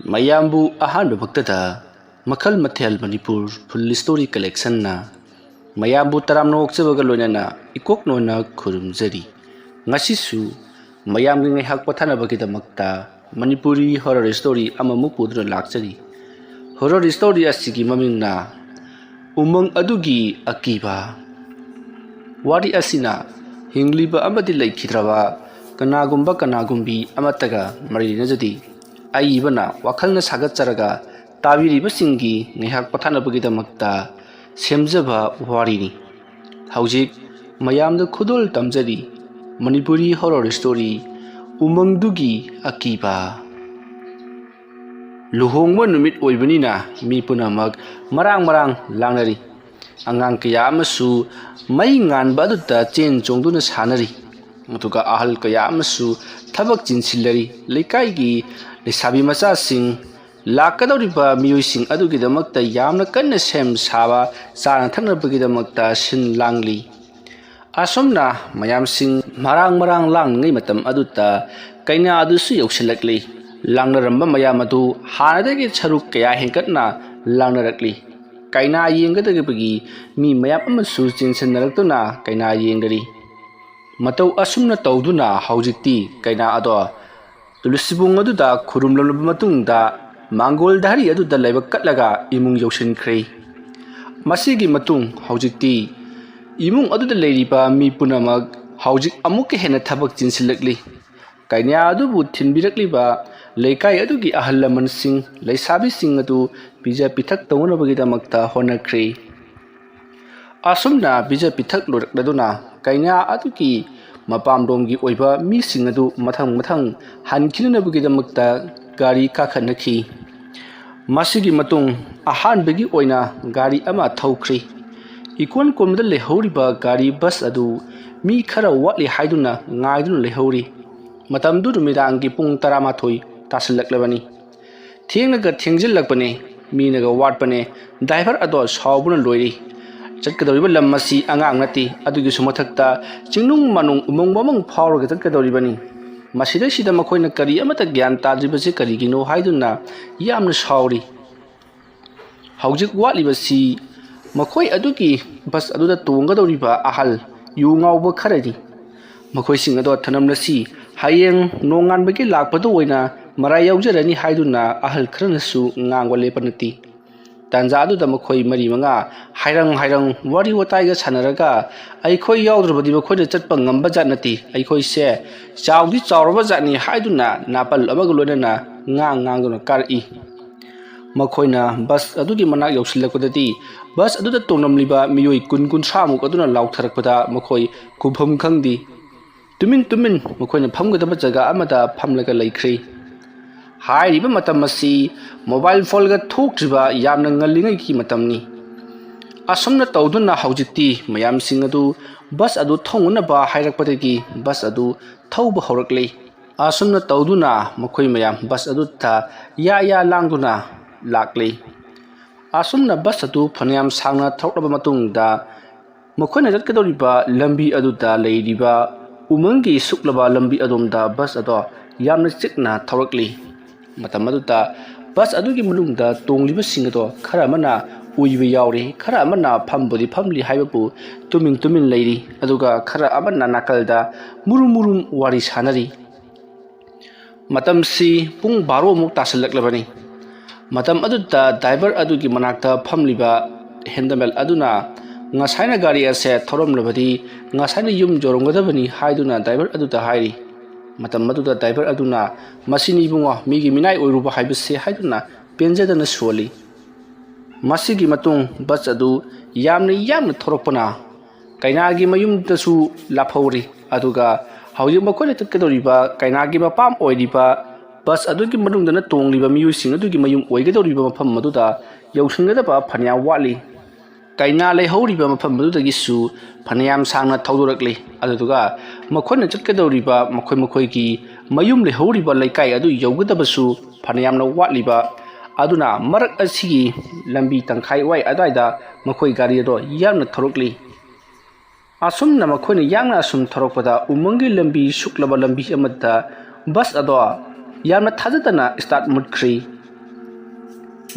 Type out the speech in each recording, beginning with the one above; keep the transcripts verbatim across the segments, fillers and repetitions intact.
ꯃꯌꯥꯝꯕꯨ ꯑꯍꯥꯟꯕꯃꯛꯇꯗ ꯃꯈꯜ ꯃꯊꯦꯜ ꯃꯅꯤꯄꯨꯔ ꯐꯨꯜ ꯁ꯭ꯇꯣꯔꯤ ꯀꯂꯦꯛꯁꯟꯅ ꯃꯌꯥꯝꯕꯨ ꯇꯔꯥꯝꯅ ꯑꯣꯛꯆꯕꯒ ꯂꯣꯏꯅꯅ ꯏꯀꯣꯛ ꯅꯣꯟꯅ ꯈꯨꯔꯨꯝꯖꯔꯤ꯫ ꯉꯁꯤꯁꯨ ꯃꯌꯥꯝꯒꯤ ꯉꯥꯏꯍꯥꯛ ꯄꯣꯊꯥꯅꯕꯒꯤꯗꯃꯛꯇ ꯃꯅꯤꯄꯨꯔꯤ ꯍꯣꯔꯔ ꯁ꯭ꯇꯣꯔꯤ ꯑꯃꯃꯨꯛ ꯄꯨꯗꯨꯅ ꯂꯥꯛꯆꯔꯤ꯫ ꯍꯣꯔꯔ ꯁ꯭ꯇꯣꯔꯤ ꯑꯁꯤꯒꯤ ꯃꯃꯤꯡꯅ ꯎꯃꯪ ꯑꯗꯨꯒꯤ ꯑꯀꯤꯕ꯫ ꯋꯥꯔꯤ ꯑꯁꯤꯅ ꯍꯤꯡꯂꯤꯕ ꯑꯃꯗꯤ ꯂꯩꯈꯤꯗ꯭ꯔꯕ ꯀꯅꯥꯒꯨꯝꯕ ꯀꯅꯥꯒꯨꯝꯕꯤ ꯑꯃꯠꯇꯒ ꯃꯔꯤ ꯂꯩꯅꯖꯗꯦ꯫ ꯑꯏꯕꯅ ꯋꯥꯈꯜꯅ ꯁꯥꯒꯠꯆꯔꯒ ꯇꯥꯕꯤꯔꯤꯕꯁꯤꯡꯒꯤ ꯉꯥꯏꯍꯥꯛ ꯄꯣꯊꯥꯅꯕꯒꯤꯗꯃꯛꯇ ꯁꯦꯝꯖꯕ ꯋꯥꯔꯤꯅꯤ꯫ ꯍꯧꯖꯤꯛ ꯃꯌꯥꯝꯗ ꯈꯨꯗꯣꯜ ꯇꯝꯖꯔꯤ ꯃꯅꯤꯄꯨꯔꯤ ꯍꯣꯔꯔ ꯁ꯭ꯇꯣꯔꯤ ꯎꯃꯪꯗꯨꯒꯤ ꯑꯀꯤꯕ꯫ ꯂꯨꯍꯣꯡꯕ ꯅꯨꯃꯤꯠ ꯑꯣꯏꯕꯅꯤꯅ ꯃꯤ ꯄꯨꯝꯅꯃꯛ ꯃꯔꯥꯡ ꯃꯔꯥꯡ ꯂꯥꯡꯅꯔꯤ꯫ ꯑꯉꯥꯡ ꯀꯌꯥ ꯑꯃꯁꯨ ꯃꯩ ꯉꯥꯟꯕ ꯑꯗꯨꯗ ꯆꯦꯟ ꯆꯣꯡꯗꯨꯅ ꯁꯥꯟꯅꯔꯤ꯫ ꯑꯗꯨꯒ ꯑꯍꯜ ꯀꯌꯥ ꯑꯃꯁꯨ ꯊꯕꯛ ꯆꯤꯟꯁꯤꯜꯂꯔꯤ꯫ ꯂꯩꯀꯥꯏꯒꯤ ꯂꯩꯁꯥꯕꯤ ꯃꯆꯥꯁꯤꯡ, ꯂꯥꯛꯀꯗꯧꯔꯤꯕ ꯃꯤꯑꯣꯏꯁꯤꯡ ꯑꯗꯨꯒꯤꯗꯃꯛꯇ ꯌꯥꯝꯅ ꯀꯟꯅ ꯁꯦꯝ ꯁꯥꯕ, ꯆꯥꯅ ꯊꯛꯅꯕꯒꯤꯗꯃꯛꯇ ꯁꯤꯟ ꯂꯥꯡꯂꯤ꯫ ꯑꯁꯨꯝꯅ ꯃꯌꯥꯝꯁꯤꯡ ꯃꯔꯥꯡ ꯃꯔꯥꯡ ꯂꯥꯡꯂꯤꯉꯩ ꯃꯇꯝ ꯑꯗꯨꯗ ꯀꯩꯅꯥ ꯑꯗꯨꯁꯨ ꯌꯧꯁꯤꯜꯂꯛꯂꯤ꯫ ꯂꯥꯡꯅꯔꯝꯕ ꯃꯌꯥꯝ ꯑꯗꯨ ꯍꯥꯟꯅꯗꯒꯤ ꯁꯔꯨꯛ ꯀꯌꯥ ꯍꯦꯟꯒꯠꯅ ꯂꯥꯡꯅꯔꯛꯂꯤ꯫ ꯀꯩꯅꯥ ꯌꯦꯡꯒꯗꯧꯔꯤꯕꯒꯤ ꯃꯤ ꯃꯌꯥꯝ ꯑꯃꯁꯨ ꯆꯦꯟꯁꯤꯟꯅꯔꯛꯇꯨꯅ ꯀꯩꯅꯥ ꯌꯦꯡꯂꯔꯤ꯫ ꯃꯇꯧ ꯑꯁꯨꯝꯅ ꯇꯧꯗꯨꯅ ꯍꯧꯖꯤꯛꯇꯤ ꯀꯩꯅꯥ ꯑꯗꯣ ꯇꯨꯂꯁꯤꯕꯣꯡ ꯑꯗꯨꯗ ꯈꯨꯔꯨꯝꯂꯕ ꯃꯇꯨꯡꯗ ꯃꯥꯡꯒꯣꯜ ꯙꯥꯔꯤ ꯑꯗꯨꯗ ꯂꯥꯏꯕꯛ ꯀꯠꯂꯒ ꯏꯃꯨꯡ ꯌꯧꯁꯤꯟꯈ꯭ꯔꯦ꯫ ꯃꯁꯤꯒꯤ ꯃꯇꯨꯡ ꯍꯧꯖꯤꯛꯇꯤ ꯏꯃꯨꯡ ꯑꯗꯨꯗ ꯂꯩꯔꯤꯕ ꯃꯤ ꯄꯨꯝꯅꯃꯛ ꯍꯧꯖꯤꯛ ꯑꯃꯨꯛꯀ ꯍꯦꯟꯅ ꯊꯕꯛ ꯆꯤꯟꯁꯤꯜꯂꯛꯂꯤ꯫ ꯀꯩꯅꯥ ꯑꯗꯨꯕꯨ ꯊꯤꯟꯕꯤꯔꯛꯂꯤꯕ ꯂꯩꯀꯥꯏ ꯑꯗꯨꯒꯤ ꯑꯍꯜ ꯂꯃꯟꯁꯤꯡ, ꯂꯩꯁꯥꯕꯤꯁꯤꯡ ꯑꯗꯨ ꯄꯤꯖ ꯄꯤꯊꯛ ꯇꯧꯅꯕꯒꯤꯗꯃꯛꯇ ꯍꯣꯠꯅꯈ꯭ꯔꯦ꯫ ꯑꯁꯨꯝꯅ ꯄꯤꯖ ꯄꯤꯊꯛ ꯂꯣꯏꯔꯛꯂꯗꯨꯅ ꯀꯩꯅꯥ ꯑꯗꯨꯒꯤ ꯃꯄꯥꯝꯂꯣꯝꯒꯤ ꯑꯣꯏꯕ ꯃꯤꯁꯤꯡ ꯑꯗꯨ ꯃꯊꯪ ꯃꯊꯪ ꯍꯟꯈꯤꯅꯅꯕꯒꯤꯗꯃꯛꯇ ꯒꯥꯔꯤ ꯀꯥꯈꯠꯅꯈꯤ꯫ ꯃꯁꯤꯒꯤ ꯃꯇꯨꯡ ꯑꯍꯥꯟꯕꯒꯤ ꯑꯣꯏꯅ ꯒꯥꯔꯤ ꯑꯃ ꯊꯧꯈ꯭ꯔꯤ꯫ ꯏꯀꯣꯟ ꯀꯣꯟꯕꯗ ꯂꯩꯍꯧꯔꯤꯕ ꯒꯥꯔꯤ ꯕꯁ ꯑꯗꯨ ꯃꯤ ꯈꯔ ꯋꯥꯠꯂꯤ ꯍꯥꯏꯗꯨꯅ ꯉꯥꯏꯗꯨꯅ ꯂꯩꯍꯧꯔꯤ꯫ ꯃꯇꯝꯗꯨ ꯅꯨꯃꯤꯗꯥꯡꯒꯤ ꯄꯨꯡ ꯇꯔꯥꯃꯥꯊꯣꯏ ꯇꯥꯁꯤꯜꯂꯛꯂꯕꯅꯤ꯫ ꯊꯦꯡꯅꯒ ꯊꯦꯡꯖꯤꯜꯂꯛꯄꯅꯦ, ꯃꯤꯅꯒ ꯋꯥꯠꯄꯅꯦ, ꯗ꯭ꯔꯥꯏꯚꯔ ꯑꯗꯣ ꯁꯥꯎꯕꯅ ꯂꯣꯏꯔꯤ꯫ ꯆꯠꯀꯗꯧꯔꯤꯕ ꯂꯝ ꯑꯁꯤ ꯑꯉꯥꯡ ꯅꯠꯇꯦ, ꯑꯗꯨꯒꯤꯁꯨ ꯃꯊꯛꯇ ꯆꯤꯡꯅꯨꯡ ꯃꯥꯅꯨꯡ ꯎꯃꯪ ꯋꯥꯃꯪ ꯐꯥꯎꯔꯒ ꯆꯠꯀꯗꯧꯔꯤꯕꯅꯤ꯫ ꯃꯁꯤꯗꯩꯁꯤꯗ ꯃꯈꯣꯏꯅ ꯀꯔꯤ ꯑꯃꯠꯇ ꯒ꯭ꯌꯥꯟ ꯇꯥꯗ꯭ꯔꯤꯕꯁꯤ ꯀꯔꯤꯒꯤꯅꯣ ꯍꯥꯏꯗꯨꯅ ꯌꯥꯝꯅ ꯁꯥꯎꯔꯤ꯫ ꯍꯧꯖꯤꯛ ꯋꯥꯠꯂꯤꯕꯁꯤ ꯃꯈꯣꯏ ꯑꯗꯨꯒꯤ ꯕꯁ ꯑꯗꯨꯗ ꯇꯣꯡꯒꯗꯧꯔꯤꯕ ꯑꯍꯜ ꯌꯨ ꯉꯥꯎꯕ ꯈꯔꯅꯤ꯫ ꯃꯈꯣꯏꯁꯤꯡ ꯑꯗꯣ ꯊꯅꯝꯂꯁꯤ, ꯍꯌꯦꯡ ꯅꯣꯡꯉꯥꯟꯕꯒꯤ ꯂꯥꯛꯄꯗ ꯑꯣꯏꯅ ꯃꯔꯥꯏ ꯌꯥꯎꯖꯔꯅꯤ ꯍꯥꯏꯗꯨꯅ ꯑꯍꯜ ꯈꯔꯅꯁꯨ ꯉꯥꯡꯕ ꯂꯦꯞꯄ ꯅꯠꯇꯦ꯫ ꯇꯥꯟꯖꯥ ꯑꯗꯨꯗ ꯃꯈꯣꯏ ꯃꯔꯤ ꯃꯉꯥ ꯍꯥꯏꯔꯪ ꯍꯥꯏꯔꯪ ꯋꯥꯔꯤ ꯋꯥꯇꯥꯏꯒ ꯁꯥꯟꯅꯔꯒ, "ꯑꯩꯈꯣꯏ ꯌꯥꯎꯗ꯭ꯔꯕꯗꯤ ꯃꯈꯣꯏꯅ ꯆꯠꯄ ꯉꯝꯕ ꯖꯥꯠ ꯅꯠꯇꯦ, ꯑꯩꯈꯣꯏꯁꯦ ꯆꯥꯎꯗꯤ ꯆꯥꯎꯔꯕ ꯖꯥꯠꯅꯤ" ꯍꯥꯏꯗꯨꯅ ꯅꯥꯄꯜ ꯑꯃꯒ ꯂꯣꯏꯅꯅ ꯉꯥꯡ ꯉꯥꯡꯗꯨꯅ ꯀꯥꯔꯛꯏ꯫ ꯃꯈꯣꯏꯅ ꯕꯁ ꯑꯗꯨꯒꯤ ꯃꯅꯥꯛ ꯌꯧꯁꯤꯜꯂꯛꯄꯗꯗꯤ, ꯕꯁ ꯑꯗꯨꯗ ꯇꯣꯡꯂꯝꯂꯤꯕ ꯃꯤꯑꯣꯏ ꯀꯨꯟ ꯀꯨꯟꯊ꯭ꯔꯥꯃꯨꯛ ꯑꯗꯨꯅ ꯂꯥꯎꯊꯔꯛꯄꯗ ꯃꯈꯣꯏ ꯈꯨꯐꯝ ꯈꯪꯗꯦ꯫ ꯇꯨꯃꯤꯟ ꯇꯨꯃꯤꯟ ꯃꯈꯣꯏꯅ ꯐꯝꯒꯗꯕ ꯖꯒꯥ ꯑꯃꯗ ꯐꯝꯂꯒ ꯂꯩꯈ꯭ꯔꯦ꯫ ꯍꯥꯏꯔꯤꯕ ꯃꯇꯝ ꯑꯁꯤ ꯃꯣꯕꯥꯏꯜ ꯐꯣꯟꯒ ꯊꯣꯛꯇ꯭ꯔꯤꯕ ꯌꯥꯝꯅ ꯉꯜꯂꯤꯉꯩꯒꯤ ꯃꯇꯝꯅꯤ꯫ ꯑꯁꯨꯝꯅ ꯇꯧꯗꯨꯅ ꯍꯧꯖꯤꯛꯇꯤ ꯃꯌꯥꯝꯁꯤꯡ ꯑꯗꯨ ꯕꯁ ꯑꯗꯨ ꯊꯧꯅꯅꯕ ꯍꯥꯏꯔꯛꯄꯗꯒꯤ ꯕꯁ ꯑꯗꯨ ꯊꯧꯕ ꯍꯧꯔꯛꯂꯤ꯫ ꯑꯁꯨꯝꯅ ꯇꯧꯗꯨꯅ ꯃꯈꯣꯏ ꯃꯌꯥꯝ ꯕꯁ ꯑꯗꯨꯗ ꯌꯥ ꯌꯥ ꯂꯥꯡꯗꯨꯅ ꯂꯥꯛꯂꯤ꯫ ꯑꯁꯨꯝꯅ ꯕꯁ ꯑꯗꯨ ꯐꯅꯌꯥꯝ ꯁꯥꯡꯅ ꯊꯧꯔꯛꯂꯕ ꯃꯇꯨꯡꯗ, ꯃꯈꯣꯏꯅ ꯆꯠꯀꯗꯧꯔꯤꯕ ꯂꯝꯕꯤ ꯑꯗꯨꯗ ꯂꯩꯔꯤꯕ ꯎꯃꯪꯒꯤ ꯁꯨꯛꯂꯕ ꯂꯝꯕꯤ ꯑꯗꯣꯝꯗ ꯕꯁ ꯑꯗꯣ ꯌꯥꯝꯅ ꯆꯤꯛꯅ ꯊꯧꯔꯛꯂꯤ꯫ ꯃꯇꯝ ꯑꯗꯨꯗ ꯕꯁ ꯑꯗꯨꯒꯤ ꯃꯅꯨꯡꯗ ꯇꯣꯡꯂꯤꯕꯁꯤꯡ ꯑꯗꯣ ꯈꯔ ꯑꯃꯅ ꯎꯏꯕ ꯌꯥꯎꯔꯤ, ꯈꯔ ꯑꯃꯅ ꯐꯝꯕꯨꯗꯤ ꯐꯝꯂꯤ ꯍꯥꯏꯕꯕꯨ ꯇꯨꯃꯤꯟ ꯇꯨꯃꯤꯟ ꯂꯩꯔꯤ, ꯑꯗꯨꯒ ꯈꯔ ꯑꯃꯅ ꯅꯥꯀꯜꯗ ꯃꯨꯔꯨꯝ ꯃꯨꯔꯨꯝ ꯋꯥꯔꯤ ꯁꯥꯟꯅꯔꯤ꯫ ꯃꯇꯝꯁꯤ ꯄꯨꯡ ꯕꯥꯔꯣꯃꯨꯛ ꯇꯥꯁꯤꯜꯂꯛꯂꯕꯅꯤ꯫ ꯃꯇꯝ ꯑꯗꯨꯗ ꯗ꯭ꯔꯥꯏꯚꯔ ꯑꯗꯨꯒꯤ ꯃꯅꯥꯛꯇ ꯐꯝꯂꯤꯕ ꯍꯦꯟꯗꯃꯦꯜ ꯑꯗꯨꯅ, "ꯉꯁꯥꯏꯅ ꯒꯥꯔꯤ ꯑꯁꯦ ꯊꯧꯔꯝꯂꯕꯗꯤ ꯉꯁꯥꯏꯅ ꯌꯨꯝ ꯌꯧꯔꯝꯒꯗꯕꯅꯤ" ꯍꯥꯏꯗꯨꯅ ꯗ꯭ꯔꯥꯏꯚꯔ ꯑꯗꯨꯗ ꯍꯥꯏꯔꯤ꯫ ꯃꯇꯝ ꯑꯗꯨꯗ ꯗ꯭ꯔꯥꯏꯚꯔ ꯑꯗꯨꯅ, "ꯃꯁꯤꯅꯤ ꯏꯕꯨꯡꯉꯣ, ꯃꯤꯒꯤ ꯃꯤꯅꯥꯏ ꯑꯣꯏꯔꯨꯕ ꯍꯥꯏꯕꯁꯦ" ꯍꯥꯏꯗꯨꯅ ꯄꯦꯟꯖꯗꯅ ꯁꯣꯜꯂꯤ꯫ ꯃꯁꯤꯒꯤ ꯃꯇꯨꯡ ꯕꯁ ꯑꯗꯨ ꯌꯥꯝꯅ ꯌꯥꯡꯅ ꯊꯧꯔꯛꯄꯅ ꯀꯩꯅꯥꯒꯤ ꯃꯌꯨꯝꯗꯁꯨ ꯂꯥꯞꯍꯧꯔꯤ꯫ ꯑꯗꯨꯒ ꯍꯧꯖꯤꯛ ꯃꯈꯣꯏꯅ ꯆꯠꯀꯗꯧꯔꯤꯕ ꯀꯩꯅꯥꯒꯤ ꯃꯄꯥꯝ ꯑꯣꯏꯔꯤꯕ ꯕꯁ ꯑꯗꯨꯒꯤ ꯃꯅꯨꯡꯗꯅ ꯇꯣꯡꯂꯤꯕ ꯃꯤꯑꯣꯏꯁꯤꯡ ꯑꯗꯨꯒꯤ ꯃꯌꯨꯝ ꯑꯣꯏꯒꯗꯧꯔꯤꯕ ꯃꯐꯝ ꯑꯗꯨꯗ ꯌꯧꯁꯤꯟꯒꯗꯕ ꯐꯅꯌꯥꯝ ꯋꯥꯠꯂꯤ꯫ ꯀꯩꯅꯥ ꯂꯩꯍꯧꯔꯤꯕ ꯃꯐꯝ ꯑꯗꯨꯗꯒꯤꯁꯨ ꯐꯅꯌꯥꯝ ꯁꯥꯡꯅ ꯊꯧꯗꯣꯔꯛꯂꯤ꯫ ꯑꯗꯨꯗꯨꯒ ꯃꯈꯣꯏꯅ ꯆꯠꯀꯗꯧꯔꯤꯕ ꯃꯈꯣꯏ ꯃꯈꯣꯏꯒꯤ ꯃꯌꯨꯝ ꯂꯩꯍꯧꯔꯤꯕ ꯂꯩꯀꯥꯏ ꯑꯗꯨ ꯌꯧꯒꯗꯕꯁꯨ ꯐꯅꯌꯥꯝꯅ ꯋꯥꯠꯂꯤꯕ ꯑꯗꯨꯅ ꯃꯔꯛ ꯑꯁꯤꯒꯤ ꯂꯝꯕꯤ ꯇꯪꯈꯥꯏ ꯋꯥꯏ ꯑꯗꯨꯋꯥꯏꯗ ꯃꯈꯣꯏ ꯒꯥꯔꯤ ꯑꯗꯣ ꯌꯥꯡꯅ ꯊꯧꯔꯛꯂꯤ꯫ ꯑꯁꯨꯝꯅ ꯃꯈꯣꯏꯅ ꯌꯥꯡꯅ ꯑꯁꯨꯝ ꯊꯧꯔꯛꯄꯗ, ꯎꯃꯪꯒꯤ ꯂꯝꯕꯤ ꯁꯨꯛꯂꯕ ꯂꯝꯕꯤ ꯑꯃꯗ ꯕꯁ ꯑꯗꯣ ꯌꯥꯝꯅ ꯊꯥꯖꯗꯅ ꯁ꯭ꯇꯥꯔꯠ ꯃꯨꯠꯈ꯭ꯔꯤ꯫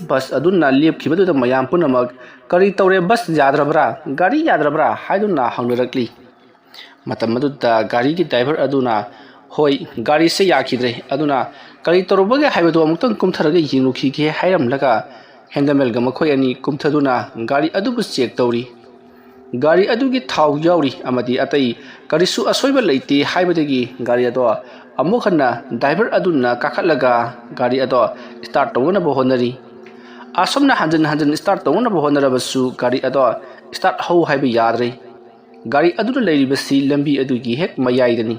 ꯕꯁ ꯑꯗꯨꯅ ꯂꯦꯞꯈꯤꯕꯗꯨꯗ ꯃꯌꯥꯝ ꯄꯨꯝꯅꯃꯛ, "ꯀꯔꯤ ꯇꯧꯔꯦ, ꯕꯁ ꯌꯥꯗ꯭ꯔꯕ꯭ꯔꯥ, ꯒꯥꯔꯤ ꯌꯥꯗ꯭ꯔꯕ꯭ꯔꯥ?" ꯍꯥꯏꯗꯨꯅ ꯍꯪꯅꯔꯛꯂꯤ꯫ ꯃꯇꯝ ꯑꯗꯨꯗ ꯒꯥꯔꯤꯒꯤ ꯗ꯭ꯔꯥꯏꯚꯔ ꯑꯗꯨꯅ, "ꯍꯣꯏ, ꯒꯥꯔꯤꯁꯦ ꯌꯥꯈꯤꯗ꯭ꯔꯦ, ꯑꯗꯨꯅ ꯀꯔꯤ ꯇꯧꯔꯨꯕꯒꯦ ꯍꯥꯏꯕꯗꯨ ꯑꯃꯨꯛꯇꯪ ꯀꯨꯝꯊꯔꯒ ꯌꯦꯡꯂꯨꯈꯤꯒꯦ" ꯍꯥꯏꯔꯝꯂꯒ ꯍꯦꯟꯗꯃꯦꯜꯒ ꯃꯈꯣꯏ ꯑꯅꯤ ꯀꯨꯝꯊꯗꯨꯅ ꯒꯥꯔꯤ ꯑꯗꯨꯕꯨ ꯆꯦꯛ ꯇꯧꯔꯤ꯫ ꯒꯥꯔꯤ ꯑꯗꯨꯒꯤ ꯊꯥꯎ ꯌꯥꯎꯔꯤ ꯑꯃꯗꯤ ꯑꯇꯩ ꯀꯔꯤꯁꯨ ꯑꯁꯣꯏꯕ ꯂꯩꯇꯦ ꯍꯥꯏꯕꯗꯒꯤ ꯒꯥꯔꯤ ꯑꯗꯣ ꯑꯃꯨꯛ ꯍꯟꯅ ꯗ꯭ꯔꯥꯏꯚꯔ ꯑꯗꯨꯅ ꯀꯥꯈꯠꯂꯒ ꯒꯥꯔꯤ ꯑꯗꯣ ꯁ꯭ꯇꯥꯔꯠ ꯇꯧꯅꯅꯕ ꯍꯣꯠꯅꯔꯤ꯫ ꯑꯁꯨꯝꯅ ꯍꯟꯖꯤꯟ ꯍꯟꯖꯤꯟ ꯁ꯭ꯇꯥꯔꯠ ꯇꯧꯅꯅꯕ ꯍꯣꯠꯅꯔꯕꯁꯨ ꯒꯥꯔꯤ ꯑꯗꯣ ꯁ꯭ꯇꯥꯔꯠ ꯍꯧ ꯍꯥꯏꯕ ꯌꯥꯗ꯭ꯔꯦ꯫ ꯒꯥꯔꯤ ꯑꯗꯨꯅ ꯂꯩꯔꯤꯕꯁꯤ ꯂꯝꯕꯤ ꯑꯗꯨꯒꯤ ꯍꯦꯛ ꯃꯌꯥꯏꯗꯅꯤ꯫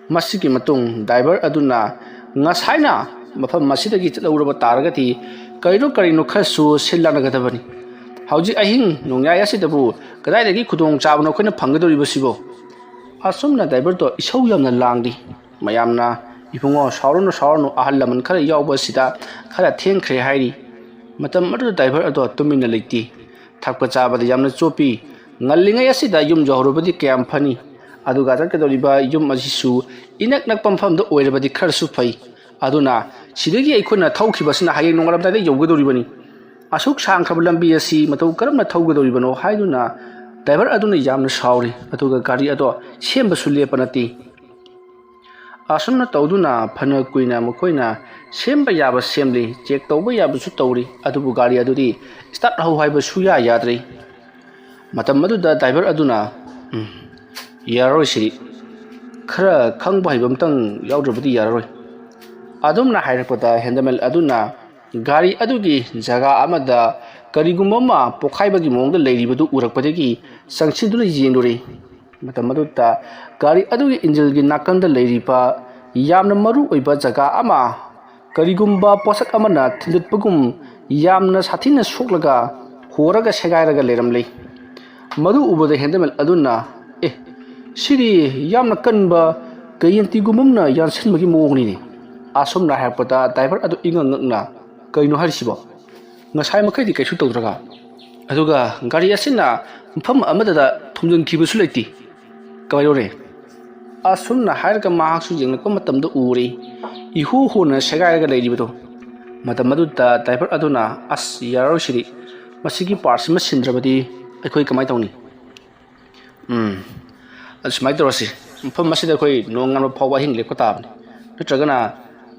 ꯃꯁꯤꯒꯤ ꯃꯇꯨꯡ ꯗ꯭ꯔꯥꯏꯚꯔ ꯑꯗꯨꯅ, "ꯉꯁꯥꯏꯅ ꯃꯐꯝ ꯑꯁꯤꯗꯒꯤ ꯆꯠꯍꯧꯔꯕ ꯇꯥꯔꯒꯗꯤ ꯀꯔꯤꯅꯣ ꯀꯔꯤꯅꯣ ꯈꯔꯁꯨ ꯁꯤꯜ ꯂꯥꯟꯅꯒꯗꯕꯅꯤ꯫ ꯍꯧꯖꯤꯛ ꯑꯍꯤꯡ ꯅꯣꯡꯌꯥꯏ ꯑꯁꯤꯗꯕꯨ ꯀꯗꯥꯏꯗꯒꯤ ꯈꯨꯗꯣꯡ ꯆꯥꯕꯅꯣ ꯑꯩꯈꯣꯏꯅ ꯐꯪꯒꯗꯧꯔꯤꯕꯁꯤꯕꯣ?" ꯑꯁꯨꯝꯅ ꯗ꯭ꯔꯥꯏꯚꯔꯗꯣ ꯏꯁꯧ ꯌꯥꯝꯅ ꯂꯥꯡꯂꯤ꯫ ꯃꯌꯥꯝꯅ, "ꯏꯕꯨꯡꯉꯣ, ꯁꯥꯎꯔꯅꯨ, ꯁꯥꯎꯔꯅꯨ, ꯑꯍꯜ ꯂꯃꯟ ꯈꯔ ꯌꯥꯎꯕ ꯑꯁꯤꯗ ꯈꯔ ꯊꯦꯡꯈ꯭ꯔꯦ" ꯍꯥꯏꯔꯤ꯫ ꯃꯇꯝ ꯑꯗꯨꯗ ꯗ꯭ꯔꯥꯏꯚꯔ ꯑꯗꯣ ꯇꯨꯃꯤꯟꯅ ꯂꯩꯇꯦ꯫ ꯊꯛꯄ ꯆꯥꯕꯗ ꯌꯥꯝꯅ ꯆꯣꯞꯄꯤ꯫ ꯉꯜꯂꯤꯉꯩ ꯑꯁꯤꯗ ꯌꯨꯝ ꯌꯧꯍꯧꯔꯕꯗꯤ ꯀꯌꯥꯝ ꯐꯅꯤ? ꯑꯗꯨꯒ ꯆꯠꯀꯗꯧꯔꯤꯕ ꯌꯨꯝ ꯑꯁꯤꯁꯨ ꯏꯅꯛ ꯅꯛꯄ ꯃꯐꯝꯗ ꯑꯣꯏꯔꯕꯗꯤ ꯈꯔꯁꯨ ꯐꯩ꯫ ꯑꯗꯨꯅ ꯁꯤꯗꯒꯤ ꯑꯩꯈꯣꯏꯅ ꯊꯧꯈꯤꯕꯁꯤꯅ ꯍꯌꯦꯡ ꯅꯣꯡꯉꯥꯜꯂꯝꯗꯥꯏꯗ ꯌꯧꯒꯗꯧꯔꯤꯕꯅꯤ꯫ ꯑꯁꯨꯛ ꯁꯥꯡꯈ꯭ꯔꯕ ꯂꯝꯕꯤ ꯑꯁꯤ ꯃꯇꯧ ꯀꯔꯝꯅ ꯊꯧꯒꯗꯧꯔꯤꯕꯅꯣ ꯍꯥꯏꯗꯨꯅ ꯗ꯭ꯔꯥꯏꯚꯔ ꯑꯗꯨꯅ ꯌꯥꯝꯅ ꯁꯥꯎꯔꯤ꯫ ꯑꯗꯨꯒ ꯒꯥꯔꯤ ꯑꯗꯣ ꯁꯦꯝꯕꯁꯨ ꯂꯦꯞꯄ ꯅꯠꯇꯦ꯫ ꯑꯁꯨꯝꯅ ꯇꯧꯗꯨꯅ ꯐꯅ ꯀꯨꯏꯅ ꯃꯈꯣꯏꯅ ꯁꯦꯝꯕ ꯌꯥꯕ ꯁꯦꯝꯂꯤ, ꯆꯦꯛ ꯇꯧꯕ ꯌꯥꯕꯁꯨ ꯇꯧꯔꯤ, ꯑꯗꯨꯕꯨ ꯒꯥꯔꯤ ꯑꯗꯨꯗꯤ ꯁ꯭ꯇꯥꯔꯠ ꯍꯧ ꯍꯥꯏꯕ ꯁꯨꯌꯥ ꯌꯥꯗ꯭ꯔꯦ꯫ ꯃꯇꯝ ꯑꯗꯨꯗ ꯗ꯭ꯔꯥꯏꯚꯔ ꯑꯗꯨꯅ, "ꯎꯝ, ꯌꯥꯔꯔꯣꯏ ꯁꯤꯗꯤ꯫ ꯈꯔ ꯈꯪꯕ ꯍꯩꯕ ꯑꯝꯇꯪ ꯌꯥꯎꯗ꯭ꯔꯕꯗꯤ ꯌꯥꯔꯔꯣꯏ"꯫ ꯑꯗꯨꯝꯅ ꯍꯥꯏꯔꯛꯄꯗ ꯍꯦꯟꯗꯃꯦꯜ ꯑꯗꯨꯅ ꯒꯥꯔꯤ ꯑꯗꯨꯒꯤ ꯖꯒꯥ ꯑꯃꯗ ꯀꯔꯤꯒꯨꯝꯕ ꯑꯃ ꯄꯣꯈꯥꯏꯕꯒꯤ ꯃꯑꯣꯡꯗ ꯂꯩꯔꯤꯕꯗꯨ ꯎꯔꯛꯄꯗꯒꯤ ꯆꯪꯁꯤꯟꯗꯨꯅ ꯌꯦꯡꯂꯨꯔꯦ꯫ ꯃꯇꯝ ꯑꯗꯨꯗ ꯒꯥꯔꯤ ꯑꯗꯨꯒꯤ ꯏꯟꯖꯤꯟꯒꯤ ꯅꯥꯀꯟꯗ ꯂꯩꯔꯤꯕ ꯌꯥꯝꯅ ꯃꯔꯨ ꯑꯣꯏꯕ ꯖꯒꯥ ꯑꯃ ꯀꯔꯤꯒꯨꯝꯕ ꯄꯣꯠꯁꯛ ꯑꯃꯅ ꯊꯤꯟꯗꯠꯄꯒꯨꯝ ꯌꯥꯝꯅ ꯁꯥꯊꯤꯅ ꯁꯣꯛꯂꯒ ꯍꯣꯔꯒ ꯁꯦꯒꯥꯏꯔꯒ ꯂꯩꯔꯝꯂꯦ꯫ ꯃꯗꯨ ꯎꯕꯗ ꯍꯦꯟꯗꯃꯦꯜ ꯑꯗꯨꯅ, "ꯑꯦ, ꯁꯤꯗꯤ ꯌꯥꯝꯅ ꯀꯟꯕ ꯀꯌꯦꯟꯇꯤꯒꯨꯝꯕ ꯑꯃꯅ ꯌꯥꯟꯁꯤꯟꯕꯒꯤ ꯃꯑꯣꯡꯅꯤꯅꯦ"꯫ ꯑꯁꯨꯝꯅ ꯍꯥꯏꯔꯛꯄꯗ ꯗ꯭ꯔꯥꯏꯚꯔ ꯑꯗꯨ ꯏꯉꯛ ꯉꯛꯅ, "ꯀꯩꯅꯣ ꯍꯥꯏꯔꯤꯁꯤꯕꯣ? ꯉꯁꯥꯏ ꯃꯈꯩꯗꯤ ꯀꯩꯁꯨ ꯇꯧꯗ꯭ꯔꯒ? ꯑꯗꯨꯒ ꯒꯥꯔꯤ ꯑꯁꯤꯅ ꯃꯐꯝ ꯑꯃꯗꯗ ꯊꯣꯝꯖꯤꯟꯈꯤꯕꯁꯨ ꯂꯩꯇꯦ꯫ ꯀꯃꯥꯏꯅ ꯇꯧꯔꯦ?" ꯑꯁꯨꯝꯅ ꯍꯥꯏꯔꯒ ꯃꯍꯥꯛꯁꯨ ꯌꯦꯡꯂꯛꯄ ꯃꯇꯝꯗ ꯎꯔꯦ, ꯏꯍꯨ ꯍꯨꯅ ꯁꯦꯒꯥꯏꯔꯒ ꯂꯩꯔꯤꯕꯗꯣ꯫ ꯃꯇꯝ ꯑꯗꯨꯗ ꯗ꯭ꯔꯥꯏꯚꯔ ꯑꯗꯨꯅ, "ꯑꯁ, ꯌꯥꯔꯔꯣꯏ ꯁꯤꯗꯤ꯫ ꯃꯁꯤꯒꯤ ꯄꯥꯔꯠꯁꯤꯃ ꯁꯤꯟꯗ꯭ꯔꯕꯗꯤ ꯑꯩꯈꯣꯏ ꯀꯃꯥꯏꯅ ꯇꯧꯅꯤ?" ꯎꯝ, ꯑꯗꯨ ꯁꯨꯃꯥꯏꯅ ꯇꯧꯔꯁꯤ, ꯃꯐꯝ ꯑꯁꯤꯗ ꯑꯩꯈꯣꯏ ꯅꯣꯡꯉꯥꯟꯕ ꯐꯥꯎꯕ ꯑꯍꯤꯡ ꯂꯦꯛꯄ ꯇꯥꯕꯅꯤ꯫ ꯅꯠꯇ꯭ꯔꯒꯅ,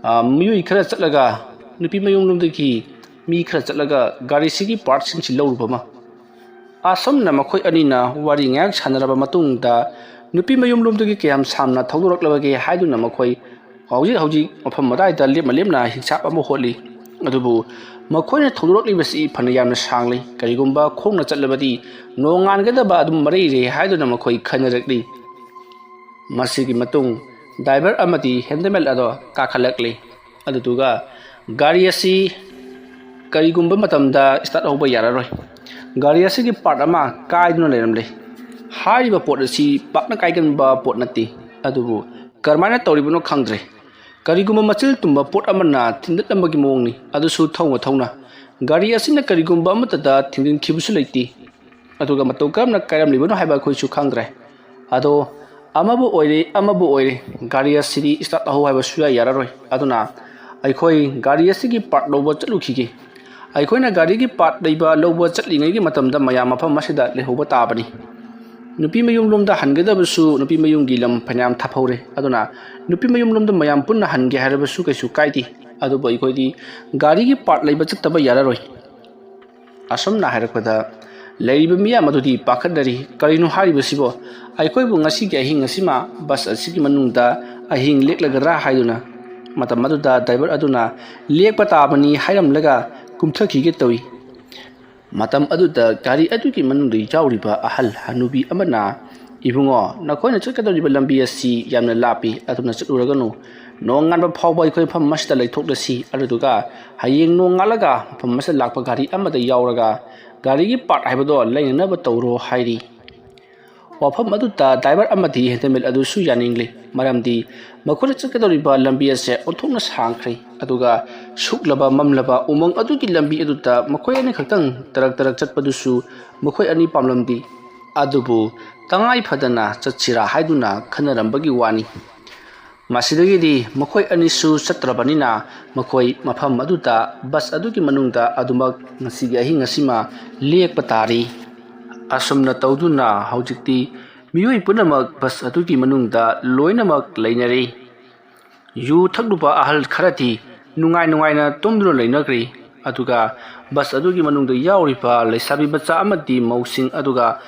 ꯑ, ꯃꯤꯑꯣꯏ ꯈꯔ ꯆꯠꯂꯒ, ꯅꯨꯄꯤ ꯃꯌꯨꯝ ꯂꯣꯝꯗꯒꯤ ꯃꯤ ꯈꯔ ꯆꯠꯂꯒ ꯒꯥꯔꯤꯁꯤꯒꯤ ꯄꯥꯔꯠꯁꯤꯡꯁꯤ ꯂꯧꯔꯨꯕ ꯑꯃ꯫ ꯑꯁꯨꯝꯅ ꯃꯈꯣꯏ ꯑꯅꯤꯅ ꯋꯥꯔꯤ ꯉꯥꯏꯍꯥꯛ ꯁꯥꯟꯅꯔꯕ ꯃꯇꯨꯡꯗ, ꯅꯨꯄꯤ ꯃꯌꯨꯝ ꯂꯣꯝꯗꯒꯤ ꯀꯌꯥꯝ ꯁꯥꯡꯅ ꯊꯧꯗꯣꯔꯛꯂꯕꯒꯦ ꯍꯥꯏꯗꯨꯅ ꯃꯈꯣꯏ ꯍꯧꯖꯤꯛ ꯍꯧꯖꯤꯛ ꯃꯐꯝ ꯑꯗꯥꯏꯗ ꯂꯦꯞꯅ ꯂꯦꯞꯅ ꯍꯤꯁꯥꯞ ꯑꯃ ꯍꯣꯠꯂꯤ꯫ ꯑꯗꯨꯕꯨ ꯃꯈꯣꯏꯅ ꯊꯧꯗꯣꯔꯛꯂꯤꯕꯁꯤ ꯐꯅ ꯌꯥꯝꯅ ꯁꯥꯡꯂꯤ꯫ ꯀꯔꯤꯒꯨꯝꯕ ꯈꯣꯡꯅ ꯆꯠꯂꯕꯗꯤ ꯅꯣꯡꯉꯥꯟꯒꯗꯕ ꯑꯗꯨꯝ ꯃꯔꯩꯔꯦ ꯍꯥꯏꯗꯨꯅ ꯃꯈꯣꯏ ꯈꯟꯅꯔꯛꯂꯤ꯫ ꯃꯁꯤꯒꯤ ꯃꯇꯨꯡ ꯗ꯭ꯔꯥꯏꯚꯔ ꯑꯃꯗꯤ ꯍꯦꯟꯗꯃꯦꯟ ꯑꯗꯣ ꯀꯥꯈꯠꯂꯛꯂꯤ꯫ ꯑꯗꯨꯗꯨꯒ ꯒꯥꯔꯤ ꯑꯁꯤ ꯀꯔꯤꯒꯨꯝꯕ ꯃꯇꯝꯗ ꯁ꯭ꯇꯥꯔꯠ ꯍꯧꯕ ꯌꯥꯔꯔꯣꯏ꯫ ꯒꯥꯔꯤ ꯑꯁꯤꯒꯤ ꯄꯥꯔꯠ ꯑꯃ ꯀꯥꯏꯗꯨꯅ ꯂꯩꯔꯝꯂꯦ꯫ ꯍꯥꯏꯔꯤꯕ ꯄꯣꯠ ꯑꯁꯤ ꯄꯥꯛꯅ ꯀꯥꯏꯒꯟꯕ ꯄꯣꯠ ꯅꯠꯇꯦ꯫ ꯑꯗꯨꯕꯨ ꯀꯔꯝꯍꯥꯏꯅ ꯇꯧꯔꯤꯕꯅꯣ ꯈꯪꯗ꯭ꯔꯦ꯫ ꯀꯔꯤꯒꯨꯝꯕ ꯃꯆꯤꯜ ꯇꯨꯝꯕ ꯄꯣꯠ ꯑꯃꯅ ꯊꯤꯟꯗꯠꯂꯝꯕꯒꯤ ꯃꯑꯣꯡꯅꯤ꯫ ꯑꯗꯨꯁꯨ ꯊꯧꯅ ꯊꯧꯅ ꯒꯥꯔꯤ ꯑꯁꯤꯅ ꯀꯔꯤꯒꯨꯝꯕ ꯑꯃꯠꯇꯗ ꯊꯤꯡꯖꯤꯟꯈꯤꯕꯁꯨ ꯂꯩꯇꯦ꯫ ꯑꯗꯨꯒ ꯃꯇꯧ ꯀꯔꯝꯅ ꯀꯥꯏꯔꯝꯂꯤꯕꯅꯣ ꯍꯥꯏꯕ ꯑꯩꯈꯣꯏꯁꯨ ꯈꯪꯗ꯭ꯔꯦ꯫ ꯑꯗꯣ ꯑꯃꯕꯨ ꯑꯣꯏꯔꯦ, ꯑꯃꯕꯨ ꯑꯣꯏꯔꯦ, ꯒꯥꯔꯤ ꯑꯁꯤꯗꯤ ꯁ꯭ꯇꯥꯔꯠ ꯇꯧꯍꯧ ꯍꯥꯏꯕ ꯁꯨꯌꯥ ꯌꯥꯔꯔꯣꯏ꯫ ꯑꯗꯨꯅ ꯑꯩꯈꯣꯏ ꯒꯥꯔꯤ ꯑꯁꯤꯒꯤ ꯄꯥꯔꯠ ꯂꯧꯕ ꯆꯠꯂꯨꯈꯤꯒꯦ꯫ ꯑꯩꯈꯣꯏꯅ ꯒꯥꯔꯤꯒꯤ ꯄꯥꯔꯠ ꯂꯩꯕ ꯂꯧꯕ ꯆꯠꯂꯤꯉꯩꯒꯤ ꯃꯇꯝꯗ ꯃꯌꯥꯝ ꯃꯐꯝ ꯑꯁꯤꯗ ꯂꯩꯍꯧꯕ ꯇꯥꯕꯅꯤ꯫ ꯅꯨꯄꯤ ꯃꯌꯨꯝ ꯂꯣꯝꯗ ꯍꯟꯒꯗꯕꯁꯨ ꯅꯨꯄꯤ ꯃꯌꯨꯝꯒꯤ ꯂꯝ ꯐꯅꯌꯥꯝ ꯊꯥꯞꯍꯧꯔꯦ꯫ ꯑꯗꯨꯅ ꯅꯨꯄꯤ ꯃꯌꯨꯝ ꯂꯣꯝꯗ ꯃꯌꯥꯝ ꯄꯨꯟꯅ ꯍꯟꯒꯦ ꯍꯥꯏꯔꯕꯁꯨ ꯀꯩꯁꯨ ꯀꯥꯏꯗꯦ꯫ ꯑꯗꯨꯕꯨ ꯑꯩꯈꯣꯏꯗꯤ ꯒꯥꯔꯤꯒꯤ ꯄꯥꯔꯠ ꯂꯩꯕ ꯆꯠꯇꯕ ꯌꯥꯔꯔꯣꯏ꯫ ꯑꯁꯨꯝꯅ ꯍꯥꯏꯔꯛꯄꯗ ꯂꯩꯔꯤꯕ ꯃꯤꯌꯥꯝ ꯑꯗꯨꯗꯤ ꯄꯥꯈꯠꯅꯔꯤ꯫ "ꯀꯔꯤꯅꯣ ꯍꯥꯏꯔꯤꯕꯁꯤꯕꯣ? ꯑꯩꯈꯣꯏꯕꯨ ꯉꯁꯤꯒꯤ ꯑꯍꯤꯡ ꯑꯁꯤꯃ ꯕꯁ ꯑꯁꯤꯒꯤ ꯃꯅꯨꯡꯗ ꯑꯍꯤꯡ ꯂꯦꯛꯂꯒꯗ꯭ꯔꯥ?" ꯍꯥꯏꯗꯨꯅ꯫ ꯃꯇꯝ ꯑꯗꯨꯗ ꯗ꯭ꯔꯥꯏꯚꯔ ꯑꯗꯨꯅ, "ꯂꯦꯛꯄ ꯇꯥꯕꯅꯤ" ꯍꯥꯏꯔꯝꯂꯒ ꯀꯨꯝꯊꯈꯤꯒꯦ ꯇꯧꯏ꯫ ꯃꯇꯝ ꯑꯗꯨꯗ ꯒꯥꯔꯤ ꯑꯗꯨꯒꯤ ꯃꯅꯨꯡꯗ ꯌꯥꯎꯔꯤꯕ ꯑꯍꯜ ꯍꯅꯨꯕꯤ ꯑꯃꯅ, "ꯏꯕꯨꯡꯉꯣ, ꯅꯈꯣꯏꯅ ꯆꯠꯀꯗꯧꯔꯤꯕ ꯂꯝꯕꯤ ꯑꯁꯤ ꯌꯥꯝꯅ ꯂꯥꯞꯄꯤ, ꯑꯗꯨꯅ ꯆꯠꯂꯨꯔꯒꯅꯨ꯫ ꯅꯣꯡꯉꯥꯟꯕ ꯐꯥꯎꯕ ꯑꯩꯈꯣꯏ ꯃꯐꯝ ꯑꯁꯤꯗ ꯂꯩꯊꯣꯛꯂꯁꯤ, ꯑꯗꯨꯗꯨꯒ ꯍꯌꯦꯡ ꯅꯣꯡꯉꯥꯜꯂꯒ ꯃꯐꯝ ꯑꯁꯤꯗ ꯂꯥꯛꯄ ꯒꯥꯔꯤ ꯑꯃꯗ ꯌꯥꯎꯔꯒ ꯒꯥꯔꯤꯒꯤ ꯄꯥꯔꯠ ꯍꯥꯏꯕꯗꯣ ꯂꯩꯅꯅꯕ ꯇꯧꯔꯣ" ꯍꯥꯏꯔꯤ꯫ ꯋꯥꯐꯝ ꯑꯗꯨꯗ ꯗ꯭ꯔꯥꯏꯚꯔ ꯑꯃꯗꯤ ꯍꯦꯟꯗꯃꯦꯟ ꯑꯗꯨꯁꯨ ꯌꯥꯅꯤꯡꯂꯤ, ꯃꯔꯝꯗꯤ ꯃꯈꯣꯏꯅ ꯆꯠꯀꯗꯧꯔꯤꯕ ꯂꯝꯕꯤ ꯑꯁꯦ ꯑꯣꯟꯊꯣꯛꯅ ꯁꯥꯡꯈ꯭ꯔꯦ꯫ ꯑꯗꯨꯒ ꯁꯨꯛꯂꯕ ꯃꯝꯂꯕ ꯎꯃꯪ ꯑꯗꯨꯒꯤ ꯂꯝꯕꯤ ꯑꯗꯨꯗ ꯃꯈꯣꯏ ꯑꯅꯤ ꯈꯛꯇꯪ ꯇꯔꯛ ꯇꯔꯛ ꯆꯠꯄꯗꯨꯁꯨ ꯃꯈꯣꯏ ꯑꯅꯤ ꯄꯥꯝꯂꯝꯗꯦ꯫ ꯑꯗꯨꯕꯨ ꯇꯉꯥꯏ ꯐꯗꯅ ꯆꯠꯁꯤꯔꯥ ꯍꯥꯏꯗꯨꯅ ꯈꯟꯅꯔꯝꯕꯒꯤ ꯋꯥꯅꯤ꯫ ꯃꯁꯤꯗꯒꯤꯗꯤ ꯃꯈꯣꯏ ꯑꯅꯤꯁꯨ ꯆꯠꯇ꯭ꯔꯕꯅꯤꯅ ꯃꯈꯣꯏ ꯃꯐꯝ ꯑꯗꯨꯗ ꯕꯁ ꯑꯗꯨꯒꯤ ꯃꯅꯨꯡꯗ ꯑꯗꯨꯃꯛ ꯉꯁꯤꯒꯤ ꯑꯍꯤꯡ ꯑꯁꯤꯃ ꯂꯦꯛꯄ ꯇꯥꯔꯤ꯫ ꯑꯁꯨꯝꯅ ꯇꯧꯗꯨꯅ ꯍꯧꯖꯤꯛꯇꯤ ꯃꯤꯑꯣꯏ ꯄꯨꯝꯅꯃꯛ ꯕꯁ ꯑꯗꯨꯒꯤ ꯃꯅꯨꯡꯗ ꯂꯣꯏꯅꯃꯛ ꯂꯩꯅꯔꯤ꯫ ꯌꯨ ꯊꯛꯂꯨꯕ ꯑꯍꯜ ꯈꯔꯗꯤ ꯅꯨꯡꯉꯥꯏ ꯅꯨꯡꯉꯥꯏꯅ ꯇꯨꯝꯗꯨꯅ ꯂꯩꯅꯈ꯭ꯔꯤ꯫ ꯑꯗꯨꯒ ꯕꯁ ꯑꯗꯨꯒꯤ ꯃꯅꯨꯡꯗ ꯌꯥꯎꯔꯤꯕ ꯂꯩꯁꯥꯕꯤ ꯃꯆꯥ ꯑꯃꯗꯤ ꯃꯧꯁꯤꯡ, ꯑꯗꯨꯒ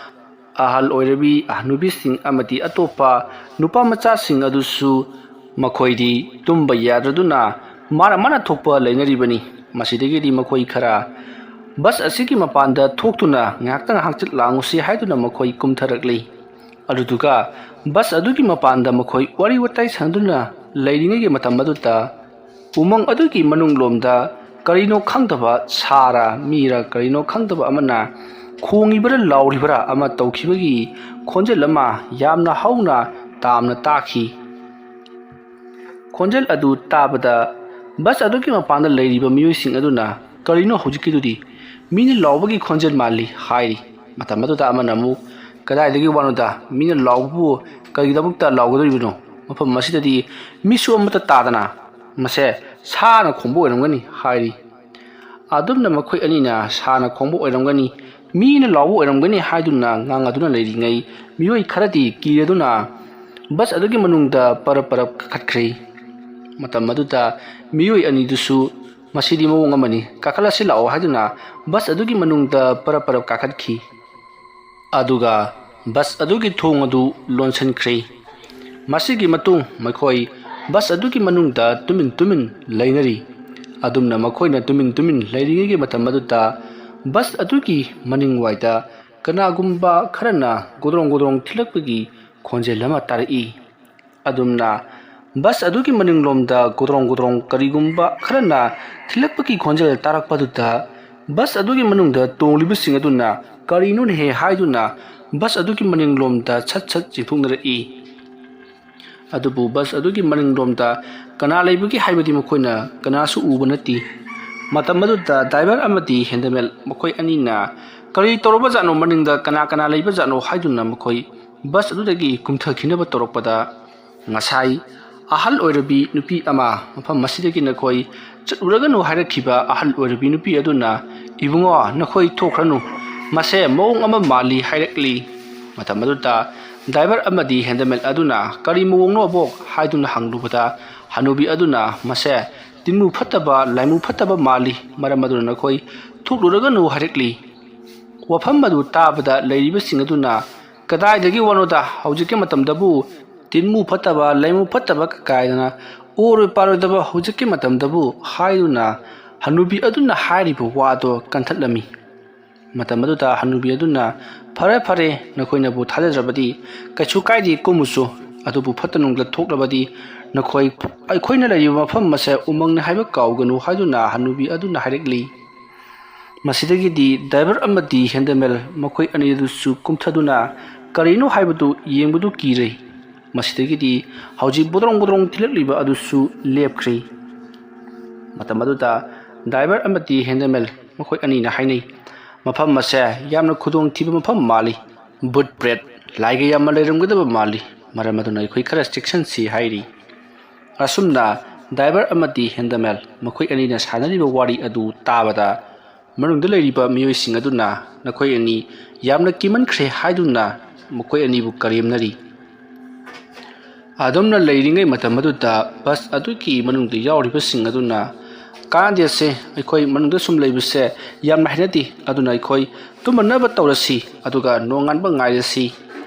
ꯑꯍꯜ ꯑꯣꯏꯔꯕꯤ ꯍꯅꯨꯕꯤꯁꯤꯡ ꯑꯃꯗꯤ ꯑꯇꯣꯞꯄ ꯅꯨꯄꯥ ꯃꯆꯥꯁꯤꯡ ꯑꯗꯨꯁꯨ ꯃꯈꯣꯏꯗꯤ ꯇꯨꯝꯕ ꯌꯥꯗ꯭ꯔꯗꯨꯅ ꯃꯥꯅ ꯃꯥꯅ ꯊꯣꯛꯄ ꯂꯩꯅꯔꯤꯕꯅꯤ꯫ ꯃꯁꯤꯗꯒꯤꯗꯤ ꯃꯈꯣꯏ ꯈꯔ ꯕꯁ ꯑꯁꯤꯒꯤ ꯃꯄꯥꯟꯗ ꯊꯣꯛꯇꯨꯅ ꯉꯥꯏꯍꯥꯛꯇꯪ ꯍꯪꯆꯤꯠ ꯂꯥꯡꯉꯨꯁꯤ ꯍꯥꯏꯗꯨꯅ ꯃꯈꯣꯏ ꯀꯨꯝꯊꯔꯛꯂꯤ꯫ ꯑꯗꯨꯗꯨꯒ ꯕꯁ ꯑꯗꯨꯒꯤ ꯃꯄꯥꯟꯗ ꯃꯈꯣꯏ ꯋꯥꯔꯤ ꯋꯥꯇꯥꯏ ꯁꯥꯟꯅꯗꯨꯅ ꯂꯩꯔꯤꯉꯩꯒꯤ ꯃꯇꯝ ꯑꯗꯨꯗ ꯎꯃꯪ ꯑꯗꯨꯒꯤ ꯃꯅꯨꯡꯂꯣꯝꯗ ꯀꯔꯤꯅꯣ ꯈꯪꯗꯕ, ꯁꯥꯔ ꯃꯤꯔ ꯀꯔꯤꯅꯣ ꯈꯪꯗꯕ ꯑꯃꯅ ꯈꯣꯡꯉꯤꯕꯔꯥ ꯂꯥꯎꯔꯤꯕꯔꯥ ꯑꯃ ꯇꯧꯈꯤꯕꯒꯤ ꯈꯣꯟꯖꯦꯜ ꯑꯃ ꯌꯥꯝꯅ ꯍꯧꯅ ꯇꯥꯝꯅ ꯇꯥꯈꯤ꯫ ꯈꯣꯟꯖꯦꯜ ꯑꯗꯨ ꯇꯥꯕꯗ ꯕꯁ ꯑꯗꯨꯒꯤ ꯃꯄꯥꯟꯗ ꯂꯩꯔꯤꯕ ꯃꯤꯑꯣꯏꯁꯤꯡ ꯑꯗꯨꯅ "ꯀꯔꯤꯅꯣ ꯍꯧꯖꯤꯛꯀꯤꯗꯨꯗꯤ? ꯃꯤꯅ ꯂꯥꯎꯕꯒꯤ ꯈꯣꯟꯖꯦꯜ ꯃꯥꯜꯂꯤ" ꯍꯥꯏꯔꯤ꯫ ꯃꯇꯝ ꯑꯗꯨꯗ ꯑꯃꯅ ꯑꯃꯨꯛ, "ꯀꯗꯥꯏꯗꯒꯤ ꯋꯥꯅꯣꯗ? ꯃꯤꯅ ꯂꯥꯎꯕꯕꯨ ꯀꯔꯤꯒꯤꯗꯃꯛꯇ ꯂꯥꯎꯒꯗꯧꯔꯤꯕꯅꯣ? ꯃꯐꯝ ꯑꯁꯤꯗꯗꯤ ꯃꯤꯁꯨ ꯑꯃꯠꯇ ꯇꯥꯗꯅ, ꯃꯁꯦ ꯁꯥꯅ ꯈꯣꯡꯕ ꯑꯣꯏꯔꯝꯒꯅꯤ" ꯍꯥꯏꯔꯤ꯫ ꯑꯗꯨꯝꯅ ꯃꯈꯣꯏ ꯑꯅꯤꯅ "ꯁꯥꯅ ꯈꯣꯡꯕ ꯑꯣꯏꯔꯝꯒꯅꯤ, ꯃꯤꯅ ꯂꯥꯎꯕ ꯑꯣꯏꯔꯝꯒꯅꯤ" ꯍꯥꯏꯗꯨꯅ ꯉꯥꯡꯅꯗꯨꯅ ꯂꯩꯔꯤꯉꯩ, ꯃꯤꯑꯣꯏ ꯈꯔꯗꯤ ꯀꯤꯔꯗꯨꯅ ꯕꯁ ꯑꯗꯨꯒꯤ ꯃꯅꯨꯡꯗ ꯄꯔꯞ ꯄꯔꯞ ꯀꯥꯈꯠꯈ꯭ꯔꯦ꯫ ꯃꯇꯝ ꯑꯗꯨꯗ ꯃꯤꯑꯣꯏ ꯑꯅꯤꯗꯨꯁꯨ "ꯃꯁꯤꯗꯤ ꯃꯑꯣꯡ ꯑꯃꯅꯤ, ꯀꯥꯈꯠꯂꯁꯤ ꯂꯥꯛꯑꯣ" ꯍꯥꯏꯗꯨꯅ ꯕꯁ ꯑꯗꯨꯒꯤ ꯃꯅꯨꯡꯗ ꯄꯔꯞ ꯄꯔꯞ ꯀꯥꯈꯠꯈꯤ꯫ ꯑꯗꯨꯒ ꯕꯁ ꯑꯗꯨꯒꯤ ꯊꯣꯡ ꯑꯗꯨ ꯂꯣꯟꯁꯤꯟꯈ꯭ꯔꯦ꯫ ꯃꯁꯤꯒꯤ ꯃꯇꯨꯡ ꯃꯈꯣꯏ ꯕꯁ ꯑꯗꯨꯒꯤ ꯃꯅꯨꯡꯗ ꯇꯨꯃꯤꯟ ꯇꯨꯃꯤꯟ ꯂꯩꯅꯔꯤ꯫ ꯑꯗꯨꯝꯅ ꯃꯈꯣꯏꯅ ꯇꯨꯃꯤꯟ ꯇꯨꯃꯤꯟ ꯂꯩꯔꯤꯉꯩꯒꯤ ꯃꯇꯝ ꯑꯗꯨꯗ ꯕꯁ ꯑꯗꯨꯒꯤ ꯃꯅꯤꯡꯋꯥꯏꯗ ꯀꯅꯥꯒꯨꯝꯕ ꯈꯔꯅ ꯒꯣꯗ꯭ꯔꯣꯡ ꯒꯣꯗ꯭ꯔꯣꯡ ꯊꯤꯜꯂꯛꯄꯒꯤ ꯈꯣꯟꯖꯦꯜ ꯑꯃ ꯇꯥꯔꯛꯏ꯫ ꯑꯗꯨꯝꯅ ꯕꯁ ꯑꯗꯨꯒꯤ ꯃꯅꯤꯡꯂꯣꯝꯗ ꯒꯣꯗ꯭ꯔꯣꯡ ꯒꯣꯗ꯭ꯔꯣꯡ ꯀꯔꯤꯒꯨꯝꯕ ꯈꯔꯅ ꯊꯤꯜꯂꯛꯄꯒꯤ ꯈꯣꯟꯖꯦꯜ ꯇꯥꯔꯛꯄꯗꯨꯗ ꯕꯁ ꯑꯗꯨꯒꯤ ꯃꯅꯨꯡꯗ ꯇꯣꯡꯂꯤꯕꯁꯤꯡ ꯑꯗꯨꯅ "ꯀꯔꯤꯅꯣꯅꯦꯍꯦ?" ꯍꯥꯏꯗꯨꯅ ꯕꯁ ꯑꯗꯨꯒꯤ ꯃꯅꯤꯡꯂꯣꯝꯗ ꯁꯠ ꯁꯠ ꯆꯦꯟꯊꯣꯛꯅꯔꯛꯏ꯫ ꯑꯗꯨꯕꯨ ꯕꯁ ꯑꯗꯨꯒꯤ ꯃꯅꯤꯡꯂꯣꯝꯗ ꯀꯅꯥ ꯂꯩꯕꯒꯦ ꯍꯥꯏꯕꯗꯤ ꯃꯈꯣꯏꯅ ꯀꯅꯥꯁꯨ ꯎꯕ ꯅꯠꯇꯦ꯫ ꯃꯇꯝ ꯑꯗꯨꯗ ꯗ꯭ꯔꯥꯏꯚꯔ ꯑꯃꯗꯤ ꯍꯦꯟꯗꯃꯦꯟ ꯃꯈꯣꯏ ꯑꯅꯤꯅ "ꯀꯔꯤ ꯇꯧꯔꯕꯖꯥꯠꯅꯣ? ꯃꯅꯤꯡꯗ ꯀꯅꯥ ꯀꯅꯥ ꯂꯩꯕꯖꯥꯠꯅꯣ?" ꯍꯥꯏꯗꯨꯅ ꯃꯈꯣꯏ ꯕꯁ ꯑꯗꯨꯗꯒꯤ ꯀꯨꯝꯊꯈꯤꯅꯕ ꯇꯧꯔꯛꯄꯗ, ꯉꯁꯥꯏ ꯑꯍꯜ ꯑꯣꯏꯔꯕꯤ ꯅꯨꯄꯤ ꯑꯃ ꯃꯐꯝ ꯑꯁꯤꯗꯒꯤ ꯅꯈꯣꯏ ꯆꯠꯂꯨꯔꯒꯅꯨ ꯍꯥꯏꯔꯛꯈꯤꯕ ꯑꯍꯜ ꯑꯣꯏꯔꯕꯤ ꯅꯨꯄꯤ ꯑꯗꯨꯅ, "ꯏꯕꯨꯡꯉꯣ, ꯅꯈꯣꯏ ꯊꯣꯛꯈ꯭ꯔꯅꯨ, ꯃꯁꯦ ꯃꯑꯣꯡ ꯑꯃ ꯃꯥꯜꯂꯤ" ꯍꯥꯏꯔꯛꯂꯤ꯫ ꯃꯇꯝ ꯑꯗꯨꯗ ꯗ꯭ꯔꯥꯏꯚꯔ ꯑꯃꯗꯤ ꯍꯦꯟꯗꯃꯦꯟ ꯑꯗꯨꯅ, "ꯀꯔꯤ ꯃꯑꯣꯡꯅꯣ ꯑꯕꯣꯛ?" ꯍꯥꯏꯗꯨꯅ ꯍꯪꯂꯨꯕꯗ, ꯍꯅꯨꯕꯤ ꯑꯗꯨꯅ, "ꯃꯁꯦ ꯇꯤꯟꯃꯨ ꯐꯠꯇꯕ, ꯂꯥꯏꯃꯨ ꯐꯠꯇꯕ ꯃꯥꯜꯂꯤ, ꯃꯔꯝ ꯑꯗꯨꯅ ꯅꯈꯣꯏ ꯊꯣꯛꯂꯨꯔꯒꯅꯨ" ꯍꯥꯏꯔꯛꯂꯤ꯫ ꯋꯥꯐꯝ ꯑꯗꯨ ꯇꯥꯕꯗ ꯂꯩꯔꯤꯕꯁꯤꯡ ꯑꯗꯨꯅ, "ꯀꯗꯥꯏꯗꯒꯤ ꯋꯥꯅꯣꯗ, ꯍꯧꯖꯤꯛꯀꯤ ꯃꯇꯝꯗꯕꯨ ꯇꯤꯟꯃꯨ ꯐꯠꯇꯕ, ꯂꯥꯏꯃꯨ ꯐꯠꯇꯕ ꯀꯥꯏꯗꯅ ꯑꯣꯔꯣꯏ ꯄꯥꯔꯣꯏꯗꯕ ꯍꯧꯖꯤꯛꯀꯤ ꯃꯇꯝꯗꯕꯨ" ꯍꯥꯏꯗꯨꯅ ꯍꯅꯨꯕꯤ ꯑꯗꯨꯅ ꯍꯥꯏꯔꯤꯕ ꯋꯥꯗꯣ ꯀꯟꯊꯠꯂꯝꯃꯤ꯫ ꯃꯇꯝ ꯑꯗꯨꯗ ꯍꯅꯨꯕꯤ ꯑꯗꯨꯅ, "ꯐꯔꯦ, ꯐꯔꯦ, ꯅꯈꯣꯏꯅꯕꯨ ꯊꯥꯖꯗ꯭ꯔꯕꯗꯤ ꯀꯩꯁꯨ ꯀꯥꯏꯗꯦ, ꯀꯨꯝꯃꯨꯁꯨ꯫ ꯑꯗꯨꯕꯨ ꯐꯠꯇ ꯅꯨꯡꯗ ꯊꯣꯛꯂꯕꯗꯤ ꯅꯈꯣꯏ ꯑꯩꯈꯣꯏꯅ ꯂꯩꯔꯤꯕ ꯃꯐꯝ ꯑꯁꯦ ꯎꯃꯪꯅꯤ ꯍꯥꯏꯕ ꯀꯥꯎꯒꯅꯨ" ꯍꯥꯏꯗꯨꯅ ꯍꯅꯨꯕꯤ ꯑꯗꯨꯅ ꯍꯥꯏꯔꯛꯂꯤ꯫ ꯃꯁꯤꯗꯒꯤꯗꯤ ꯗ꯭ꯔꯥꯏꯚꯔ ꯑꯃꯗꯤ ꯍꯦꯟꯗꯃꯦꯟ ꯃꯈꯣꯏ ꯑꯅꯤ ꯑꯗꯨꯁꯨ ꯀꯨꯝꯊꯗꯨꯅ ꯀꯔꯤꯅꯣ ꯍꯥꯏꯕꯗꯨ ꯌꯦꯡꯕꯗꯨ ꯀꯤꯔꯦ꯫ ꯃꯁꯤꯗꯒꯤꯗꯤ ꯍꯧꯖꯤꯛ ꯕꯣꯗ꯭ꯔꯣꯡ ꯕꯣꯗ꯭ꯔꯣꯡ ꯊꯤꯜꯂꯛꯂꯤꯕ ꯑꯗꯨꯁꯨ ꯂꯦꯞꯈ꯭ꯔꯦ꯫ ꯃꯇꯝ ꯑꯗꯨꯗ ꯗ꯭ꯔꯥꯏꯚꯔ ꯑꯃꯗꯤ ꯍꯦꯟꯗꯃꯦꯟ ꯃꯈꯣꯏ ꯑꯅꯤꯅ ꯍꯥꯏꯅꯩ, "ꯃꯐꯝ ꯑꯁꯦ ꯌꯥꯝꯅ ꯈꯨꯗꯣꯡꯊꯤꯕ ꯃꯐꯝ ꯃꯥꯜꯂꯤ꯫ ꯚꯨꯠ ꯄ꯭ꯔꯦꯠ, ꯂꯥꯏꯒ ꯌꯥꯝꯅ ꯂꯩꯔꯝꯒꯗꯕ ꯃꯥꯜꯂꯤ, ꯃꯔꯝ ꯑꯗꯨꯅ ꯑꯩꯈꯣꯏ ꯈꯔ ꯆꯦꯛꯁꯤꯟꯁꯤ" ꯍꯥꯏꯔꯤ꯫ ꯑꯁꯨꯝꯅ ꯗ꯭ꯔꯥꯏꯚꯔ ꯑꯃꯗꯤ ꯍꯦꯟꯗꯃꯦꯟ ꯃꯈꯣꯏ ꯑꯅꯤꯅ ꯁꯥꯟꯅꯔꯤꯕ ꯋꯥꯔꯤ ꯑꯗꯨ ꯇꯥꯕꯗ ꯃꯅꯨꯡꯗ ꯂꯩꯔꯤꯕ ꯃꯤꯑꯣꯏꯁꯤꯡ ꯑꯗꯨꯅ ꯅꯈꯣꯏ ꯑꯅꯤ ꯌꯥꯝꯅ ꯀꯤꯃꯟꯈ꯭ꯔꯦ ꯍꯥꯏꯗꯨꯅ ꯃꯈꯣꯏ ꯑꯅꯤꯕꯨ ꯀꯔꯦꯝꯅꯔꯤ꯫ ꯑꯗꯨꯝꯅ ꯂꯩꯔꯤꯉꯩ ꯃꯇꯝ ꯑꯗꯨꯗ ꯕꯁ ꯑꯗꯨꯒꯤ ꯃꯅꯨꯡꯗ ꯌꯥꯎꯔꯤꯕꯁꯤꯡ ꯑꯗꯨꯅ, "ꯀꯥꯟꯅꯗꯦꯁꯦ, ꯑꯩꯈꯣꯏ ꯃꯅꯨꯡꯗ ꯁꯨꯝ ꯂꯩꯕꯁꯦ ꯌꯥꯝꯅ ꯍꯩꯅꯗꯦ, ꯑꯗꯨꯅ ꯑꯩꯈꯣꯏ ꯇꯨꯝꯃꯅꯕ ꯇꯧꯔꯁꯤ, ꯑꯗꯨꯒ ꯅꯣꯡꯉꯥꯟꯕ ꯉꯥꯏꯔꯁꯤ"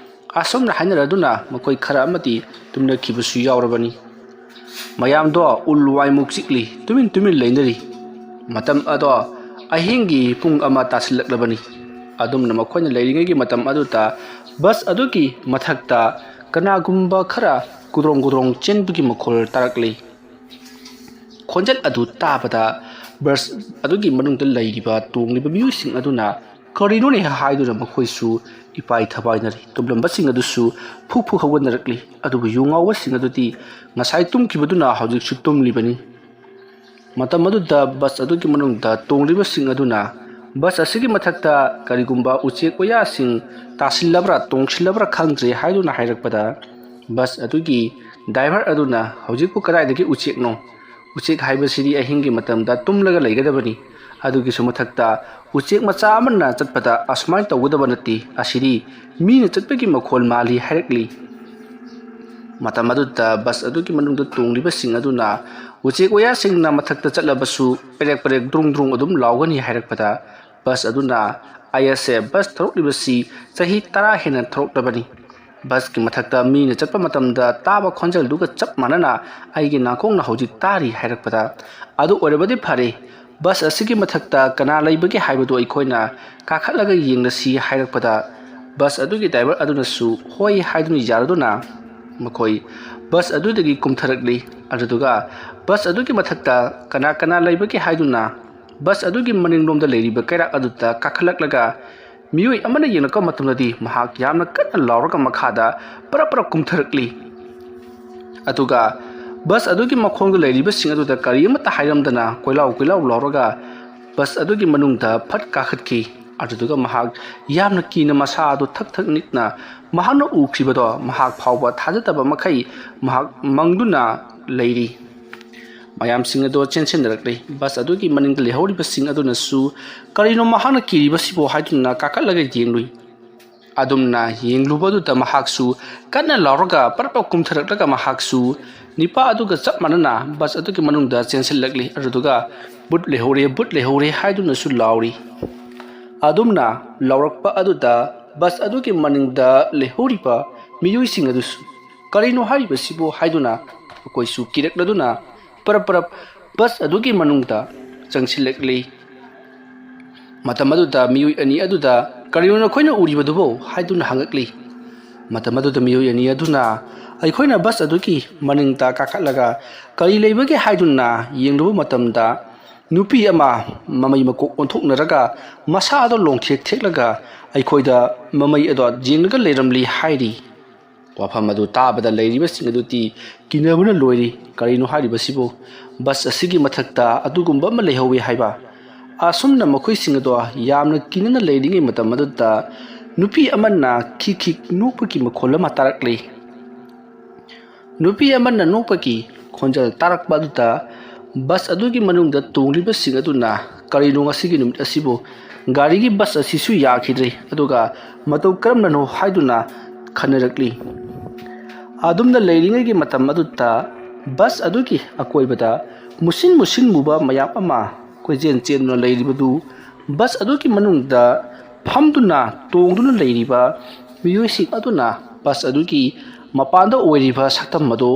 ꯑꯁꯨꯝꯅ ꯍꯥꯏꯅꯔꯗꯨꯅ ꯃꯈꯣꯏ ꯈꯔ ꯑꯃꯗꯤ ꯇꯨꯝꯅꯈꯤꯕꯁꯨ ꯌꯥꯎꯔꯕꯅꯤ꯫ ꯃꯌꯥꯝꯗꯣ ꯎꯜ ꯋꯥꯏꯃꯨꯛ ꯆꯤꯛꯂꯤ, ꯇꯨꯃꯤꯟ ꯇꯨꯃꯤꯟ ꯂꯩꯅꯔꯤ꯫ ꯃꯇꯝ ꯑꯗꯣ ꯑꯍꯤꯡꯒꯤ ꯄꯨꯡ ꯑꯃ ꯇꯥꯁꯤꯜꯂꯛꯂꯕꯅꯤ꯫ ꯑꯗꯨꯝꯅ ꯃꯈꯣꯏꯅ ꯂꯩꯔꯤꯉꯩꯒꯤ ꯃꯇꯝ ꯑꯗꯨꯗ ꯕꯁ ꯑꯗꯨꯒꯤ ꯃꯊꯛꯇ ꯀꯅꯥꯒꯨꯝꯕ ꯈꯔ ꯒꯨꯗ꯭ꯔꯣꯡ ꯒꯨꯗ꯭ꯔꯣꯡ ꯆꯦꯟꯕꯒꯤ ꯃꯈꯣꯜ ꯇꯥꯔꯛꯂꯤ꯫ ꯈꯣꯟꯖꯦꯜ ꯑꯗꯨ ꯇꯥꯕꯗ ꯕꯁ ꯑꯗꯨꯒꯤ ꯃꯅꯨꯡꯗ ꯂꯩꯔꯤꯕ, ꯇꯣꯡꯂꯤꯕ ꯃꯤꯑꯣꯏꯁꯤꯡ ꯑꯗꯨꯅ "ꯀꯔꯤꯅꯣꯅꯦ?" ꯍꯥꯏꯗꯨꯅ ꯃꯈꯣꯏꯁꯨ ꯏꯄꯥꯏ ꯊꯕꯥꯏꯅꯔꯤ꯫ ꯇꯨꯝꯂꯝꯕꯁꯤꯡ ꯑꯗꯨꯁꯨ ꯐꯨꯛ ꯐꯨꯛ ꯍꯧꯒꯠꯅꯔꯛꯂꯤ꯫ ꯑꯗꯨꯕꯨ ꯌꯨ ꯉꯥꯎꯕꯁꯤꯡ ꯑꯗꯨꯗꯤ ꯉꯁꯥꯏ ꯇꯨꯝꯈꯤꯕꯗꯨꯅ ꯍꯧꯖꯤꯛꯁꯨ ꯇꯨꯝꯂꯤꯕꯅꯤ꯫ ꯃꯇꯝ ꯑꯗꯨꯗ ꯕꯁ ꯑꯗꯨꯒꯤ ꯃꯅꯨꯡꯗ ꯇꯣꯡꯂꯤꯕꯁꯤꯡ ꯑꯗꯨꯅ ꯕꯁ ꯑꯁꯤꯒꯤ ꯃꯊꯛꯇ ꯀꯔꯤꯒꯨꯝꯕ ꯎꯆꯦꯛ ꯋꯥꯌꯥꯁꯤꯡ ꯇꯥꯁꯤꯜꯂꯕ꯭ꯔꯥ ꯇꯣꯡꯁꯤꯜꯂꯕ꯭ꯔꯥ ꯈꯪꯗ꯭ꯔꯦ ꯍꯥꯏꯗꯨꯅ ꯍꯥꯏꯔꯛꯄꯗ, ꯕꯁ ꯑꯗꯨꯒꯤ ꯗ꯭ꯔꯥꯏꯚꯔ ꯑꯗꯨꯅ, "ꯍꯧꯖꯤꯛꯄꯨ ꯀꯗꯥꯏꯗꯒꯤ ꯎꯆꯦꯛꯅꯣ? ꯎꯆꯦꯛ ꯍꯥꯏꯕꯁꯤꯗꯤ ꯑꯍꯤꯡꯒꯤ ꯃꯇꯝꯗ ꯇꯨꯝꯂꯒ ꯂꯩꯒꯗꯕꯅꯤ꯫ ꯑꯗꯨꯒꯤꯁꯨ ꯃꯊꯛꯇ ꯎꯆꯦꯛ ꯃꯆꯥ ꯑꯃꯅ ꯆꯠꯄꯗ ꯑꯁꯨꯃꯥꯏꯅ ꯇꯧꯒꯗꯕ ꯅꯠꯇꯦ꯫ ꯑꯁꯤꯗꯤ ꯃꯤꯅ ꯆꯠꯄꯒꯤ ꯃꯈꯣꯜ ꯃꯥꯜꯂꯤ" ꯍꯥꯏꯔꯛꯂꯤ꯫ ꯃꯇꯝ ꯑꯗꯨꯗ ꯕꯁ ꯑꯗꯨꯒꯤ ꯃꯅꯨꯡꯗ ꯇꯣꯡꯂꯤꯕꯁꯤꯡ ꯑꯗꯨꯅ ꯎꯆꯦꯛ ꯋꯥꯌꯥꯁꯤꯡꯅ ꯃꯊꯛꯇ ꯆꯠꯂꯕꯁꯨ ꯄꯦꯔꯦꯛ ꯄꯦꯔꯦꯛ ꯗ꯭ꯔꯨꯡ ꯗ꯭ꯔꯨꯡ ꯑꯗꯨꯝ ꯂꯥꯎꯒꯅꯤ ꯍꯥꯏꯔꯛꯄꯗ, ꯕꯁ ꯑꯗꯨꯅ, "ꯑꯩ ꯑꯁꯦ ꯕꯁ ꯊꯧꯔꯛꯂꯤꯕꯁꯤ ꯆꯍꯤ ꯇꯔꯥ ꯍꯦꯟꯅ ꯊꯧꯔꯛꯂꯕꯅꯤ꯫ ꯕꯁꯀꯤ ꯃꯊꯛꯇ ꯃꯤꯅ ꯆꯠꯄ ꯃꯇꯝꯗ ꯇꯥꯕ ꯈꯣꯟꯖꯦꯜꯗꯨꯒ ꯆꯞ ꯃꯥꯟꯅꯅ ꯑꯩꯒꯤ ꯅꯥꯀꯣꯡꯅ ꯍꯧꯖꯤꯛ ꯇꯥꯔꯤ" ꯍꯥꯏꯔꯛꯄꯗ, "ꯑꯗꯨ ꯑꯣꯏꯔꯕꯗꯤ ꯐꯔꯦ, ꯕꯁ ꯑꯁꯤꯒꯤ ꯃꯊꯛꯇ ꯀꯅꯥ ꯂꯩꯕꯒꯦ ꯍꯥꯏꯕꯗꯨ ꯑꯩꯈꯣꯏꯅ ꯀꯥꯈꯠꯂꯒ ꯌꯦꯡꯂꯁꯤ" ꯍꯥꯏꯔꯛꯄꯗ, ꯕꯁ ꯑꯗꯨꯒꯤ ꯗ꯭ꯔꯥꯏꯚꯔ ꯑꯗꯨꯅꯁꯨ "ꯍꯣꯏ" ꯍꯥꯏꯗꯨꯅ ꯌꯥꯔꯗꯨꯅ ꯃꯈꯣꯏ ꯕꯁ ꯑꯗꯨꯗꯒꯤ ꯀꯨꯝꯊꯔꯛꯂꯤ꯫ ꯑꯗꯨꯗꯨꯒ ꯕꯁ ꯑꯗꯨꯒꯤ ꯃꯊꯛꯇ ꯀꯅꯥ ꯀꯅꯥ ꯂꯩꯕꯒꯦ ꯍꯥꯏꯗꯨꯅ ꯕꯁ ꯑꯗꯨꯒꯤ ꯃꯅꯤꯡꯂꯣꯝꯗ ꯂꯩꯔꯤꯕ ꯀꯩꯔꯥꯛ ꯑꯗꯨꯗ ꯀꯥꯈꯠꯂꯛꯂꯒ ꯃꯤꯑꯣꯏ ꯑꯃꯅ ꯌꯦꯡꯂꯛꯄ ꯃꯇꯝꯗꯗꯤ ꯃꯍꯥꯛ ꯌꯥꯝꯅ ꯀꯟꯅ ꯂꯥꯎꯔꯒ ꯃꯈꯥꯗ ꯄꯔꯞ ꯄꯔꯞ ꯀꯨꯝꯊꯔꯛꯂꯤ꯫ ꯑꯗꯨꯒ ꯕꯁ ꯑꯗꯨꯒꯤ ꯃꯈꯣꯡꯗ ꯂꯩꯔꯤꯕꯁꯤꯡ ꯑꯗꯨꯗ ꯀꯔꯤ ꯑꯃꯠꯇ ꯍꯥꯏꯔꯝꯗꯅ ꯀꯣꯏꯂꯥꯎ ꯀꯣꯏꯂꯥꯎ ꯂꯥꯎꯔꯒ ꯕꯁ ꯑꯗꯨꯒꯤ ꯃꯅꯨꯡꯗ ꯐꯠ ꯀꯥꯈꯠꯈꯤ꯫ ꯑꯗꯨꯗꯨꯒ ꯃꯍꯥꯛ ꯌꯥꯝꯅ ꯀꯤꯅ ꯃꯁꯥ ꯑꯗꯨ ꯊꯛ ꯊꯛ ꯅꯤꯛꯅ ꯃꯍꯥꯛꯅ ꯎꯈ꯭ꯔꯤꯕꯗꯣ ꯃꯍꯥꯛ ꯐꯥꯎꯕ ꯊꯥꯖꯗꯕ ꯃꯈꯩ ꯃꯍꯥꯛ ꯃꯪꯗꯨꯅ ꯂꯩꯔꯤ꯫ ꯃꯌꯥꯝꯁꯤꯡ ꯑꯗꯨ ꯆꯦꯟꯁꯤꯟꯅꯔꯛꯂꯤ꯫ ꯕꯁ ꯑꯗꯨꯒꯤ ꯃꯅꯤꯡꯗ ꯂꯩꯍꯧꯔꯤꯕꯁꯤꯡ ꯑꯗꯨꯅꯁꯨ "ꯀꯔꯤꯅꯣ ꯃꯍꯥꯛꯅ ꯀꯤꯔꯤꯕꯁꯤꯕꯣ?" ꯍꯥꯏꯗꯨꯅ ꯀꯥꯈꯠꯂꯒ ꯌꯦꯡꯂꯨꯏ꯫ ꯑꯗꯨꯝꯅ ꯌꯦꯡꯂꯨꯕꯗꯨꯗ ꯃꯍꯥꯛꯁꯨ ꯀꯟꯅ ꯂꯥꯎꯔꯒ ꯄꯔꯞ ꯄꯔꯞ ꯀꯨꯝꯊꯔꯛꯂꯒ ꯃꯍꯥꯛꯁꯨ ꯅꯤꯄꯥ ꯑꯗꯨꯒ ꯆꯞ ꯃꯥꯟꯅꯅ ꯕꯁ ꯑꯗꯨꯒꯤ ꯃꯅꯨꯡꯗ ꯆꯦꯟꯁꯤꯜꯂꯛꯂꯤ꯫ ꯑꯗꯨꯗꯨꯒ "ꯕꯨꯠ ꯂꯩꯍꯧꯔꯦ, ꯕꯨꯠ ꯂꯩꯍꯧꯔꯦ" ꯍꯥꯏꯗꯨꯅꯁꯨ ꯂꯥꯎꯔꯤ꯫ ꯑꯗꯨꯝꯅ ꯂꯥꯎꯔꯛꯄ ꯑꯗꯨꯗ ꯕꯁ ꯑꯗꯨꯒꯤ ꯃꯅꯤꯡꯗ ꯂꯩꯍꯧꯔꯤꯕ ꯃꯤꯑꯣꯏꯁꯤꯡ ꯑꯗꯨꯁꯨ "ꯀꯔꯤꯅꯣ ꯍꯥꯏꯔꯤꯕꯁꯤꯕꯨ?" ꯍꯥꯏꯗꯨꯅ ꯃꯈꯣꯏꯁꯨ ꯀꯤꯔꯛꯂꯗꯨꯅ ꯄꯔꯞ ꯄꯔꯞ ꯕꯁ ꯑꯗꯨꯒꯤ ꯃꯅꯨꯡꯗ ꯆꯪꯁꯤꯜꯂꯛꯂꯤ꯫ ꯃꯇꯝ ꯑꯗꯨꯗ ꯃꯤꯑꯣꯏ ꯑꯅꯤ ꯑꯗꯨꯗ "ꯀꯔꯤꯅꯣ ꯅꯈꯣꯏꯅ ꯎꯔꯤꯕꯗꯨꯕꯨ?" ꯍꯥꯏꯗꯨꯅ ꯍꯪꯉꯛꯂꯤ꯫ ꯃꯇꯝ ꯑꯗꯨꯗ ꯃꯤꯑꯣꯏ ꯑꯅꯤ ꯑꯗꯨꯅ ꯑꯩꯈꯣꯏꯅ ꯕꯁ ꯑꯗꯨꯒꯤ ꯃꯅꯤꯡꯗ ꯀꯥꯈꯠꯂꯒ ꯀꯔꯤ ꯂꯩꯕꯒꯦ ꯍꯥꯏꯗꯨꯅ ꯌꯦꯡꯂꯨꯕ ꯃꯇꯝꯗ ꯅꯨꯄꯤ ꯑꯃ ꯃꯃꯩ ꯃꯀꯣꯛ ꯑꯣꯟꯊꯣꯛꯅꯔꯒ ꯃꯁꯥ ꯑꯗꯣ ꯂꯣꯡꯊꯦꯛ ꯊꯦꯛꯂꯒ ꯑꯩꯈꯣꯏꯗ ꯃꯃꯩ ꯑꯗꯣ ꯌꯦꯡꯂꯒ ꯂꯩꯔꯝꯂꯤ ꯍꯥꯏꯔꯤ꯫ ꯋꯥꯐꯝ ꯑꯗꯨ ꯇꯥꯕꯗ ꯂꯩꯔꯤꯕꯁꯤꯡ ꯑꯗꯨꯗꯤ ꯀꯤꯅꯕꯅ ꯂꯣꯏꯔꯤ꯫ "ꯀꯔꯤꯅꯣ ꯍꯥꯏꯔꯤꯕꯁꯤꯕꯨ? ꯕꯁ ꯑꯁꯤꯒꯤ ꯃꯊꯛꯇ ꯑꯗꯨꯒꯨꯝꯕ ꯑꯃ ꯂꯩꯍꯧꯋꯤ ꯍꯥꯏꯕ?" ꯑꯁꯨꯝꯅ ꯃꯈꯣꯏꯁꯤꯡ ꯑꯗꯣ ꯌꯥꯝꯅ ꯀꯤꯅꯅ ꯂꯩꯔꯤꯉꯩ ꯃꯇꯝ ꯑꯗꯨꯗ ꯅꯨꯄꯤ ꯑꯃꯅ ꯈꯤꯛ ꯈꯤꯛ ꯅꯣꯛꯄꯒꯤ ꯃꯈꯣꯜ ꯑꯃ ꯇꯥꯔꯛꯂꯤ꯫ ꯅꯨꯄꯤ ꯑꯃꯅ ꯅꯣꯛꯄꯒꯤ ꯈꯣꯟꯖꯦꯜ ꯇꯥꯔꯛꯄ ꯑꯗꯨꯗ ꯕꯁ ꯑꯗꯨꯒꯤ ꯃꯅꯨꯡꯗ ꯇꯣꯡꯂꯤꯕꯁꯤꯡ ꯑꯗꯨꯅ "ꯀꯔꯤꯅꯣ ꯉꯁꯤꯒꯤ ꯅꯨꯃꯤꯠ ꯑꯁꯤꯕꯨ? ꯒꯥꯔꯤꯒꯤ ꯕꯁ ꯑꯁꯤꯁꯨ ꯌꯥꯈꯤꯗ꯭ꯔꯦ, ꯑꯗꯨꯒ ꯃꯇꯧ ꯀꯔꯝꯅꯅꯣ?" ꯍꯥꯏꯗꯨꯅ ꯈꯟꯅꯔꯛꯂꯤ꯫ ꯑꯗꯨꯝꯅ ꯂꯩꯔꯤꯉꯩꯒꯤ ꯃꯇꯝ ꯑꯗꯨꯗ ꯕꯁ ꯑꯗꯨꯒꯤ ꯑꯀꯣꯏꯕꯗ ꯃꯨꯁꯤꯟ ꯃꯨꯁꯤꯟ ꯃꯨꯕ ꯃꯌꯥꯝ ꯑꯃ ꯀꯣꯏꯆꯦꯟ ꯆꯦꯟꯗꯨꯅ ꯂꯩꯔꯤꯕꯗꯨ, ꯕꯁ ꯑꯗꯨꯒꯤ ꯃꯅꯨꯡꯗ ꯐꯝꯗꯨꯅ ꯇꯣꯡꯗꯨꯅ ꯂꯩꯔꯤꯕ ꯃꯤꯑꯣꯏꯁꯤꯡ ꯑꯗꯨꯅ ꯕꯁ ꯑꯗꯨꯒꯤ ꯃꯄꯥꯟꯗ ꯑꯣꯏꯔꯤꯕ ꯁꯛꯇꯝ ꯑꯗꯨ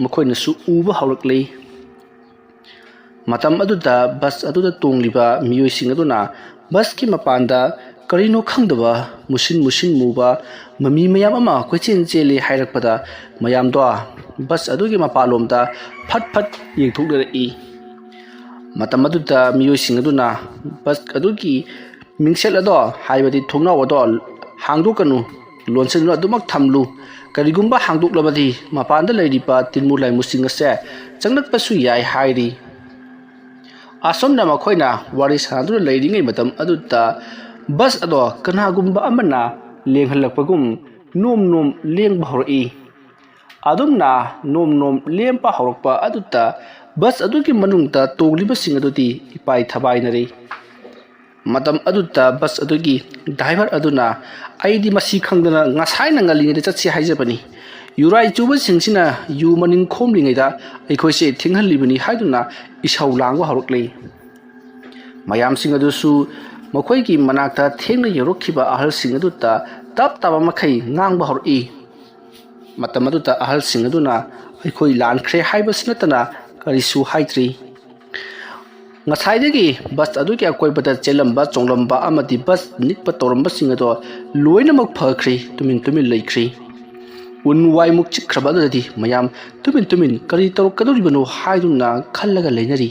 ꯃꯈꯣꯏꯅꯁꯨ ꯎꯕ ꯍꯧꯔꯛꯂꯤ꯫ ꯃꯇꯝ ꯑꯗꯨꯗ ꯕꯁ ꯑꯗꯨꯗ ꯇꯣꯡꯂꯤꯕ ꯃꯤꯑꯣꯏꯁꯤꯡ ꯑꯗꯨꯅ ꯕꯁꯀꯤ ꯃꯄꯥꯟꯗ ꯀꯔꯤꯅꯣ ꯈꯪꯗꯕ ꯃꯨꯁꯤꯟ ꯃꯨꯁꯤꯟ ꯃꯨꯕ ꯃꯃꯤ ꯃꯌꯥꯝ ꯑꯃ ꯀꯣꯏꯆꯦꯟ ꯆꯦꯜꯂꯤ ꯍꯥꯏꯔꯛꯄꯗ, ꯃꯌꯥꯝꯗꯣ ꯕꯁ ꯑꯗꯨꯒꯤ ꯃꯄꯥꯟꯂꯣꯝꯗ ꯐꯠ ꯐꯠ ꯌꯦꯡꯊꯣꯛꯅꯔꯛꯏ꯫ ꯃꯇꯝ ꯑꯗꯨꯗ ꯃꯤꯑꯣꯏꯁꯤꯡ ꯑꯗꯨꯅ ꯕꯁ ꯑꯗꯨꯒꯤ ꯃꯤꯡꯁꯦꯜ ꯑꯗꯣ, ꯍꯥꯏꯕꯗꯤ ꯊꯣꯡꯅꯥꯎ ꯑꯗꯣ ꯍꯥꯡꯗꯣꯛꯀꯅꯨ, ꯂꯣꯟꯁꯤꯟꯗꯨꯅ ꯑꯗꯨꯃꯛ ꯊꯝꯂꯨ꯫ ꯀꯔꯤꯒꯨꯝꯕ ꯍꯥꯡꯗꯣꯛꯂꯕꯗꯤ ꯃꯄꯥꯟꯗ ꯂꯩꯔꯤꯕ ꯇꯤꯟꯃꯨ ꯂꯥꯏꯃꯨꯁꯤꯡ ꯑꯁꯦ ꯆꯪꯂꯛꯄꯁꯨ ꯌꯥꯏ ꯍꯥꯏꯔꯤ꯫ ꯑꯁꯨꯝꯅ ꯃꯈꯣꯏꯅ ꯋꯥꯔꯤ ꯁꯥꯟꯅꯗꯨꯅ ꯂꯩꯔꯤꯉꯩ ꯃꯇꯝ ꯑꯗꯨꯗ ꯕꯁ ꯑꯗꯣ ꯀꯅꯥꯒꯨꯝꯕ ꯑꯃꯅ ꯂꯦꯡꯍꯜꯂꯛꯄꯒꯨꯝ ꯅꯣꯝ ꯅꯣꯝ ꯂꯦꯡꯕ ꯍꯧꯔꯛꯏ꯫ ꯑꯗꯨꯝꯅ ꯅꯣꯝ ꯅꯣꯝ ꯂꯦꯡꯕ ꯍꯧꯔꯛꯄ ꯑꯗꯨꯗ ꯕꯁ ꯑꯗꯨꯒꯤ ꯃꯅꯨꯡꯗ ꯇꯣꯡꯂꯤꯕꯁꯤꯡ ꯑꯗꯨꯗꯤ ꯏꯄꯥꯏ ꯊꯕꯥꯏꯅꯔꯤ꯫ ꯃꯇꯝ ꯑꯗꯨꯗ ꯕꯁ ꯑꯗꯨꯒꯤ ꯗ꯭ꯔꯥꯏꯚꯔ ꯑꯗꯨꯅ, "ꯑꯩꯗꯤ ꯃꯁꯤ ꯈꯪꯗꯅ ꯉꯁꯥꯏꯅ ꯉꯜꯂꯤꯉꯩꯗ ꯆꯠꯁꯤ ꯍꯥꯏꯖꯕꯅꯤ꯫ ꯌꯨꯔꯥꯏ ꯆꯨꯕꯁꯤꯡꯁꯤꯅ ꯌꯨ ꯃꯅꯤꯡ ꯈꯣꯝꯂꯤꯉꯩꯗ ꯑꯩꯈꯣꯏꯁꯦ ꯊꯦꯡꯍꯜꯂꯤꯕꯅꯤ" ꯍꯥꯏꯗꯨꯅ ꯏꯁꯧ ꯂꯥꯡꯕ ꯍꯧꯔꯛꯂꯤ꯫ ꯃꯌꯥꯝꯁꯤꯡ ꯑꯗꯨꯁꯨ ꯃꯈꯣꯏꯒꯤ ꯃꯅꯥꯛꯇ ꯊꯦꯡꯅ ꯌꯧꯔꯛꯈꯤꯕ ꯑꯍꯜꯁꯤꯡ ꯑꯗꯨꯗ ꯇꯞ ꯇꯥꯕ ꯃꯈꯩ ꯉꯥꯡꯕ ꯍꯧꯔꯛꯏ꯫ ꯃꯇꯝ ꯑꯗꯨꯗ ꯑꯍꯜꯁꯤꯡ ꯑꯗꯨꯅ "ꯑꯩꯈꯣꯏ ꯂꯥꯟꯈ꯭ꯔꯦ" ꯍꯥꯏꯕꯁꯤ ꯅꯠꯇꯅ ꯀꯔꯤꯁꯨ ꯍꯥꯏꯗ꯭ꯔꯤ꯫ ꯉꯁꯥꯏꯗꯒꯤ ꯕꯁ ꯑꯗꯨꯒꯤ ꯑꯀꯣꯏꯕꯗ ꯆꯦꯜꯂꯝꯕ ꯆꯣꯡꯂꯝꯕ ꯑꯃꯗꯤ ꯕꯁ ꯅꯤꯛꯄ ꯇꯧꯔꯝꯕꯁꯤꯡ ꯑꯗꯣ ꯂꯣꯏꯅꯃꯛ ꯐꯈ꯭ꯔꯤ, ꯇꯨꯃꯤꯟ ꯇꯨꯃꯤꯟ ꯂꯩꯈ꯭ꯔꯤ꯫ ꯎꯟ ꯋꯥꯏꯃꯨꯛ ꯆꯤꯛꯈ꯭ꯔꯕ ꯑꯗꯨꯗꯗꯤ ꯃꯌꯥꯝ ꯇꯨꯃꯤꯟ ꯇꯨꯃꯤꯟ ꯀꯔꯤ ꯇꯧꯔꯛꯀꯗꯧꯔꯤꯕꯅꯣ ꯍꯥꯏꯗꯨꯅ ꯈꯜꯂꯒ ꯂꯩꯅꯔꯤ꯫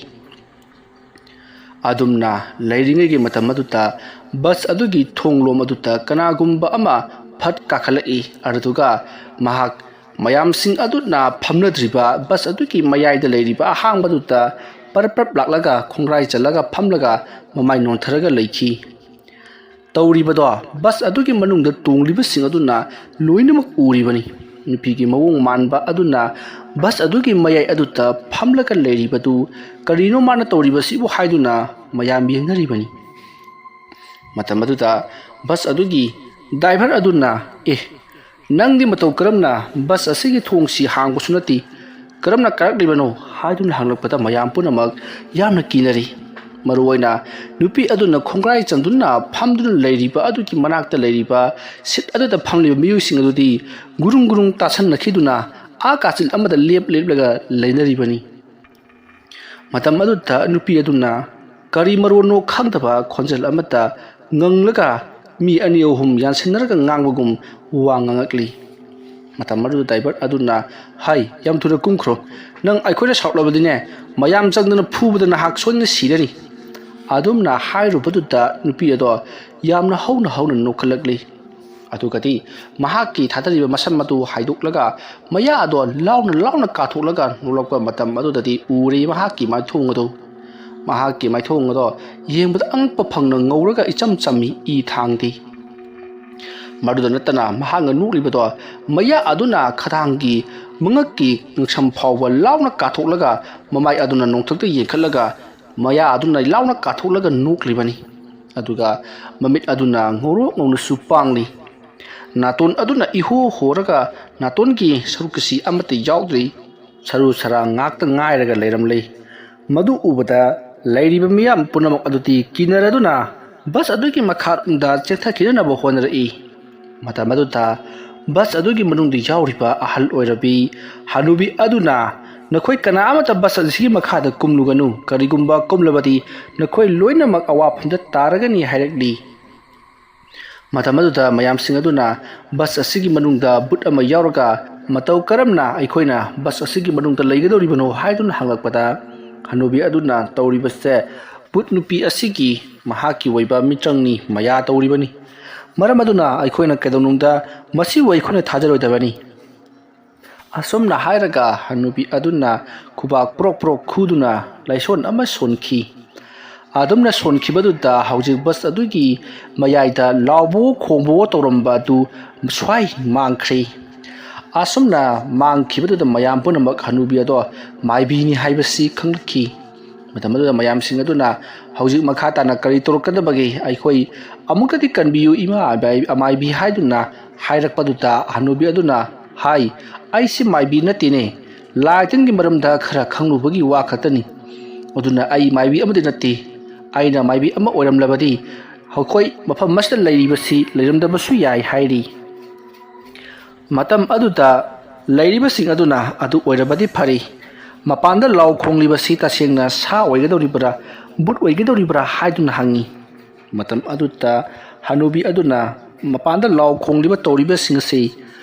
ꯑꯗꯨꯝꯅ ꯂꯩꯔꯤꯉꯩꯒꯤ ꯃꯇꯝ ꯑꯗꯨꯗ ꯕꯁ ꯑꯗꯨꯒꯤ ꯊꯣꯡꯂꯣꯝ ꯑꯗꯨꯗ ꯀꯅꯥꯒꯨꯝꯕ ꯑꯃ ꯐꯠ ꯀꯥꯈꯠꯂꯛꯏ꯫ ꯑꯗꯨꯗꯨꯒ ꯃꯍꯥꯛ ꯃꯌꯥꯝꯁꯤꯡ ꯑꯗꯨꯅ ꯐꯝꯅꯗ꯭ꯔꯤꯕ ꯕꯁ ꯑꯗꯨꯒꯤ ꯃꯌꯥꯏꯗ ꯂꯩꯔꯤꯕ ꯑꯍꯥꯡꯕꯗꯨꯗ ꯄꯔꯞ ꯄꯔꯞ ꯂꯥꯛꯂꯒ ꯈꯣꯡꯒ꯭ꯔꯥꯏ ꯆꯜꯂꯒ ꯐꯝꯂꯒ ꯃꯃꯥꯏ ꯅꯣꯟꯊꯔꯒ ꯂꯩꯈꯤ꯫ ꯇꯧꯔꯤꯕꯗꯣ ꯕꯁ ꯑꯗꯨꯒꯤ ꯃꯅꯨꯡꯗ ꯇꯣꯡꯂꯤꯕꯁꯤꯡ ꯑꯗꯨꯅ ꯂꯣꯏꯅꯃꯛ ꯎꯔꯤꯕꯅꯤ꯫ ꯅꯨꯄꯤꯒꯤ ꯃꯑꯣꯡ ꯃꯥꯟꯕ ꯑꯗꯨꯅ ꯕꯁ ꯑꯗꯨꯒꯤ ꯃꯌꯥꯏ ꯑꯗꯨꯗ ꯐꯝꯂꯒ ꯂꯩꯔꯤꯕꯗꯨ ꯀꯔꯤꯅꯣ ꯃꯥꯅ ꯇꯧꯔꯤꯕꯁꯤꯕꯨ ꯍꯥꯏꯗꯨꯅ ꯃꯌꯥꯝ ꯌꯦꯡꯅꯔꯤꯕꯅꯤ꯫ ꯃꯇꯝ ꯑꯗꯨꯗ ꯕꯁ ꯑꯗꯨꯒꯤ ꯗ꯭ꯔꯥꯏꯚꯔ ꯑꯗꯨꯅ, "ꯑꯦ, ꯅꯪꯗꯤ ꯃꯇꯧ ꯀꯔꯝꯅ ꯕꯁ ꯑꯁꯤꯒꯤ ꯊꯣꯡꯁꯤ ꯍꯥꯡꯕꯁꯨ ꯅꯠꯇꯦ, ꯀꯔꯝꯅ ꯀꯥꯔꯛꯂꯤꯕꯅꯣ?" ꯍꯥꯏꯗꯨꯅ ꯍꯪꯂꯛꯄꯗ ꯃꯌꯥꯝ ꯄꯨꯝꯅꯃꯛ ꯌꯥꯝꯅ ꯀꯤꯅꯔꯤ꯫ ꯃꯔꯨꯑꯣꯏꯅ ꯅꯨꯄꯤ ꯑꯗꯨꯅ ꯈꯣꯡꯒ꯭ꯔꯥꯏ ꯆꯟꯗꯨꯅ ꯐꯝꯗꯨꯅ ꯂꯩꯔꯤꯕ ꯑꯗꯨꯒꯤ ꯃꯅꯥꯛꯇ ꯂꯩꯔꯤꯕ ꯁꯤꯠ ꯑꯗꯨꯗ ꯐꯝꯂꯤꯕ ꯃꯤꯑꯣꯏꯁꯤꯡ ꯑꯗꯨꯗꯤ ꯒꯨꯔꯨꯡ ꯒꯨꯔꯨꯡ ꯇꯥꯁꯟꯅꯈꯤꯗꯨꯅ ꯑꯥ ꯀꯥꯆꯤꯟ ꯑꯃꯗ ꯂꯦꯞ ꯂꯦꯞꯂꯒ ꯂꯩꯅꯔꯤꯕꯅꯤ꯫ ꯃꯇꯝ ꯑꯗꯨꯗ ꯅꯨꯄꯤ ꯑꯗꯨꯅ ꯀꯔꯤ ꯃꯔꯣꯟꯅꯣ ꯈꯪꯗꯕ ꯈꯣꯟꯖꯦꯜ ꯑꯃꯠꯇ ꯉꯪꯂꯒ ꯃꯤ ꯑꯅꯤ ꯑꯍꯨꯝ ꯌꯥꯟꯁꯤꯟꯅꯔꯒ ꯉꯥꯡꯕꯒꯨꯝ ꯋꯥ ꯉꯥꯡꯉꯛꯂꯤ꯫ ꯃꯇꯝ ꯑꯗꯨꯗ ꯗ꯭ꯔꯥꯏꯚꯔ ꯑꯗꯨꯅ, "ꯍꯥꯏ, ꯌꯥꯝ ꯊꯨꯅ ꯀꯨꯝꯈ꯭ꯔꯣ, ꯅꯪ ꯑꯩꯈꯣꯏꯗ ꯁꯥꯎꯠꯂꯕꯗꯤꯅꯦ, ꯃꯌꯥꯝ ꯆꯪꯗꯅ ꯐꯨꯕꯗ ꯅꯍꯥꯛ ꯁꯣꯏꯗꯅ ꯁꯤꯔꯅꯤ"꯫ ꯑꯗꯨꯝꯅ ꯍꯥꯏꯔꯨꯕꯗꯨꯗ ꯅꯨꯄꯤ ꯑꯗꯣ ꯌꯥꯝꯅ ꯍꯧꯅ ꯍꯧꯅ ꯅꯣꯛꯈꯠꯂꯛꯂꯤ꯫ ꯑꯗꯨꯒꯗꯤ ꯃꯍꯥꯛꯀꯤ ꯊꯥꯗꯔꯤꯕ ꯃꯁꯝ ꯑꯗꯨ ꯍꯥꯏꯗꯣꯛꯂꯒ ꯃꯌꯥ ꯑꯗꯣ ꯂꯥꯎꯅ ꯂꯥꯎꯅ ꯀꯥꯊꯣꯛꯂꯒ ꯅꯣꯛꯂꯛꯄ ꯃꯇꯝ ꯑꯗꯨꯗꯗꯤ ꯎꯔꯦ ꯃꯍꯥꯛꯀꯤ ꯃꯥꯏꯊꯣꯡ ꯑꯗꯨ꯫ ꯃꯍꯥꯛꯀꯤ ꯃꯥꯏꯊꯣꯡ ꯑꯗꯣ ꯌꯦꯡꯕꯗ ꯑꯉꯛꯄ ꯐꯪꯅ ꯉꯧꯔꯒ ꯏꯆꯝ ꯆꯝꯃꯤ, ꯏ ꯊꯥꯡꯗꯦ꯫ ꯃꯗꯨꯗ ꯅꯠꯇꯅ ꯃꯍꯥꯛꯅ ꯅꯣꯛꯂꯤꯕꯗꯣ ꯃꯌꯥ ꯑꯗꯨꯅ ꯈꯗꯥꯡꯒꯤ ꯃꯉꯛꯀꯤ ꯉꯛꯁꯝ ꯐꯥꯎꯕ ꯂꯥꯎꯅ ꯀꯥꯊꯣꯛꯂꯒ ꯃꯃꯥꯏ ꯑꯗꯨꯅ ꯅꯣꯡꯊꯛꯇ ꯌꯦꯡꯈꯠꯂꯒ ꯃꯌꯥ ꯑꯗꯨꯅ ꯂꯥꯎꯅ ꯀꯥꯊꯣꯛꯂꯒ ꯅꯣꯛꯂꯤꯕꯅꯤ꯫ ꯑꯗꯨꯒ ꯃꯃꯤꯠ ꯑꯗꯨꯅ ꯉꯧꯔꯣꯛ ꯉꯧꯅꯁꯨ ꯄꯥꯡꯂꯤ꯫ ꯅꯥꯇꯣꯟ ꯑꯗꯨꯅ ꯏꯍꯣ ꯍꯣꯔꯒ ꯅꯥꯇꯣꯟꯒꯤ ꯁꯔꯨꯛꯀꯁꯤ ꯑꯃꯠꯇ ꯌꯥꯎꯗ꯭ꯔꯤ꯫ ꯁꯔꯨ ꯁꯔꯥꯡ ꯉꯥꯛꯇ ꯉꯥꯏꯔꯒ ꯂꯩꯔꯝꯂꯦ꯫ ꯃꯗꯨ ꯎꯕꯗ ꯂꯩꯔꯤꯕ ꯃꯤꯌꯥꯝ ꯄꯨꯝꯅꯃꯛ ꯑꯗꯨꯗꯤ ꯀꯤꯅꯔꯗꯨꯅ ꯕꯁ ꯑꯗꯨꯒꯤ ꯃꯈꯥꯔꯣꯝꯗ ꯆꯦꯟꯊꯈꯤꯅꯅꯕ ꯍꯣꯠꯅꯔꯛꯏ꯫ ꯃꯇꯝ ꯑꯗꯨꯗ ꯕꯁ ꯑꯗꯨꯒꯤ ꯃꯅꯨꯡꯗ ꯌꯥꯎꯔꯤꯕ ꯑꯍꯜ ꯑꯣꯏꯔꯕꯤ ꯍꯅꯨꯕꯤ ꯑꯗꯨꯅ, "ꯅꯈꯣꯏ ꯀꯅꯥ ꯑꯃꯠꯇ ꯕꯁ ꯑꯁꯤꯒꯤ ꯃꯈꯥꯗ ꯀꯨꯝꯂꯨꯒꯅꯨ, ꯀꯔꯤꯒꯨꯝꯕ ꯀꯨꯝꯂꯕꯗꯤ ꯅꯈꯣꯏ ꯂꯣꯏꯅꯃꯛ ꯑꯋꯥꯐꯝꯗ ꯇꯥꯔꯒꯅꯤ" ꯍꯥꯏꯔꯛꯂꯤ꯫ ꯃꯇꯝ ꯑꯗꯨꯗ ꯃꯌꯥꯝꯁꯤꯡ ꯑꯗꯨꯅ ꯕꯁ ꯑꯁꯤꯒꯤ ꯃꯅꯨꯡꯗ ꯚꯨꯠ ꯑꯃ ꯌꯥꯎꯔꯒ, "ꯃꯇꯧ ꯀꯔꯝꯅ ꯑꯩꯈꯣꯏꯅ ꯕꯁ ꯑꯁꯤꯒꯤ ꯃꯅꯨꯡꯗ ꯂꯩꯒꯗꯧꯔꯤꯕꯅꯣ?" ꯍꯥꯏꯗꯨꯅ ꯍꯪꯂꯛꯄꯗ, ꯍꯅꯨꯕꯤ ꯑꯗꯨꯅ ꯇꯧꯔꯤꯕꯁꯦ ꯚꯨꯠ ꯅꯨꯄꯤ ꯑꯁꯤꯒꯤ ꯃꯍꯥꯛꯀꯤ ꯑꯣꯏꯕ ꯃꯤꯇ꯭ꯔꯪꯅꯤ, ꯃꯌꯥ ꯇꯧꯔꯤꯕꯅꯤ꯫ ꯃꯔꯝ ꯑꯗꯨꯅ ꯑꯩꯈꯣꯏꯅ ꯀꯩꯗꯧꯅꯨꯡꯗ ꯃꯁꯤꯕꯨ ꯑꯩꯈꯣꯏꯅ ꯊꯥꯖꯔꯣꯏꯗꯕꯅꯤ꯫ ꯑꯁꯨꯝꯅ ꯍꯥꯏꯔꯒ ꯍꯅꯨꯕꯤ ꯑꯗꯨꯅ ꯈꯨꯕꯥꯛ ꯄ꯭ꯔꯣꯛ ꯄ꯭ꯔꯣꯛ ꯈꯨꯗꯨꯅ ꯂꯥꯏꯁꯣꯟ ꯑꯃ ꯁꯣꯟꯈꯤ꯫ ꯑꯗꯨꯝꯅ ꯁꯣꯟꯈꯤꯕꯗꯨꯗ ꯍꯧꯖꯤꯛ ꯕꯁ ꯑꯗꯨꯒꯤ ꯃꯌꯥꯏꯗ ꯂꯥꯎꯕꯋꯣ ꯈꯣꯡꯕꯋꯣ ꯇꯧꯔꯝꯕ ꯑꯗꯨ ꯁ꯭ꯋꯥꯏ ꯃꯥꯡꯈ꯭ꯔꯦ꯫ ꯑꯁꯨꯝꯅ ꯃꯥꯡꯈꯤꯕꯗꯨꯗ ꯃꯌꯥꯝ ꯄꯨꯝꯅꯃꯛ ꯍꯅꯨꯕꯤ ꯑꯗꯣ ꯃꯥꯏꯕꯤꯅꯤ ꯍꯥꯏꯕꯁꯤ ꯈꯪꯂꯛꯈꯤ꯫ ꯃꯇꯝ ꯑꯗꯨꯗ ꯃꯌꯥꯝꯁꯤꯡ ꯑꯗꯨꯅ, "ꯍꯧꯖꯤꯛ ꯃꯈꯥ ꯇꯥꯅ ꯀꯔꯤ ꯇꯧꯔꯛꯀꯗꯕꯒꯦ? ꯑꯩꯈꯣꯏ ꯑꯃꯨꯛꯇꯗꯤ ꯀꯟꯕꯤꯌꯨ, ꯏꯃꯥ ꯑꯃꯥꯏꯕꯤ" ꯍꯥꯏꯗꯨꯅ ꯍꯥꯏꯔꯛꯄꯗꯨꯗ ꯍꯅꯨꯕꯤ ꯑꯗꯨꯅ ꯍꯥꯏ, "ꯑꯩꯁꯤ ꯃꯥꯏꯕꯤ ꯅꯠꯇꯦꯅꯦ, ꯂꯥꯏ ꯇꯤꯟꯒꯤ ꯃꯔꯝꯗ ꯈꯔ ꯈꯪꯂꯨꯕꯒꯤ ꯋꯥ ꯈꯛꯇꯅꯤ꯫ ꯑꯗꯨꯅ ꯑꯩ ꯃꯥꯏꯕꯤ ꯑꯃꯗꯤ ꯅꯠꯇꯦ꯫ ꯑꯩꯅ ꯃꯥꯏꯕꯤ ꯑꯃ ꯑꯣꯏꯔꯝꯂꯕꯗꯤ ꯑꯩꯈꯣꯏ ꯃꯐꯝ ꯑꯁꯤꯗ ꯂꯩꯔꯤꯕꯁꯤ ꯂꯩꯔꯝꯗꯕꯁꯨ ꯌꯥꯏ" ꯍꯥꯏꯔꯤ꯫ ꯃꯇꯝ ꯑꯗꯨꯗ ꯂꯩꯔꯤꯕꯁꯤꯡ ꯑꯗꯨꯅ, "ꯑꯗꯨ ꯑꯣꯏꯔꯕꯗꯤ ꯐꯔꯦ, ꯃꯄꯥꯟꯗ ꯂꯥꯎ ꯈꯣꯡꯂꯤꯕꯁꯤ ꯇꯁꯦꯡꯅ ꯁꯥ ꯑꯣꯏꯒꯗꯧꯔꯤꯕ꯭ꯔꯥ, ꯕꯨꯠ ꯑꯣꯏꯒꯗꯧꯔꯤꯕ꯭ꯔꯥ?" ꯍꯥꯏꯗꯨꯅ ꯍꯪꯉꯤ꯫ ꯃꯇꯝ ꯑꯗꯨꯗ ꯍꯅꯨꯕꯤ ꯑꯗꯨꯅ, "ꯃꯄꯥꯟꯗ ꯂꯥꯎ ꯈꯣꯡꯂꯤꯕ ꯇꯧꯔꯤꯕꯁꯤꯡ ꯑꯁꯤ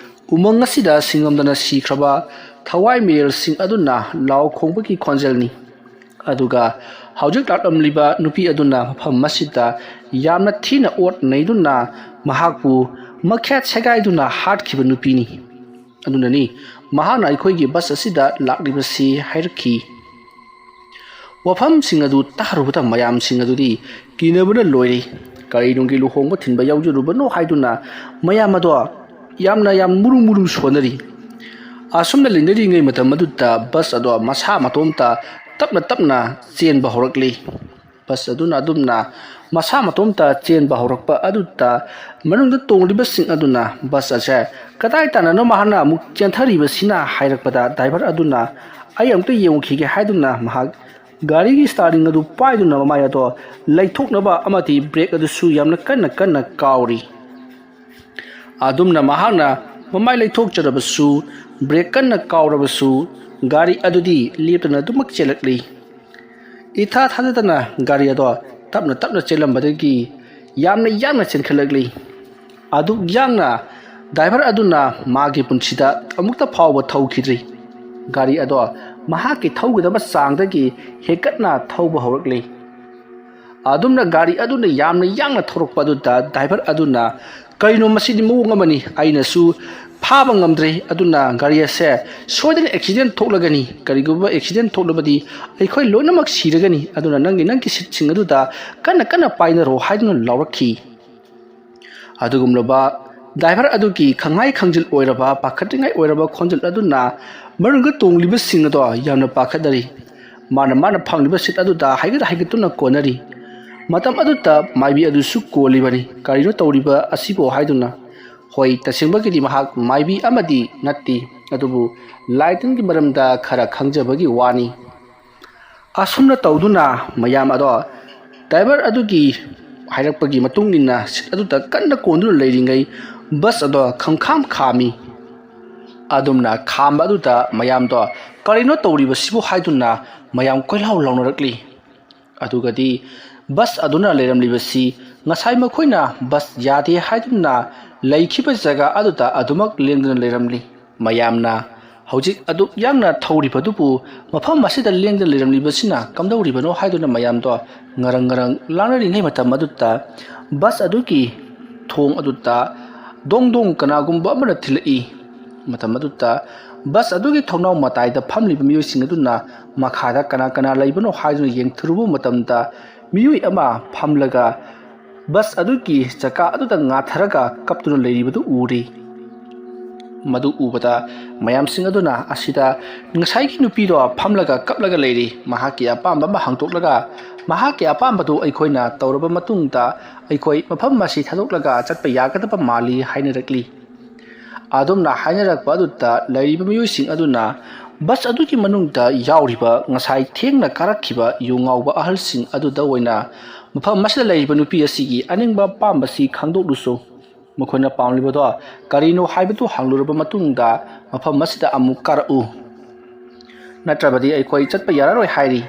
ꯎꯃꯪ ꯑꯁꯤꯗ ꯁꯤꯡꯉꯝꯗꯅ ꯁꯤꯈ꯭ꯔꯕ ꯊꯋꯥꯏ ꯃꯤꯔꯦꯜꯁꯤꯡ ꯑꯗꯨꯅ ꯂꯥꯎ ꯈꯣꯡꯕꯒꯤ ꯈꯣꯟꯖꯦꯜꯅꯤ꯫ ꯑꯗꯨꯒ ꯍꯧꯖꯤꯛ ꯂꯥꯛꯂꯝꯂꯤꯕ ꯅꯨꯄꯤ ꯑꯗꯨꯅ ꯃꯐꯝ ꯑꯁꯤꯗ ꯌꯥꯝꯅ ꯊꯤꯅ ꯑꯣꯠ ꯅꯩꯗꯨꯅ ꯃꯍꯥꯛꯄꯨ ꯃꯈꯦꯠ ꯁꯦꯒꯥꯏꯗꯨꯅ ꯍꯥꯠꯈꯤꯕ ꯅꯨꯄꯤꯅꯤ꯫ ꯑꯗꯨꯅꯅꯤ ꯃꯍꯥꯛꯅ ꯑꯩꯈꯣꯏꯒꯤ ꯕꯁ ꯑꯁꯤꯗ ꯂꯥꯛꯂꯤꯕꯁꯤ" ꯍꯥꯏꯔꯛꯈꯤ꯫ ꯋꯥꯐꯝꯁꯤꯡ ꯑꯗꯨ ꯇꯥꯔꯨꯕꯗ ꯃꯌꯥꯝꯁꯤꯡ ꯑꯗꯨꯗꯤ ꯀꯤꯅꯕꯅ ꯂꯣꯏꯔꯦ꯫ ꯀꯔꯤ ꯅꯨꯡꯒꯤ ꯂꯨꯍꯣꯡꯕ ꯊꯤꯟꯕ ꯌꯥꯎꯖꯔꯨꯕꯅꯣ ꯍꯥꯏꯗꯨꯅ ꯃꯌꯥꯝ ꯑꯗꯣ ꯌꯥꯝꯅ ꯌꯥꯝ ꯃꯨꯔꯨ ꯃꯨꯔꯨ ꯁꯣꯟꯅꯔꯤ꯫ ꯑꯁꯨꯝꯅ ꯂꯩꯅꯔꯤꯉꯩ ꯃꯇꯝ ꯑꯗꯨꯗ ꯕꯁ ꯑꯗꯣ ꯃꯁꯥ ꯃꯇꯣꯝꯇ ꯇꯞꯅ ꯇꯞꯅ ꯆꯦꯟꯕ ꯍꯧꯔꯛꯂꯤ꯫ ꯕꯁ ꯑꯗꯨꯅ ꯑꯗꯨꯝꯅ ꯃꯁꯥ ꯃꯇꯣꯝꯇ ꯆꯦꯟꯕ ꯍꯧꯔꯛꯄ ꯑꯗꯨꯗ ꯃꯅꯨꯡꯗ ꯇꯣꯡꯂꯤꯕꯁꯤꯡ ꯑꯗꯨꯅ ꯕꯁ ꯑꯁꯦ ꯀꯗꯥꯏ ꯇꯥꯟꯅꯅꯣ ꯃꯍꯥꯛꯅ ꯑꯃꯨꯛ ꯆꯦꯟꯊꯔꯤꯕꯁꯤꯅ ꯍꯥꯏꯔꯛꯄꯗ ꯗ꯭ꯔꯥꯏꯚꯔ ꯑꯗꯨꯅ "ꯑꯩ ꯑꯃꯨꯛꯇ ꯌꯦꯡꯉꯨꯈꯤꯒꯦ" ꯍꯥꯏꯗꯨꯅ ꯃꯍꯥꯛ ꯒꯥꯔꯤꯒꯤ ꯁ꯭ꯇꯥꯔꯤꯡ ꯑꯗꯨ ꯄꯥꯏꯗꯨꯅ ꯃꯃꯥꯏ ꯑꯗꯣ ꯂꯩꯊꯣꯛꯅꯕ ꯑꯃꯗꯤ ꯕ꯭ꯔꯦꯛ ꯑꯗꯨꯁꯨ ꯌꯥꯝꯅ ꯀꯟꯅ ꯀꯟꯅ ꯀꯥꯎꯔꯤ꯫ ꯑꯗꯨꯝꯅ ꯃꯍꯥꯛꯅ ꯃꯃꯥꯏ ꯂꯩꯊꯣꯛꯆꯔꯕꯁꯨ ꯕ꯭ꯔꯦꯛ ꯀꯟꯅ ꯀꯥꯎꯔꯕꯁꯨ ꯒꯥꯔꯤ ꯑꯗꯨꯗꯤ ꯂꯦꯞꯇꯅ ꯑꯗꯨꯃꯛ ꯆꯦꯜꯂꯛꯂꯤ꯫ ꯏꯊꯥ ꯊꯥꯖꯗꯅ ꯒꯥꯔꯤ ꯑꯗꯣ ꯇꯞꯅ ꯇꯞꯅ ꯆꯦꯜꯂꯝꯕꯗꯒꯤ ꯌꯥꯝꯅ ꯌꯥꯡꯅ ꯆꯦꯟꯈꯠꯂꯛꯂꯤ꯫ ꯑꯗꯨꯛ ꯌꯥꯡꯅ ꯗ꯭ꯔꯥꯏꯚꯔ ꯑꯗꯨꯅ ꯃꯥꯒꯤ ꯄꯨꯟꯁꯤꯗ ꯑꯃꯨꯛꯇ ꯐꯥꯎꯕ ꯊꯧꯈꯤꯗ꯭ꯔꯤ꯫ ꯒꯥꯔꯤ ꯑꯗꯣ ꯃꯍꯥꯛꯀꯤ ꯊꯧꯒꯗꯕ ꯆꯥꯡꯗꯒꯤ ꯍꯦꯟꯒꯠꯅ ꯊꯧꯕ ꯍꯧꯔꯛꯂꯤ꯫ ꯑꯗꯨꯝꯅ ꯒꯥꯔꯤ ꯑꯗꯨꯅ ꯌꯥꯝꯅ ꯌꯥꯡꯅ ꯊꯧꯔꯛꯄ ꯑꯗꯨꯗ ꯗ꯭ꯔꯥꯏꯚꯔ ꯑꯗꯨꯅ, "ꯀꯩꯅꯣ, ꯃꯁꯤꯗꯤ ꯃꯑꯣꯡ ꯑꯃꯅꯤ, ꯑꯩꯅꯁꯨ ꯐꯥꯕ ꯉꯝꯗ꯭ꯔꯦ꯫ ꯑꯗꯨꯅ ꯒꯥꯔꯤ ꯑꯁꯦ ꯁꯣꯏꯗꯅ ꯑꯦꯛꯁꯤꯗꯦꯟ ꯊꯣꯛꯂꯒꯅꯤ, ꯀꯔꯤꯒꯨꯝꯕ ꯑꯦꯛꯁꯤꯗꯦꯟ ꯊꯣꯛꯂꯕꯗꯤ ꯑꯩꯈꯣꯏ ꯂꯣꯏꯅꯃꯛ ꯁꯤꯔꯒꯅꯤ꯫ ꯑꯗꯨꯅ ꯅꯪꯒꯤ ꯅꯪꯒꯤ ꯁꯤꯠꯁꯤꯡ ꯑꯗꯨꯗ ꯀꯟꯅ ꯀꯟꯅ ꯄꯥꯏꯅꯔꯣ" ꯍꯥꯏꯗꯨꯅ ꯂꯥꯎꯔꯛꯈꯤ꯫ ꯑꯗꯨꯒꯨꯝꯂꯕ ꯗ꯭ꯔꯥꯏꯚꯔ ꯑꯗꯨꯒꯤ ꯈꯪꯍꯥꯏ ꯈꯪꯖꯤꯜ ꯑꯣꯏꯔꯕ, ꯄꯥꯈꯠꯅꯤꯡꯉꯥꯏ ꯑꯣꯏꯔꯕ ꯈꯣꯟꯖꯦꯜ ꯑꯗꯨꯅ ꯃꯅꯨꯡꯗ ꯇꯣꯡꯂꯤꯕꯁꯤꯡ ꯑꯗꯣ ꯌꯥꯝꯅ ꯄꯥꯈꯠꯅꯔꯤ꯫ ꯃꯥꯅ ꯃꯥꯅ ꯐꯪꯂꯤꯕ ꯁꯤꯠ ꯑꯗꯨꯗ ꯍꯥꯏꯒꯠ ꯍꯥꯏꯒꯠꯇꯨꯅ ꯀꯣꯟꯅꯔꯤ꯫ ꯃꯇꯝ ꯑꯗꯨꯗ ꯃꯥꯏꯕꯤ ꯑꯗꯨꯁꯨ ꯀꯣꯜꯂꯤꯕꯅꯤ꯫ "ꯀꯔꯤꯅꯣ ꯇꯧꯔꯤꯕ ꯑꯁꯤꯕꯣ?" ꯍꯥꯏꯗꯨꯅ꯫ ꯍꯣꯏ, ꯇꯁꯦꯡꯕꯒꯤꯗꯤ ꯃꯍꯥꯛ ꯃꯥꯏꯕꯤ ꯑꯃꯗꯤ ꯅꯠꯇꯦ, ꯑꯗꯨꯕꯨ ꯂꯥꯏꯇꯤꯟꯒꯤ ꯃꯔꯝꯗ ꯈꯔ ꯈꯪꯖꯕꯒꯤ ꯋꯥꯅꯤ꯫ ꯑꯁꯨꯝꯅ ꯇꯧꯗꯨꯅ ꯃꯌꯥꯝ ꯑꯗꯣ ꯗ꯭ꯔꯥꯏꯚꯔ ꯑꯗꯨꯒꯤ ꯍꯥꯏꯔꯛꯄꯒꯤ ꯃꯇꯨꯡ ꯏꯟꯅ ꯁꯤꯠ ꯑꯗꯨꯗ ꯀꯟꯅ ꯀꯣꯟꯗꯨꯅ ꯂꯩꯔꯤꯉꯩ ꯕꯁ ꯑꯗꯣ ꯈꯪꯈꯥꯝ ꯈꯥꯝꯃꯤ꯫ ꯑꯗꯨꯝꯅ ꯈꯥꯝꯕ ꯑꯗꯨꯗ ꯃꯌꯥꯝꯗꯣ "ꯀꯔꯤꯅꯣ ꯇꯧꯔꯤꯕꯁꯤꯕꯨ?" ꯍꯥꯏꯗꯨꯅ ꯃꯌꯥꯝ ꯀꯣꯏꯂꯥꯎ ꯂꯥꯎꯅꯔꯛꯂꯤ꯫ ꯑꯗꯨꯒꯗꯤ ꯕꯁ ꯑꯗꯨꯅ ꯂꯩꯔꯝꯂꯤꯕꯁꯤ ꯉꯁꯥꯏ ꯃꯈꯣꯏꯅ ꯕꯁ ꯌꯥꯗꯦ ꯍꯥꯏꯗꯨꯅ ꯂꯩꯈꯤꯕ ꯖꯒꯥ ꯑꯗꯨꯗ ꯑꯗꯨꯃꯛ ꯂꯦꯡꯗꯨꯅ ꯂꯩꯔꯝꯂꯤ꯫ ꯃꯌꯥꯝꯅ ꯍꯧꯖꯤꯛ ꯑꯗꯨꯛ ꯌꯥꯡꯅ ꯊꯧꯔꯤꯕꯗꯨꯕꯨ ꯃꯐꯝ ꯑꯁꯤꯗ ꯂꯦꯡꯗꯅ ꯂꯩꯔꯝꯂꯤꯕꯁꯤꯅ ꯀꯝꯗꯧꯔꯤꯕꯅꯣ ꯍꯥꯏꯗꯨꯅ ꯃꯌꯥꯝꯗꯣ ꯉꯔꯪ ꯉꯔꯪ ꯂꯥꯡꯅꯔꯤꯉꯩ ꯃꯇꯝ ꯑꯗꯨꯗ ꯕꯁ ꯑꯗꯨꯒꯤ ꯊꯣꯡ ꯑꯗꯨꯗ ꯗꯣꯡ ꯗꯣꯡ ꯀꯅꯥꯒꯨꯝꯕ ꯑꯃꯅ ꯊꯤꯜꯂꯛꯏ꯫ ꯃꯇꯝ ꯑꯗꯨꯗ ꯕꯁ ꯑꯗꯨꯒꯤ ꯊꯣꯡꯅꯥꯎ ꯃꯇꯥꯏꯗ ꯐꯝꯂꯤꯕ ꯃꯤꯑꯣꯏꯁꯤꯡ ꯑꯗꯨꯅ ꯃꯈꯥꯗ ꯀꯅꯥ ꯀꯅꯥ ꯂꯩꯕꯅꯣ ꯍꯥꯏꯗꯨꯅ ꯌꯦꯡꯊꯔꯨꯕ ꯃꯇꯝꯗ ꯃꯤꯑꯣꯏ ꯑꯃ ꯐꯝꯂꯒ ꯕꯁ ꯑꯗꯨꯒꯤ ꯆꯀꯥ ꯑꯗꯨꯗ ꯉꯥꯊꯔꯒ ꯀꯞꯇꯨꯅ ꯂꯩꯔꯤꯕꯗꯨ ꯎꯔꯤ꯫ ꯃꯗꯨ ꯎꯕꯗ ꯃꯌꯥꯝꯁꯤꯡ ꯑꯗꯨꯅ ꯑꯁꯤꯗ ꯉꯁꯥꯏꯒꯤ ꯅꯨꯄꯤꯗꯣ ꯐꯝꯂꯒ ꯀꯞꯂꯒ ꯂꯩꯔꯤ, ꯃꯍꯥꯛꯀꯤ ꯑꯄꯥꯝꯕ ꯑꯃ ꯍꯥꯡꯗꯣꯛꯂꯒ ꯃꯍꯥꯛꯀꯤ ꯑꯄꯥꯝꯕꯗꯨ ꯑꯩꯈꯣꯏꯅ ꯇꯧꯔꯕ ꯃꯇꯨꯡꯗ ꯑꯩꯈꯣꯏ ꯃꯐꯝ ꯑꯁꯤ ꯊꯥꯗꯣꯛꯂꯒ ꯆꯠꯄ ꯌꯥꯒꯗꯕ ꯃꯥꯜꯂꯤ ꯍꯥꯏꯅꯔꯛꯂꯤ꯫ ꯑꯗꯨꯝꯅ ꯍꯥꯏꯅꯔꯛꯄ ꯑꯗꯨꯗ ꯂꯩꯔꯤꯕ ꯃꯤꯑꯣꯏꯁꯤꯡ ꯑꯗꯨꯅ ꯕꯁ ꯑꯗꯨꯒꯤ ꯃꯅꯨꯡꯗ ꯌꯥꯎꯔꯤꯕ ꯉꯁꯥꯏ ꯊꯦꯡꯅ ꯀꯥꯔꯛꯈꯤꯕ ꯌꯨ ꯉꯥꯎꯕ ꯑꯍꯜꯁꯤꯡ ꯑꯗꯨꯗ ꯑꯣꯏꯅ ꯃꯐꯝ ꯑꯁꯤꯗ ꯂꯩꯔꯤꯕ ꯅꯨꯄꯤ ꯑꯁꯤꯒꯤ ꯑꯅꯤꯡꯕ ꯑꯄꯥꯝꯕꯁꯤ ꯈꯪꯗꯣꯛꯂꯨꯁꯨ, ꯃꯈꯣꯏꯅ ꯄꯥꯝꯂꯤꯕꯗꯣ ꯀꯔꯤꯅꯣ ꯍꯥꯏꯕꯗꯨ ꯍꯪꯂꯨꯔꯕ ꯃꯇꯨꯡꯗ ꯃꯐꯝ ꯑꯁꯤꯗ ꯑꯃꯨꯛ ꯀꯥꯔꯛꯎ, ꯅꯠꯇ꯭ꯔꯕꯗꯤ ꯑꯩꯈꯣꯏ ꯆꯠꯄ ꯌꯥꯔꯔꯣꯏ ꯍꯥꯏꯔꯤ꯫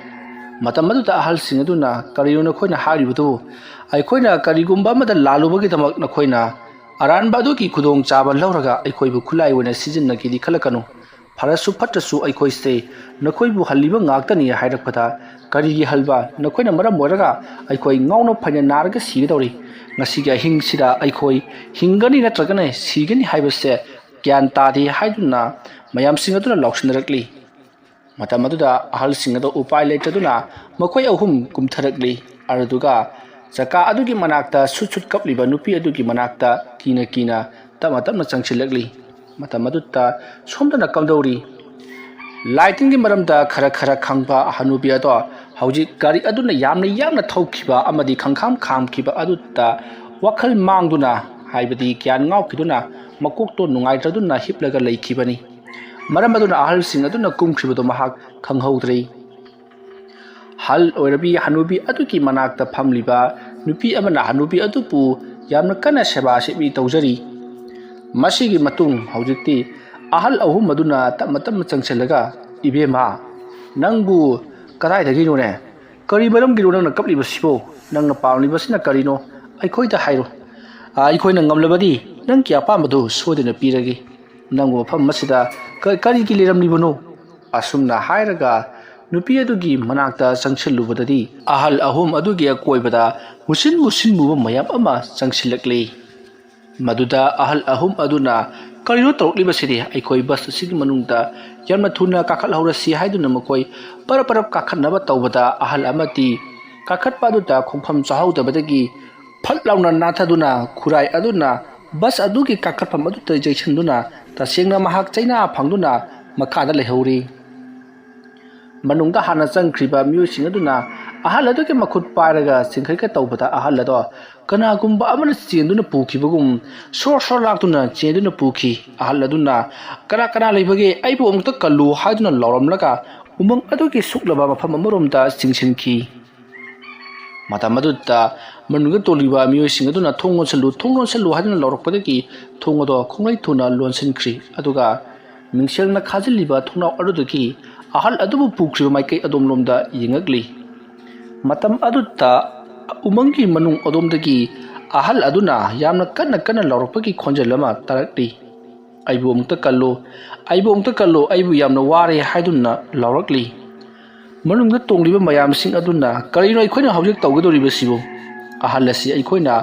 ꯃꯇꯝ ꯑꯗꯨꯗ ꯑꯍꯜꯁꯤꯡ ꯑꯗꯨꯅ "ꯀꯔꯤꯅꯣ ꯅꯈꯣꯏꯅ ꯍꯥꯏꯔꯤꯕꯗꯨ? ꯑꯩꯈꯣꯏꯅ ꯀꯔꯤꯒꯨꯝꯕ ꯑꯃꯗ ꯂꯥꯜꯂꯨꯕꯒꯤꯗꯃꯛ ꯅꯈꯣꯏꯅ ꯑꯔꯥꯟꯕ ꯑꯗꯨꯒꯤ ꯈꯨꯗꯣꯡꯆꯥꯕ ꯂꯧꯔꯒ ꯑꯩꯈꯣꯏꯕꯨ ꯈꯨꯠꯂꯥꯏ ꯑꯣꯏꯅ ꯁꯤꯖꯤꯟꯅꯒꯦꯗꯤ ꯈꯜꯂꯛꯀꯅꯨ꯫ ꯐꯔꯁꯨ ꯐꯠꯇ꯭ꯔꯁꯨ ꯑꯩꯈꯣꯏꯁꯦ ꯅꯈꯣꯏꯕꯨ ꯍꯜꯂꯤꯕ ꯉꯥꯛꯇꯅꯤ" ꯍꯥꯏꯔꯛꯄꯗ, "ꯀꯔꯤꯒꯤ ꯍꯜꯕ? ꯅꯈꯣꯏꯅ ꯃꯔꯝ ꯑꯣꯏꯔꯒ ꯑꯩꯈꯣꯏ ꯉꯥꯎꯅ ꯐꯩꯅ ꯅꯥꯔꯒ ꯁꯤꯒꯗꯧꯔꯤ꯫ ꯉꯁꯤꯒꯤ ꯑꯍꯤꯡꯁꯤꯗ ꯑꯩꯈꯣꯏ ꯍꯤꯡꯒꯅꯤ ꯅꯠꯇ꯭ꯔꯒꯅ ꯁꯤꯒꯅꯤ ꯍꯥꯏꯕꯁꯦ ꯒ꯭ꯌꯥꯟ ꯇꯥꯗꯦ ꯍꯥꯏꯗꯨꯅ ꯃꯌꯥꯝꯁꯤꯡ ꯑꯗꯨꯅ ꯂꯥꯎꯁꯤꯟꯅꯔꯛꯂꯤ꯫ ꯃꯇꯝ ꯑꯗꯨꯗ ꯑꯍꯜꯁꯤꯡ ꯑꯗꯨ ꯎꯄꯥꯏ ꯂꯩꯇꯗꯨꯅ ꯃꯈꯣꯏ ꯑꯍꯨꯝ ꯀꯨꯝꯊꯔꯛꯂꯤ꯫ ꯑꯗꯨꯗꯨꯒ ꯆꯀꯥ ꯑꯗꯨꯒꯤ ꯃꯅꯥꯛꯇ ꯁꯨꯠ ꯁꯨꯠ ꯀꯞꯂꯤꯕ ꯅꯨꯄꯤ ꯑꯗꯨꯒꯤ ꯃꯅꯥꯛꯇ ꯀꯤꯅ ꯀꯤꯅ ꯇꯞꯅ ꯇꯞꯅ ꯆꯪꯁꯤꯜꯂꯛꯂꯤ꯫ ꯃꯇꯝ ꯑꯗꯨꯗ ꯁꯣꯝꯗꯅ ꯀꯝꯗꯧꯔꯤ? ꯂꯥꯏꯇꯤꯟꯒꯤ ꯃꯔꯝꯗ ꯈꯔ ꯈꯔ ꯈꯪꯕ ꯍꯅꯨꯕꯤ ꯑꯗꯣ ꯍꯧꯖꯤꯛ ꯒꯥꯔꯤ ꯑꯗꯨꯅ ꯌꯥꯝꯅ ꯌꯥꯡꯅ ꯊꯧꯈꯤꯕ ꯑꯃꯗꯤ ꯈꯪꯈꯥꯝ ꯈꯥꯝꯈꯤꯕ ꯑꯗꯨꯗ ꯋꯥꯈꯜ ꯃꯥꯡꯗꯨꯅ, ꯍꯥꯏꯕꯗꯤ ꯒ꯭ꯌꯥꯟ ꯉꯥꯎꯈꯤꯗꯨꯅ, ꯃꯀꯣꯛꯇꯣ ꯅꯨꯡꯉꯥꯏꯇ꯭ꯔꯗꯨꯅ ꯍꯤꯞꯂꯒ ꯂꯩꯈꯤꯕꯅꯤ꯫ ꯃꯔꯝ ꯑꯗꯨꯅ ꯑꯍꯜꯁꯤꯡ ꯑꯗꯨꯅ ꯀꯨꯝꯈꯤꯕꯗꯨ ꯃꯍꯥꯛ ꯈꯪꯍꯧꯗ꯭ꯔꯦ꯫ ꯑꯍꯜ ꯑꯣꯏꯔꯕꯤ ꯍꯅꯨꯕꯤ ꯑꯗꯨꯒꯤ ꯃꯅꯥꯛꯇ ꯐꯝꯂꯤꯕ ꯅꯨꯄꯤ ꯑꯃꯅ ꯍꯅꯨꯕꯤ ꯑꯗꯨꯕꯨ ꯌꯥꯝꯅ ꯀꯟꯅ ꯁꯦꯕꯥ ꯁꯦꯕꯤ ꯇꯧꯖꯔꯤ꯫ ꯃꯁꯤꯒꯤ ꯃꯇꯨꯡ ꯍꯧꯖꯤꯛꯇꯤ ꯑꯍꯜ ꯑꯍꯨꯝ ꯑꯗꯨꯅ ꯇꯞꯅ ꯇꯞꯅ ꯆꯪꯁꯤꯜꯂꯒ, "ꯏꯕꯦꯝꯃ, ꯅꯪꯕꯨ ꯀꯗꯥꯏꯗꯒꯤꯅꯣꯅꯦ? ꯀꯔꯤ ꯃꯔꯝꯒꯤꯅꯣ ꯅꯪꯅ ꯀꯞꯂꯤꯕꯁꯤꯕꯣ? ꯅꯪꯅ ꯄꯥꯝꯂꯤꯕꯁꯤꯅ ꯀꯔꯤꯅꯣ? ꯑꯩꯈꯣꯏꯗ ꯍꯥꯏꯔꯣ꯫ ꯑꯩꯈꯣꯏꯅ ꯉꯝꯂꯕꯗꯤ ꯅꯪꯒꯤ ꯑꯄꯥꯝꯕꯗꯨ ꯁꯣꯏꯗꯅ ꯄꯤꯔꯒꯦ꯫ ꯅꯪꯕꯨ ꯃꯐꯝ ꯑꯁꯤꯗ ꯀ-, ꯀꯔꯤꯒꯤ ꯂꯩꯔꯝꯂꯤꯕꯅꯣ?" ꯑꯁꯨꯝꯅ ꯍꯥꯏꯔꯒ ꯅꯨꯄꯤ ꯑꯗꯨꯒꯤ ꯃꯅꯥꯛꯇ ꯆꯪꯁꯤꯜꯂꯨꯕꯗꯗꯤ ꯑꯍꯜ ꯑꯍꯨꯝ ꯑꯗꯨꯒꯤ ꯑꯀꯣꯏꯕꯗ ꯃꯨꯁꯤꯟ ꯃꯨꯁꯤꯟ ꯃꯨꯕ ꯃꯌꯥꯝ ꯑꯃ ꯆꯪꯁꯤꯜꯂꯛꯂꯤ꯫ ꯃꯗꯨꯗ ꯑꯍꯜ ꯑꯍꯨꯝ ꯑꯗꯨꯅ, "ꯀꯔꯤꯅꯣ ꯇꯧꯔꯛꯂꯤꯕꯁꯤꯗꯤ? ꯑꯩꯈꯣꯏ ꯕꯁ ꯑꯁꯤꯒꯤ ꯃꯅꯨꯡꯗ ꯌꯥꯝꯅ ꯊꯨꯅ ꯀꯥꯈꯠꯍꯧꯔꯁꯤ" ꯍꯥꯏꯗꯨꯅ ꯃꯈꯣꯏ ꯄꯔꯞ ꯄꯔꯞ ꯀꯥꯈꯠꯅꯕ ꯇꯧꯕꯗ, ꯑꯍꯜ ꯑꯃꯗꯤ ꯀꯥꯈꯠꯄ ꯑꯗꯨꯗ ꯈꯣꯡꯐꯝ ꯆꯥꯍꯧꯗꯕꯗꯒꯤ ꯐꯠ ꯂꯥꯎꯅ ꯅꯥꯟꯊꯗꯨꯅ, ꯈꯨꯔꯥꯏ ꯑꯗꯨꯅ ꯕꯁ ꯑꯗꯨꯒꯤ ꯀꯥꯈꯠꯐꯝ ꯑꯗꯨꯗ ꯌꯩꯁꯟꯗꯨꯅ, ꯇꯁꯦꯡꯅ ꯃꯍꯥꯛ ꯆꯩꯅꯥ ꯐꯪꯗꯨꯅ ꯃꯈꯥꯗ ꯂꯩꯍꯧꯔꯤ꯫ ꯃꯅꯨꯡꯗ ꯍꯥꯟꯅ ꯆꯪꯈ꯭ꯔꯤꯕ ꯃꯤꯑꯣꯏꯁꯤꯡ ꯑꯗꯨꯅ ꯑꯍꯜ ꯑꯗꯨꯒꯤ ꯃꯈꯨꯠ ꯄꯥꯏꯔꯒ ꯆꯤꯡꯈꯠꯀꯦ ꯇꯧꯕꯗ, ꯑꯍꯜ ꯑꯗꯣ ꯀꯅꯥꯒꯨꯝꯕ ꯑꯃꯅ ꯆꯦꯟꯗꯨꯅ ꯄꯨꯈꯤꯕꯒꯨꯝ ꯁꯣꯔ ꯁꯣꯔ ꯂꯥꯛꯇꯨꯅ ꯆꯦꯟꯗꯨꯅ ꯄꯨꯈꯤ꯫ ꯑꯍꯜ ꯑꯗꯨꯅ, "ꯀꯅꯥ ꯀꯅꯥ ꯂꯩꯕꯒꯦ? ꯑꯩꯕꯨ ꯑꯃꯨꯛꯇ ꯀꯜꯂꯨ" ꯍꯥꯏꯗꯨꯅ ꯂꯥꯎꯔꯝꯂꯒ ꯎꯃꯪ ꯑꯗꯨꯒꯤ ꯁꯨꯛꯂꯕ ꯃꯐꯝ ꯑꯃꯔꯣꯝꯗ ꯆꯤꯡꯁꯤꯟꯈꯤ꯫ ꯃꯇꯝ ꯑꯗꯨꯗ ꯃꯅꯨꯡꯗ ꯇꯣꯜꯂꯤꯕ ꯃꯤꯑꯣꯏꯁꯤꯡ ꯑꯗꯨꯅ, "ꯊꯣꯡ ꯂꯣꯟꯁꯤꯜꯂꯨ, ꯊꯣꯡ ꯂꯣꯟꯁꯤꯜꯂꯨ" ꯍꯥꯏꯗꯨꯅ ꯂꯥꯎꯔꯛꯄꯗꯒꯤ ꯊꯣꯡ ꯑꯗꯣ ꯈꯣꯡꯂꯩ ꯊꯨꯅ ꯂꯣꯟꯁꯤꯟꯈ꯭ꯔꯤ꯫ ꯑꯗꯨꯒ ꯃꯤꯡꯁꯦꯜꯅ ꯈꯥꯖꯤꯜꯂꯤꯕ ꯊꯣꯡꯅꯥꯎ ꯑꯗꯨꯗꯒꯤ ꯑꯍꯜ ꯑꯗꯨꯕꯨ ꯄꯨꯈ꯭ꯔꯤꯕ ꯃꯥꯏꯀꯩ ꯑꯗꯣꯝꯂꯣꯝꯗ ꯌꯦꯡꯉꯛꯂꯤ꯫ ꯃꯇꯝ ꯑꯗꯨꯗ ꯎꯃꯪꯒꯤ ꯃꯅꯨꯡ ꯑꯗꯣꯝꯗꯒꯤ ꯑꯍꯜ ꯑꯗꯨꯅ ꯌꯥꯝꯅ ꯀꯟꯅ ꯀꯟꯅ ꯂꯥꯎꯔꯛꯄꯒꯤ ꯈꯣꯟꯖꯦꯜ ꯑꯃ ꯇꯥꯔꯛꯂꯤ꯫ "ꯑꯩꯕꯨ ꯑꯃꯨꯛꯇ ꯀꯜꯂꯨ, ꯑꯩꯕꯨ ꯑꯃꯨꯛꯇ ꯀꯜꯂꯨ, ꯑꯩꯕꯨ ꯌꯥꯝꯅ ꯋꯥꯔꯦ" ꯍꯥꯏꯗꯨꯅ ꯂꯥꯎꯔꯛꯂꯤ꯫ ꯃꯅꯨꯡꯗ ꯇꯣꯡꯂꯤꯕ ꯃꯌꯥꯝꯁꯤꯡ ꯑꯗꯨꯅ, "ꯀꯔꯤꯅꯣ ꯑꯩꯈꯣꯏꯅ ꯍꯧꯖꯤꯛ ꯇꯧꯒꯗꯧꯔꯤꯕꯁꯤꯕꯨ? ꯑꯍꯜ ꯑꯁꯤ ꯑꯩꯈꯣꯏꯅ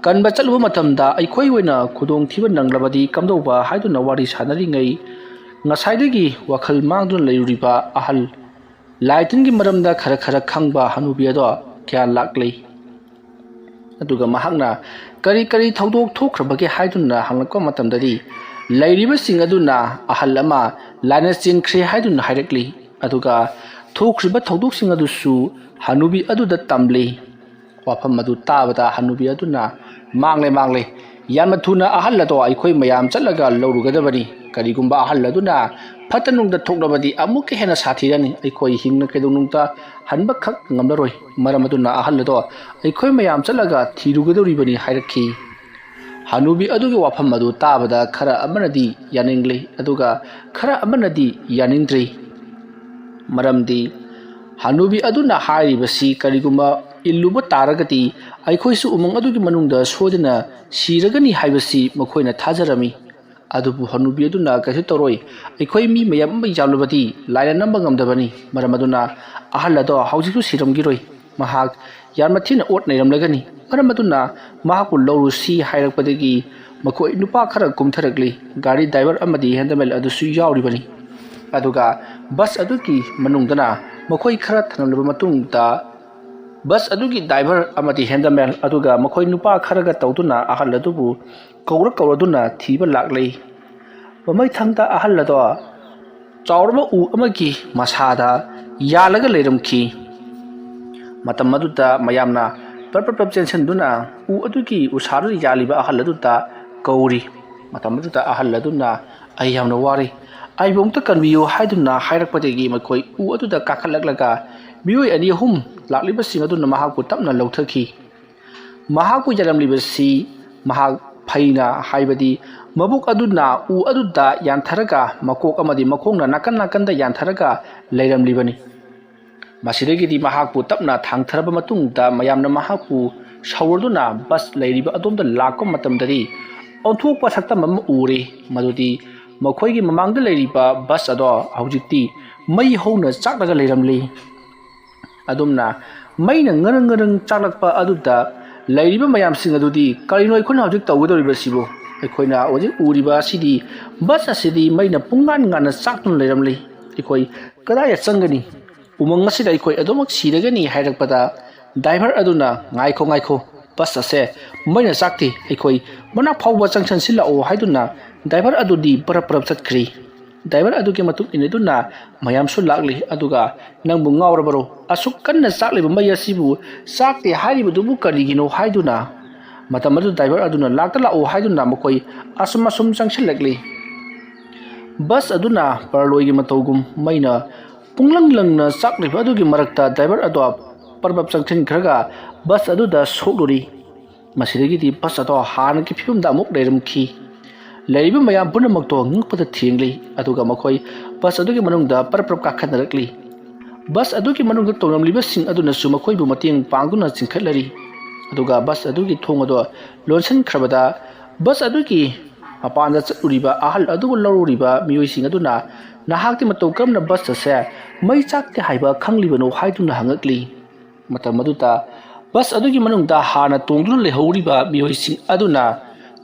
ꯀꯟꯕ ꯆꯠꯂꯨꯕ ꯃꯇꯝꯗ ꯑꯩꯈꯣꯏ ꯑꯣꯏꯅ ꯈꯨꯗꯣꯡꯊꯤꯕ ꯅꯪꯂꯕꯗꯤ ꯀꯝꯗꯧꯕ ꯍꯥꯏꯗꯨꯅ ꯋꯥꯔꯤ ꯁꯥꯟꯅꯔꯤꯉꯩ, ꯉꯁꯥꯏꯗꯒꯤ ꯋꯥꯈꯜ ꯃꯥꯡꯗꯨꯅ ꯂꯩꯔꯨꯔꯤꯕ ꯑꯍꯜ ꯂꯥꯏꯇꯤꯟꯒꯤ ꯃꯔꯝꯗ ꯈꯔ ꯈꯔ ꯈꯪꯕ ꯍꯅꯨꯕꯤ ꯑꯗꯣ ꯒ꯭ꯌꯥꯟ ꯂꯥꯛꯂꯤ꯫ ꯑꯗꯨꯒ ꯃꯍꯥꯛꯅ ꯀꯔꯤ ꯀꯔꯤ ꯊꯧꯗꯣꯛ ꯊꯣꯛꯈ꯭ꯔꯕꯒꯦ ꯍꯥꯏꯗꯨꯅ ꯍꯪꯂꯛꯄ ꯃꯇꯝꯗꯗꯤ, ꯂꯩꯔꯤꯕꯁꯤꯡ ꯑꯗꯨꯅ ꯑꯍꯜ ꯑꯃ ꯂꯥꯏꯅ ꯆꯦꯟꯈ꯭ꯔꯦ ꯍꯥꯏꯗꯨꯅ ꯍꯥꯏꯔꯛꯂꯤ꯫ ꯑꯗꯨꯒ ꯊꯣꯛꯈ꯭ꯔꯤꯕ ꯊꯧꯗꯣꯛꯁꯤꯡ ꯑꯗꯨꯁꯨ ꯍꯅꯨꯕꯤ ꯑꯗꯨꯗ ꯇꯝꯂꯤ꯫ ꯋꯥꯐꯝ ꯑꯗꯨ ꯇꯥꯕꯗ ꯍꯅꯨꯕꯤ ꯑꯗꯨꯅ, "ꯃꯥꯡꯂꯦ, ꯃꯥꯡꯂꯦ꯫ ꯌꯥꯝꯅ ꯊꯨꯅ ꯑꯍꯜ ꯑꯗꯣ ꯑꯩꯈꯣꯏ ꯃꯌꯥꯝ ꯆꯠꯂꯒ ꯂꯧꯔꯨꯒꯗꯕꯅꯤ꯫ ꯀꯔꯤꯒꯨꯝꯕ ꯑꯍꯜ ꯑꯗꯨꯅ ꯐꯠꯇ ꯅꯨꯡꯗ ꯊꯣꯛꯂꯕꯗꯤ ꯑꯃꯨꯛꯀ ꯍꯦꯟꯅ ꯁꯥꯊꯤꯔꯅꯤ꯫ ꯑꯩꯈꯣꯏ ꯍꯤꯡꯅ ꯀꯩꯗꯧꯅꯨꯡꯗ ꯍꯟꯕꯈꯛ ꯉꯝꯂꯔꯣꯏ꯫ ꯃꯔꯝ ꯑꯗꯨꯅ ꯑꯍꯜ ꯑꯗꯣ ꯑꯩꯈꯣꯏ ꯃꯌꯥꯝ ꯆꯠꯂꯒ ꯊꯤꯔꯨꯒꯗꯧꯔꯤꯕꯅꯤ" ꯍꯥꯏꯔꯛꯈꯤ꯫ ꯍꯅꯨꯕꯤ ꯑꯗꯨꯒꯤ ꯋꯥꯐꯝ ꯑꯗꯨ ꯇꯥꯕꯗ ꯈꯔ ꯑꯃꯅꯗꯤ ꯌꯥꯅꯤꯡꯂꯤ, ꯑꯗꯨꯒ ꯈꯔ ꯑꯃꯅꯗꯤ ꯌꯥꯅꯤꯡꯗ꯭ꯔꯤ꯫ ꯃꯔꯝꯗꯤ ꯍꯅꯨꯕꯤ ꯑꯗꯨꯅ ꯍꯥꯏꯔꯤꯕꯁꯤ ꯀꯔꯤꯒꯨꯝꯕ ꯏꯜꯂꯨꯕ ꯇꯥꯔꯒꯗꯤ ꯑꯩꯈꯣꯏꯁꯨ ꯎꯃꯪ ꯑꯗꯨꯒꯤ ꯃꯅꯨꯡꯗ ꯁꯣꯏꯗꯅ ꯁꯤꯔꯒꯅꯤ ꯍꯥꯏꯕꯁꯤ ꯃꯈꯣꯏꯅ ꯊꯥꯖꯔꯝꯃꯤ꯫ ꯑꯗꯨꯕꯨ ꯍꯅꯨꯕꯤ ꯑꯗꯨꯅ ꯀꯩꯁꯨ ꯇꯧꯔꯣꯏ, ꯑꯩꯈꯣꯏ ꯃꯤ ꯃꯌꯥꯝ ꯑꯃ ꯌꯥꯝꯂꯕꯗꯤ ꯂꯥꯏꯅ ꯅꯝꯕ ꯉꯝꯗꯕꯅꯤ꯫ ꯃꯔꯝ ꯑꯗꯨꯅ ꯑꯍꯜ ꯑꯗꯣ ꯍꯧꯖꯤꯛꯁꯨ ꯁꯤꯔꯝꯈꯤꯔꯣꯏ꯫ ꯃꯍꯥꯛ ꯌꯥꯝꯅ ꯊꯤꯅ ꯑꯣꯠ ꯅꯩꯔꯝꯂꯒꯅꯤ꯫ ꯃꯔꯝ ꯑꯗꯨꯅ ꯃꯍꯥꯛꯄꯨ ꯂꯧꯔꯨꯁꯤ ꯍꯥꯏꯔꯛꯄꯗꯒꯤ ꯃꯈꯣꯏ ꯅꯨꯄꯥ ꯈꯔ ꯀꯨꯝꯊꯔꯛꯂꯤ꯫ ꯒꯥꯔꯤ ꯗ꯭ꯔꯥꯏꯚꯔ ꯑꯃꯗꯤ ꯍꯦꯟꯗꯃꯦꯟ ꯑꯗꯨꯁꯨ ꯌꯥꯎꯔꯤꯕꯅꯤ꯫ ꯑꯗꯨꯒ ꯕꯁ ꯑꯗꯨꯒꯤ ꯃꯅꯨꯡꯗꯅ ꯃꯈꯣꯏ ꯈꯔ ꯊꯝꯂꯕ ꯃꯇꯨꯡꯗ ꯕꯁ ꯑꯗꯨꯒꯤ ꯗ꯭ꯔꯥꯏꯚꯔ ꯑꯃꯗꯤ ꯍꯦꯟꯗꯃꯦꯟ ꯑꯗꯨꯒ ꯃꯈꯣꯏ ꯅꯨꯄꯥ ꯈꯔꯒ ꯇꯧꯗꯨꯅ ꯑꯍꯜ ꯑꯗꯨꯕꯨ ꯀꯧꯔ ꯀꯧꯔꯗꯨꯅ ꯊꯤꯕ ꯂꯥꯛꯂꯤ꯫ ꯃꯃꯩꯊꯪꯗ ꯑꯍꯜ ꯑꯗꯣ ꯆꯥꯎꯔꯕ ꯎ ꯑꯃꯒꯤ ꯃꯁꯥꯗ ꯌꯥꯜꯂꯒ ꯂꯩꯔꯝꯈꯤ꯫ ꯃꯇꯝ ꯑꯗꯨꯗ ꯃꯌꯥꯝꯅ ꯄ꯭ꯔꯞ ꯄ꯭ꯔꯞ ꯄ꯭ꯔꯞ ꯆꯦꯟꯁꯤꯟꯗꯨꯅ ꯎ ꯑꯗꯨꯒꯤ ꯎꯁꯥꯗꯨꯗ ꯌꯥꯜꯂꯤꯕ ꯑꯍꯜ ꯑꯗꯨꯗ ꯀꯧꯔꯤ꯫ ꯃꯇꯝ ꯑꯗꯨꯗ ꯑꯍꯜ ꯑꯗꯨꯅ, "ꯑꯩ ꯌꯥꯝꯅ ꯋꯥꯔꯦ, ꯑꯩꯕꯨ ꯑꯃꯨꯛꯇ ꯀꯟꯕꯤꯌꯨ" ꯍꯥꯏꯗꯨꯅ ꯍꯥꯏꯔꯛꯄꯗꯒꯤ ꯃꯈꯣꯏ ꯎ ꯑꯗꯨꯗ ꯀꯥꯈꯠꯂꯛꯂꯒ ꯃꯤꯑꯣꯏ ꯑꯅꯤ ꯑꯍꯨꯝ ꯂꯥꯛꯂꯤꯕꯁꯤꯡ ꯑꯗꯨꯅ ꯃꯍꯥꯛꯄꯨ ꯇꯞꯅ ꯂꯧꯊꯈꯤ꯫ ꯃꯍꯥꯛꯄꯨ ꯌꯥꯜꯂꯝꯂꯤꯕꯁꯤ ꯃꯍꯥꯛ ꯐꯩꯅ, ꯍꯥꯏꯕꯗꯤ ꯃꯕꯨꯛ ꯑꯗꯨꯅ ꯎ ꯑꯗꯨꯗ ꯌꯥꯟꯊꯔꯒ ꯃꯀꯣꯛ ꯑꯃꯗꯤ ꯃꯈꯣꯡꯅ ꯅꯥꯀꯟ ꯅꯥꯀꯟꯗ ꯌꯥꯟꯊꯔꯒ ꯂꯩꯔꯝꯂꯤꯕꯅꯤ꯫ ꯃꯁꯤꯗꯒꯤꯗꯤ ꯃꯍꯥꯛꯄꯨ ꯇꯞꯅ ꯊꯥꯡꯊꯔꯕ ꯃꯇꯨꯡꯗ ꯃꯌꯥꯝꯅ ꯃꯍꯥꯛꯄꯨ ꯁꯧꯔꯗꯨꯅ ꯕꯁ ꯂꯩꯔꯤꯕ ꯑꯗꯣꯝꯗ ꯂꯥꯛꯄ ꯃꯇꯝꯗꯗꯤ ꯑꯣꯟꯊꯣꯛꯄ ꯁꯛꯇꯝ ꯑꯃ ꯎꯔꯦ꯫ ꯃꯗꯨꯗꯤ ꯃꯈꯣꯏꯒꯤ ꯃꯃꯥꯡꯗ ꯂꯩꯔꯤꯕ ꯕꯁ ꯑꯗꯣ ꯍꯧꯖꯤꯛꯇꯤ ꯃꯩ ꯍꯧꯅ ꯆꯥꯛꯂꯒ ꯂꯩꯔꯝꯂꯤ꯫ ꯑꯗꯨꯝꯅ ꯃꯩꯅ ꯉꯔꯪ ꯉꯔꯪ ꯆꯥꯛꯂꯛꯄ ꯑꯗꯨꯗ ꯂꯩꯔꯤꯕ ꯃꯌꯥꯝꯁꯤꯡ ꯑꯗꯨꯗꯤ ꯀꯔꯤꯅꯣ ꯑꯩꯈꯣꯏꯅ ꯍꯧꯖꯤꯛ ꯇꯧꯒꯗꯧꯔꯤꯕꯁꯤꯕꯨ? ꯑꯩꯈꯣꯏꯅ ꯍꯧꯖꯤꯛ ꯎꯔꯤꯕ ꯑꯁꯤꯗꯤ ꯕꯁ ꯑꯁꯤꯗꯤ ꯃꯩꯅ ꯄꯨꯡꯉꯥꯟ ꯉꯥꯟꯅ ꯆꯥꯛꯇꯨꯅ ꯂꯩꯔꯝꯂꯤ꯫ ꯑꯩꯈꯣꯏ ꯀꯗꯥꯏꯗ ꯆꯪꯒꯅꯤ? ꯎꯃꯪ ꯑꯁꯤꯗ ꯑꯩꯈꯣꯏ ꯑꯗꯨꯃꯛ ꯁꯤꯔꯒꯅꯤ ꯍꯥꯏꯔꯛꯄꯗ ꯗ꯭ꯔꯥꯏꯚꯔ ꯑꯗꯨꯅ, "ꯉꯥꯏꯈꯣ, ꯉꯥꯏꯈꯣ, ꯕꯁ ꯑꯁꯦ ꯃꯩꯅ ꯆꯥꯛꯇꯦ, ꯑꯩꯈꯣꯏ ꯃꯅꯥꯛ ꯐꯥꯎꯕ ꯆꯪꯁꯤꯟꯁꯤꯜꯂꯛꯑꯣ" ꯍꯥꯏꯗꯨꯅ ꯗ꯭ꯔꯥꯏꯚꯔ ꯑꯗꯨꯗꯤ ꯄꯔꯞ ꯄꯔꯞ ꯆꯠꯈ꯭ꯔꯤ꯫ ꯗ꯭ꯔꯥꯏꯚꯔ ꯑꯗꯨꯒꯤ ꯃꯇꯨꯡ ꯏꯟꯅꯗꯨꯅ ꯃꯌꯥꯝꯁꯨ ꯂꯥꯛꯂꯤ꯫ ꯑꯗꯨꯒ, "ꯅꯪꯕꯨ ꯉꯥꯎꯔꯕꯔꯣ? ꯑꯁꯨꯛ ꯀꯟꯅ ꯆꯥꯛꯂꯤꯕ ꯃꯩ ꯑꯁꯤꯕꯨ ꯆꯥꯛꯇꯦ ꯍꯥꯏꯔꯤꯕꯗꯨꯕꯨ ꯀꯔꯤꯒꯤꯅꯣ?" ꯍꯥꯏꯗꯨꯅ ꯃꯇꯝ ꯑꯗꯨꯗ ꯗ꯭ꯔꯥꯏꯚꯔ ꯑꯗꯨꯅ, "ꯂꯥꯛꯇ ꯂꯥꯛꯑꯣ" ꯍꯥꯏꯗꯨꯅ ꯃꯈꯣꯏ ꯑꯁꯨꯝ ꯑꯁꯨꯝ ꯆꯪꯁꯤꯜꯂꯛꯂꯤ꯫ ꯕꯁ ꯑꯗꯨꯅ ꯄꯔꯂꯣꯏꯒꯤ ꯃꯇꯧꯒꯨꯝ ꯃꯩꯅ ꯄꯨꯡꯂꯪ ꯂꯪꯅ ꯆꯥꯛꯂꯤꯕ ꯑꯗꯨꯒꯤ ꯃꯔꯛꯇ ꯗ꯭ꯔꯥꯏꯚꯔ ꯑꯗꯣ ꯄꯔꯕꯞ ꯆꯪꯁꯤꯟꯈ꯭ꯔꯒ ꯕꯁ ꯑꯗꯨꯗ ꯁꯣꯛꯂꯨꯔꯤ꯫ ꯃꯁꯤꯗꯒꯤꯗꯤ ꯕꯁ ꯑꯗꯣ ꯍꯥꯟꯅꯒꯤ ꯐꯤꯕꯝꯗ ꯑꯃꯨꯛ ꯂꯩꯔꯝꯈꯤ꯫ ꯂꯩꯔꯤꯕ ꯃꯌꯥꯝ ꯄꯨꯝꯅꯃꯛꯇꯣ ꯉꯛꯄꯗ ꯊꯦꯡꯂꯤ, ꯑꯗꯨꯒ ꯃꯈꯣꯏ ꯕꯁ ꯑꯗꯨꯒꯤ ꯃꯅꯨꯡꯗ ꯄꯔꯞ ꯄꯔꯞ ꯀꯥꯈꯠꯅꯔꯛꯂꯤ꯫ ꯕꯁ ꯑꯗꯨꯒꯤ ꯃꯅꯨꯡꯗ ꯇꯣꯡꯂꯝꯂꯤꯕꯁꯤꯡ ꯑꯗꯨꯅꯁꯨ ꯃꯈꯣꯏꯕꯨ ꯃꯇꯦꯡ ꯄꯥꯡꯗꯨꯅ ꯆꯤꯡꯈꯠꯂꯔꯤ꯫ ꯑꯗꯨꯒ ꯕꯁ ꯑꯗꯨꯒꯤ ꯊꯣꯡ ꯑꯗꯣ ꯂꯣꯟꯁꯤꯟꯈ꯭ꯔꯕꯗ, ꯕꯁ ꯑꯗꯨꯒꯤ ꯃꯄꯥꯟꯗ ꯆꯠꯂꯨꯔꯤꯕ ꯑꯍꯜ ꯑꯗꯨꯕꯨ ꯂꯧꯔꯨꯔꯤꯕ ꯃꯤꯑꯣꯏꯁꯤꯡ ꯑꯗꯨꯅ, "ꯅꯍꯥꯛꯇꯤ ꯃꯇꯧ ꯀꯔꯝꯅ ꯕꯁ ꯑꯁꯦ ꯃꯩ ꯆꯥꯛꯇꯦ ꯍꯥꯏꯕ ꯈꯪꯂꯤꯕꯅꯣ?" ꯍꯥꯏꯗꯨꯅ ꯍꯪꯉꯛꯂꯤ꯫ ꯃꯇꯝ ꯑꯗꯨꯗ ꯕꯁ ꯑꯗꯨꯒꯤ ꯃꯅꯨꯡꯗ ꯍꯥꯟꯅ ꯇꯣꯡꯗꯨꯅ ꯂꯩꯍꯧꯔꯤꯕ ꯃꯤꯑꯣꯏꯁꯤꯡ ꯑꯗꯨꯅ,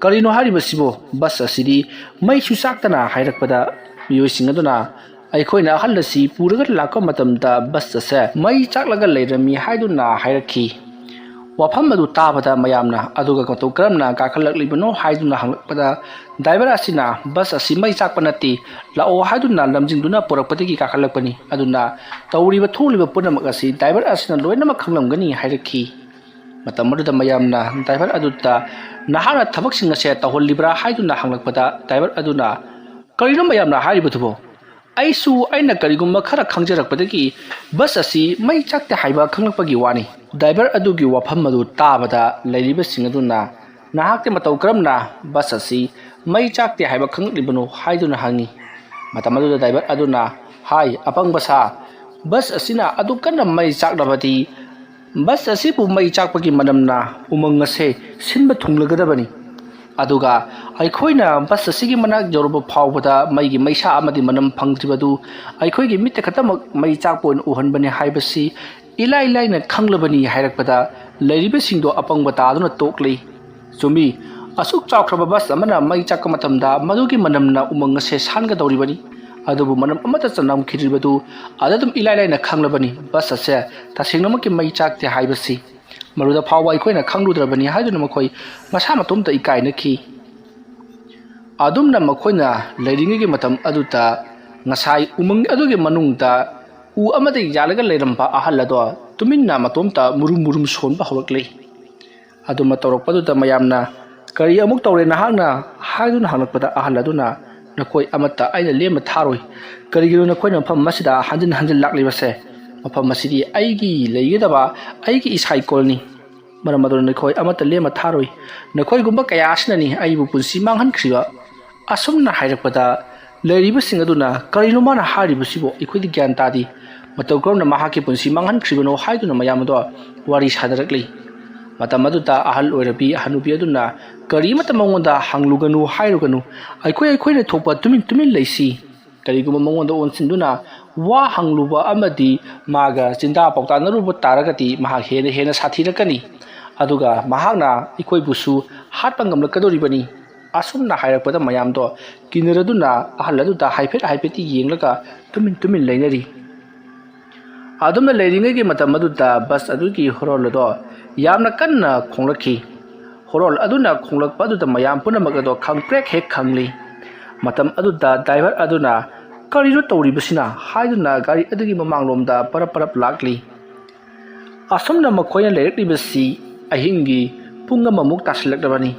"ꯀꯔꯤꯅꯣ ꯍꯥꯏꯔꯤꯕꯁꯤꯕꯣ? ꯕꯁ ꯑꯁꯤꯗꯤ ꯃꯩꯁꯨ ꯆꯥꯛꯇꯅ" ꯍꯥꯏꯔꯛꯄꯗ, ꯃꯤꯑꯣꯏꯁꯤꯡ ꯑꯗꯨꯅ, "ꯑꯩꯈꯣꯏꯅ ꯑꯍꯜ ꯑꯁꯤ ꯄꯨꯔꯒ ꯂꯥꯛꯄ ꯃꯇꯝꯗ ꯕꯁ ꯑꯁꯦ ꯃꯩ ꯆꯥꯛꯂꯒ ꯂꯩꯔꯝꯃꯤ" ꯍꯥꯏꯗꯨꯅ ꯍꯥꯏꯔꯛꯈꯤ꯫ ꯋꯥꯐꯝ ꯑꯗꯨ ꯇꯥꯕꯗ ꯃꯌꯥꯝꯅ, "ꯑꯗꯨꯒ ꯃꯇꯧ ꯀꯔꯝꯅ ꯀꯥꯈꯠꯂꯛꯂꯤꯕꯅꯣ?" ꯍꯥꯏꯗꯨꯅ ꯍꯪꯂꯛꯄꯗ, ꯗ꯭ꯔꯥꯏꯚꯔ ꯑꯁꯤꯅ, "ꯕꯁ ꯑꯁꯤ ꯃꯩ ꯆꯥꯛꯄ ꯅꯠꯇꯦ, ꯂꯥꯛꯑꯣ" ꯍꯥꯏꯗꯨꯅ ꯂꯝꯖꯤꯡꯗꯨꯅ ꯄꯨꯔꯛꯄꯗꯒꯤ ꯀꯥꯈꯠꯂꯛꯄꯅꯤ꯫ ꯑꯗꯨꯅ ꯇꯧꯔꯤꯕ ꯊꯣꯛꯂꯤꯕ ꯄꯨꯝꯅꯃꯛ ꯑꯁꯤ ꯗ꯭ꯔꯥꯏꯚꯔ ꯑꯁꯤꯅ ꯂꯣꯏꯅꯃꯛ ꯈꯪꯂꯝꯒꯅꯤ ꯍꯥꯏꯔꯛꯈꯤ꯫ ꯃꯇꯝ ꯑꯗꯨꯗ ꯃꯌꯥꯝꯅ ꯗ꯭ꯔꯥꯏꯚꯔ ꯑꯗꯨꯗ, "ꯅꯍꯥꯛꯅ ꯊꯕꯛꯁꯤꯡ ꯑꯁꯦ ꯇꯧꯍꯜꯂꯤꯕ꯭ꯔꯥ?" ꯍꯥꯏꯗꯨꯅ ꯍꯪꯂꯛꯄꯗ, ꯗ꯭ꯔꯥꯏꯚꯔ ꯑꯗꯨꯅ, "ꯀꯔꯤꯅꯣ ꯃꯌꯥꯝꯅ ꯍꯥꯏꯔꯤꯕꯗꯨꯕꯣ? ꯑꯩꯁꯨ ꯑꯩꯅ ꯀꯔꯤꯒꯨꯝꯕ ꯈꯔ ꯈꯪꯖꯔꯛꯄꯗꯒꯤ ꯕꯁ ꯑꯁꯤ ꯃꯩ ꯆꯥꯛꯇꯦ ꯍꯥꯏꯕ ꯈꯪꯂꯛꯄꯒꯤ ꯋꯥꯅꯤ꯫" ꯗ꯭ꯔꯥꯏꯚꯔ ꯑꯗꯨꯒꯤ ꯋꯥꯐꯝ ꯑꯗꯨ ꯇꯥꯕꯗ ꯂꯩꯔꯤꯕꯁꯤꯡ ꯑꯗꯨꯅ, "ꯅꯍꯥꯛꯇꯤ ꯃꯇꯧ ꯀꯔꯝꯅ ꯕꯁ ꯑꯁꯤ ꯃꯩ ꯆꯥꯛꯇꯦ ꯍꯥꯏꯕ ꯈꯪꯂꯛꯂꯤꯕꯅꯣ?" ꯍꯥꯏꯗꯨꯅ ꯍꯪꯉꯤ꯫ ꯃꯇꯝ ꯑꯗꯨꯗ ꯗ꯭ꯔꯥꯏꯚꯔ ꯑꯗꯨꯅ ꯍꯥꯏ, "ꯑꯄꯪꯕ ꯁꯥ, ꯕꯁ ꯑꯁꯤꯅ ꯑꯗꯨꯛ ꯀꯟꯅ ꯃꯩ ꯆꯥꯛꯂꯕꯗꯤ ꯕꯁ ꯑꯁꯤꯕꯨ ꯃꯩ ꯆꯥꯛꯄꯒꯤ ꯃꯅꯝꯅ ꯎꯃꯪ ꯑꯁꯦ ꯁꯤꯟꯕ ꯊꯨꯡꯂꯒꯗꯕꯅꯤ꯫ ꯑꯗꯨꯒ ꯑꯩꯈꯣꯏꯅ ꯕꯁ ꯑꯁꯤꯒꯤ ꯃꯅꯥꯛ ꯌꯧꯔꯕ ꯐꯥꯎꯕꯗ ꯃꯩꯒꯤ ꯃꯩꯁꯥ ꯑꯃꯗꯤ ꯃꯅꯝ ꯐꯪꯗ꯭ꯔꯤꯕꯗꯨ ꯑꯩꯈꯣꯏꯒꯤ ꯃꯤꯠꯇ ꯈꯛꯇꯃꯛ ꯃꯩ ꯆꯥꯛꯄ ꯑꯣꯏꯅ ꯎꯍꯟꯕꯅꯤ ꯍꯥꯏꯕꯁꯤ ꯏꯂꯥꯏ ꯂꯥꯏꯅ ꯈꯪꯂꯕꯅꯤ" ꯍꯥꯏꯔꯛꯄꯗ, ꯂꯩꯔꯤꯕꯁꯤꯡꯗꯣ ꯑꯄꯪꯕ ꯇꯥꯗꯨꯅ ꯇꯣꯛꯂꯤ꯫ ꯆꯨꯝꯃꯤ, ꯑꯁꯨꯛ ꯆꯥꯎꯈ꯭ꯔꯕ ꯕꯁ ꯑꯃꯅ ꯃꯩ ꯆꯥꯛꯄ ꯃꯇꯝꯗ ꯃꯗꯨꯒꯤ ꯃꯅꯝꯅ ꯎꯃꯪ ꯑꯁꯦ ꯁꯥꯟꯒꯗꯧꯔꯤꯕꯅꯤ꯫ ꯑꯗꯨꯕꯨ ꯃꯅꯝ ꯑꯃꯠꯇ ꯆꯅꯝꯈꯤꯗ꯭ꯔꯤꯕꯗꯨ ꯑꯗ ꯑꯗꯨꯝ ꯏꯂꯥꯏ ꯂꯥꯏꯅ ꯈꯪꯂꯕꯅꯤ꯫ ꯕꯁ ꯑꯁꯦ ꯇꯁꯦꯡꯅꯃꯛꯀꯤ ꯃꯩ ꯆꯥꯛꯇꯦ ꯍꯥꯏꯕꯁꯤ ꯃꯗꯨꯗ ꯐꯥꯎꯕ ꯑꯩꯈꯣꯏꯅ ꯈꯪꯂꯨꯗ꯭ꯔꯕꯅꯤ ꯍꯥꯏꯗꯨꯅ ꯃꯈꯣꯏ ꯃꯁꯥ ꯃꯇꯣꯝꯇ ꯏꯀꯥꯏꯅꯈꯤ꯫ ꯑꯗꯨꯝꯅ ꯃꯈꯣꯏꯅ ꯂꯩꯔꯤꯉꯩꯒꯤ ꯃꯇꯝ ꯑꯗꯨꯗ ꯉꯁꯥꯏ ꯎꯃꯪ ꯑꯗꯨꯒꯤ ꯃꯅꯨꯡꯗ ꯎ ꯑꯃꯗ ꯌꯥꯜꯂꯒ ꯂꯩꯔꯝꯕ ꯑꯍꯜ ꯑꯗꯣ ꯇꯨꯃꯤꯟꯅ ꯃꯇꯣꯝꯇ ꯃꯨꯔꯨꯝ ꯃꯨꯔꯨꯝ ꯁꯣꯟꯕ ꯍꯧꯔꯛꯂꯤ꯫ ꯑꯗꯨꯃ ꯇꯧꯔꯛꯄꯗꯨꯗ ꯃꯌꯥꯝꯅ, "ꯀꯔꯤ ꯑꯃꯨꯛ ꯇꯧꯔꯦ ꯅꯍꯥꯛꯅ?" ꯍꯥꯏꯗꯨꯅ ꯍꯪꯂꯛꯄꯗ ꯑꯍꯜ ꯑꯗꯨꯅ, "ꯅꯈꯣꯏ ꯑꯃꯠꯇ ꯑꯩꯅ ꯂꯦꯝꯕ ꯊꯥꯔꯣꯏ꯫ ꯀꯔꯤꯒꯤꯅꯣ ꯅꯈꯣꯏꯅ ꯃꯐꯝ ꯑꯁꯤꯗ ꯍꯟꯖꯤꯟ ꯍꯟꯖꯤꯟ ꯂꯥꯛꯂꯤꯕꯁꯦ? ꯃꯐꯝ ꯑꯁꯤꯗꯤ ꯑꯩꯒꯤ ꯂꯩꯒꯗꯕ, ꯑꯩꯒꯤ ꯏꯁꯥ ꯏꯀꯣꯜꯅꯤ꯫ ꯃꯔꯝ ꯑꯗꯨꯅ ꯅꯈꯣꯏ ꯑꯃꯠꯇ ꯂꯦꯝꯕ ꯊꯥꯔꯣꯏ꯫ ꯅꯈꯣꯏꯒꯨꯝꯕ ꯀꯌꯥ ꯑꯁꯤꯅꯅꯤ ꯑꯩꯕꯨ ꯄꯨꯟꯁꯤ ꯃꯥꯡꯍꯟꯈ꯭ꯔꯤꯕ꯫" ꯑꯁꯨꯝꯅ ꯍꯥꯏꯔꯛꯄꯗ ꯂꯩꯔꯤꯕꯁꯤꯡ ꯑꯗꯨꯅ, "ꯀꯔꯤꯅꯣ ꯃꯥꯅ ꯍꯥꯏꯔꯤꯕꯁꯤꯕꯨ? ꯑꯩꯈꯣꯏꯗꯤ ꯒ꯭ꯌꯥꯟ ꯇꯥꯗꯦ꯫ ꯃꯇꯧ ꯀꯔꯝꯅ ꯃꯍꯥꯛꯀꯤ ꯄꯨꯟꯁꯤ ꯃꯥꯡꯍꯟꯈ꯭ꯔꯤꯕꯅꯣ?" ꯍꯥꯏꯗꯨꯅ ꯃꯌꯥꯝ ꯑꯗꯣ ꯋꯥꯔꯤ ꯁꯥꯅꯔꯛꯂꯤ꯫ ꯃꯇꯝ ꯑꯗꯨꯗ ꯑꯍꯜ ꯑꯣꯏꯔꯕꯤ ꯍꯅꯨꯕꯤ ꯑꯗꯨꯅ, "ꯀꯔꯤꯃꯠꯇ ꯃꯉꯣꯟꯗ ꯍꯪꯂꯨꯒꯅꯨ ꯍꯥꯏꯔꯨꯒꯅꯨ꯫ ꯑꯩꯈꯣꯏ ꯑꯩꯈꯣꯏꯅ ꯊꯣꯛꯄ ꯇꯨꯃꯤꯟ ꯇꯨꯃꯤꯟ ꯂꯩꯁꯤ꯫ ꯀꯔꯤꯒꯨꯝꯕ ꯃꯉꯣꯟꯗ ꯑꯣꯟꯁꯤꯟꯗꯨꯅ ꯋꯥ ꯍꯪꯂꯨꯕ ꯑꯃꯗꯤ ꯃꯥꯒ ꯆꯤꯟꯗꯥ ꯄꯥꯎꯇꯥꯛꯅꯔꯨꯕ ꯇꯥꯔꯒꯗꯤ ꯃꯍꯥꯛ ꯍꯦꯟꯅ ꯍꯦꯟꯅ ꯁꯥꯊꯤꯔꯛꯀꯅꯤ꯫ ꯑꯗꯨꯒ ꯃꯍꯥꯛꯅ ꯑꯩꯈꯣꯏꯕꯨꯁꯨ ꯍꯥꯠꯄ ꯉꯝꯂꯛꯀꯗꯧꯔꯤꯕꯅꯤ꯫" ꯑꯁꯨꯝꯅ ꯍꯥꯏꯔꯛꯄꯗ ꯃꯌꯥꯝꯗꯣ ꯀꯤꯅꯔꯗꯨꯅ ꯑꯍꯜ ꯑꯗꯨꯗ ꯍꯥꯏꯐꯦꯠ ꯍꯥꯏꯐꯦꯠꯇꯤ ꯌꯦꯡꯂꯒ ꯇꯨꯃꯤꯟ ꯇꯨꯃꯤꯟ ꯂꯩꯅꯔꯤ꯫ ꯑꯗꯨꯝꯅ ꯂꯩꯔꯤꯉꯩꯒꯤ ꯃꯇꯝ ꯑꯗꯨꯗ ꯕꯁ ꯑꯗꯨꯒꯤ ꯍꯣꯔꯣꯜ ꯑꯗꯣ ꯌꯥꯝꯅ ꯀꯟꯅ ꯈꯣꯡꯂꯛꯈꯤ꯫ ꯍꯣꯔꯣꯜ ꯑꯗꯨꯅ ꯈꯣꯡꯂꯛꯄ ꯑꯗꯨꯗ ꯃꯌꯥꯝ ꯄꯨꯝꯅꯃꯛ ꯑꯗꯣ ꯈꯪꯄ꯭ꯔꯦꯛ ꯍꯦꯛ ꯈꯪꯂꯤ꯫ ꯃꯇꯝ ꯑꯗꯨꯗ ꯗ꯭ꯔꯥꯏꯚꯔ ꯑꯗꯨꯅ, "ꯀꯔꯤꯅꯣ ꯇꯧꯔꯤꯕꯁꯤꯅ?" ꯍꯥꯏꯗꯨꯅ ꯒꯥꯔꯤ ꯑꯗꯨꯒꯤ ꯃꯃꯥꯡꯂꯣꯝꯗ ꯄꯔꯞ ꯄꯔꯞ ꯂꯥꯛꯂꯤ꯫ ꯑꯁꯨꯝꯅ ꯃꯈꯣꯏꯅ ꯂꯩꯔꯛꯂꯤꯕꯁꯤ ꯑꯍꯤꯡꯒꯤ ꯄꯨꯡ ꯑꯃꯃꯨꯛ ꯇꯥꯁꯤꯜꯂꯛꯂꯕꯅꯤ꯫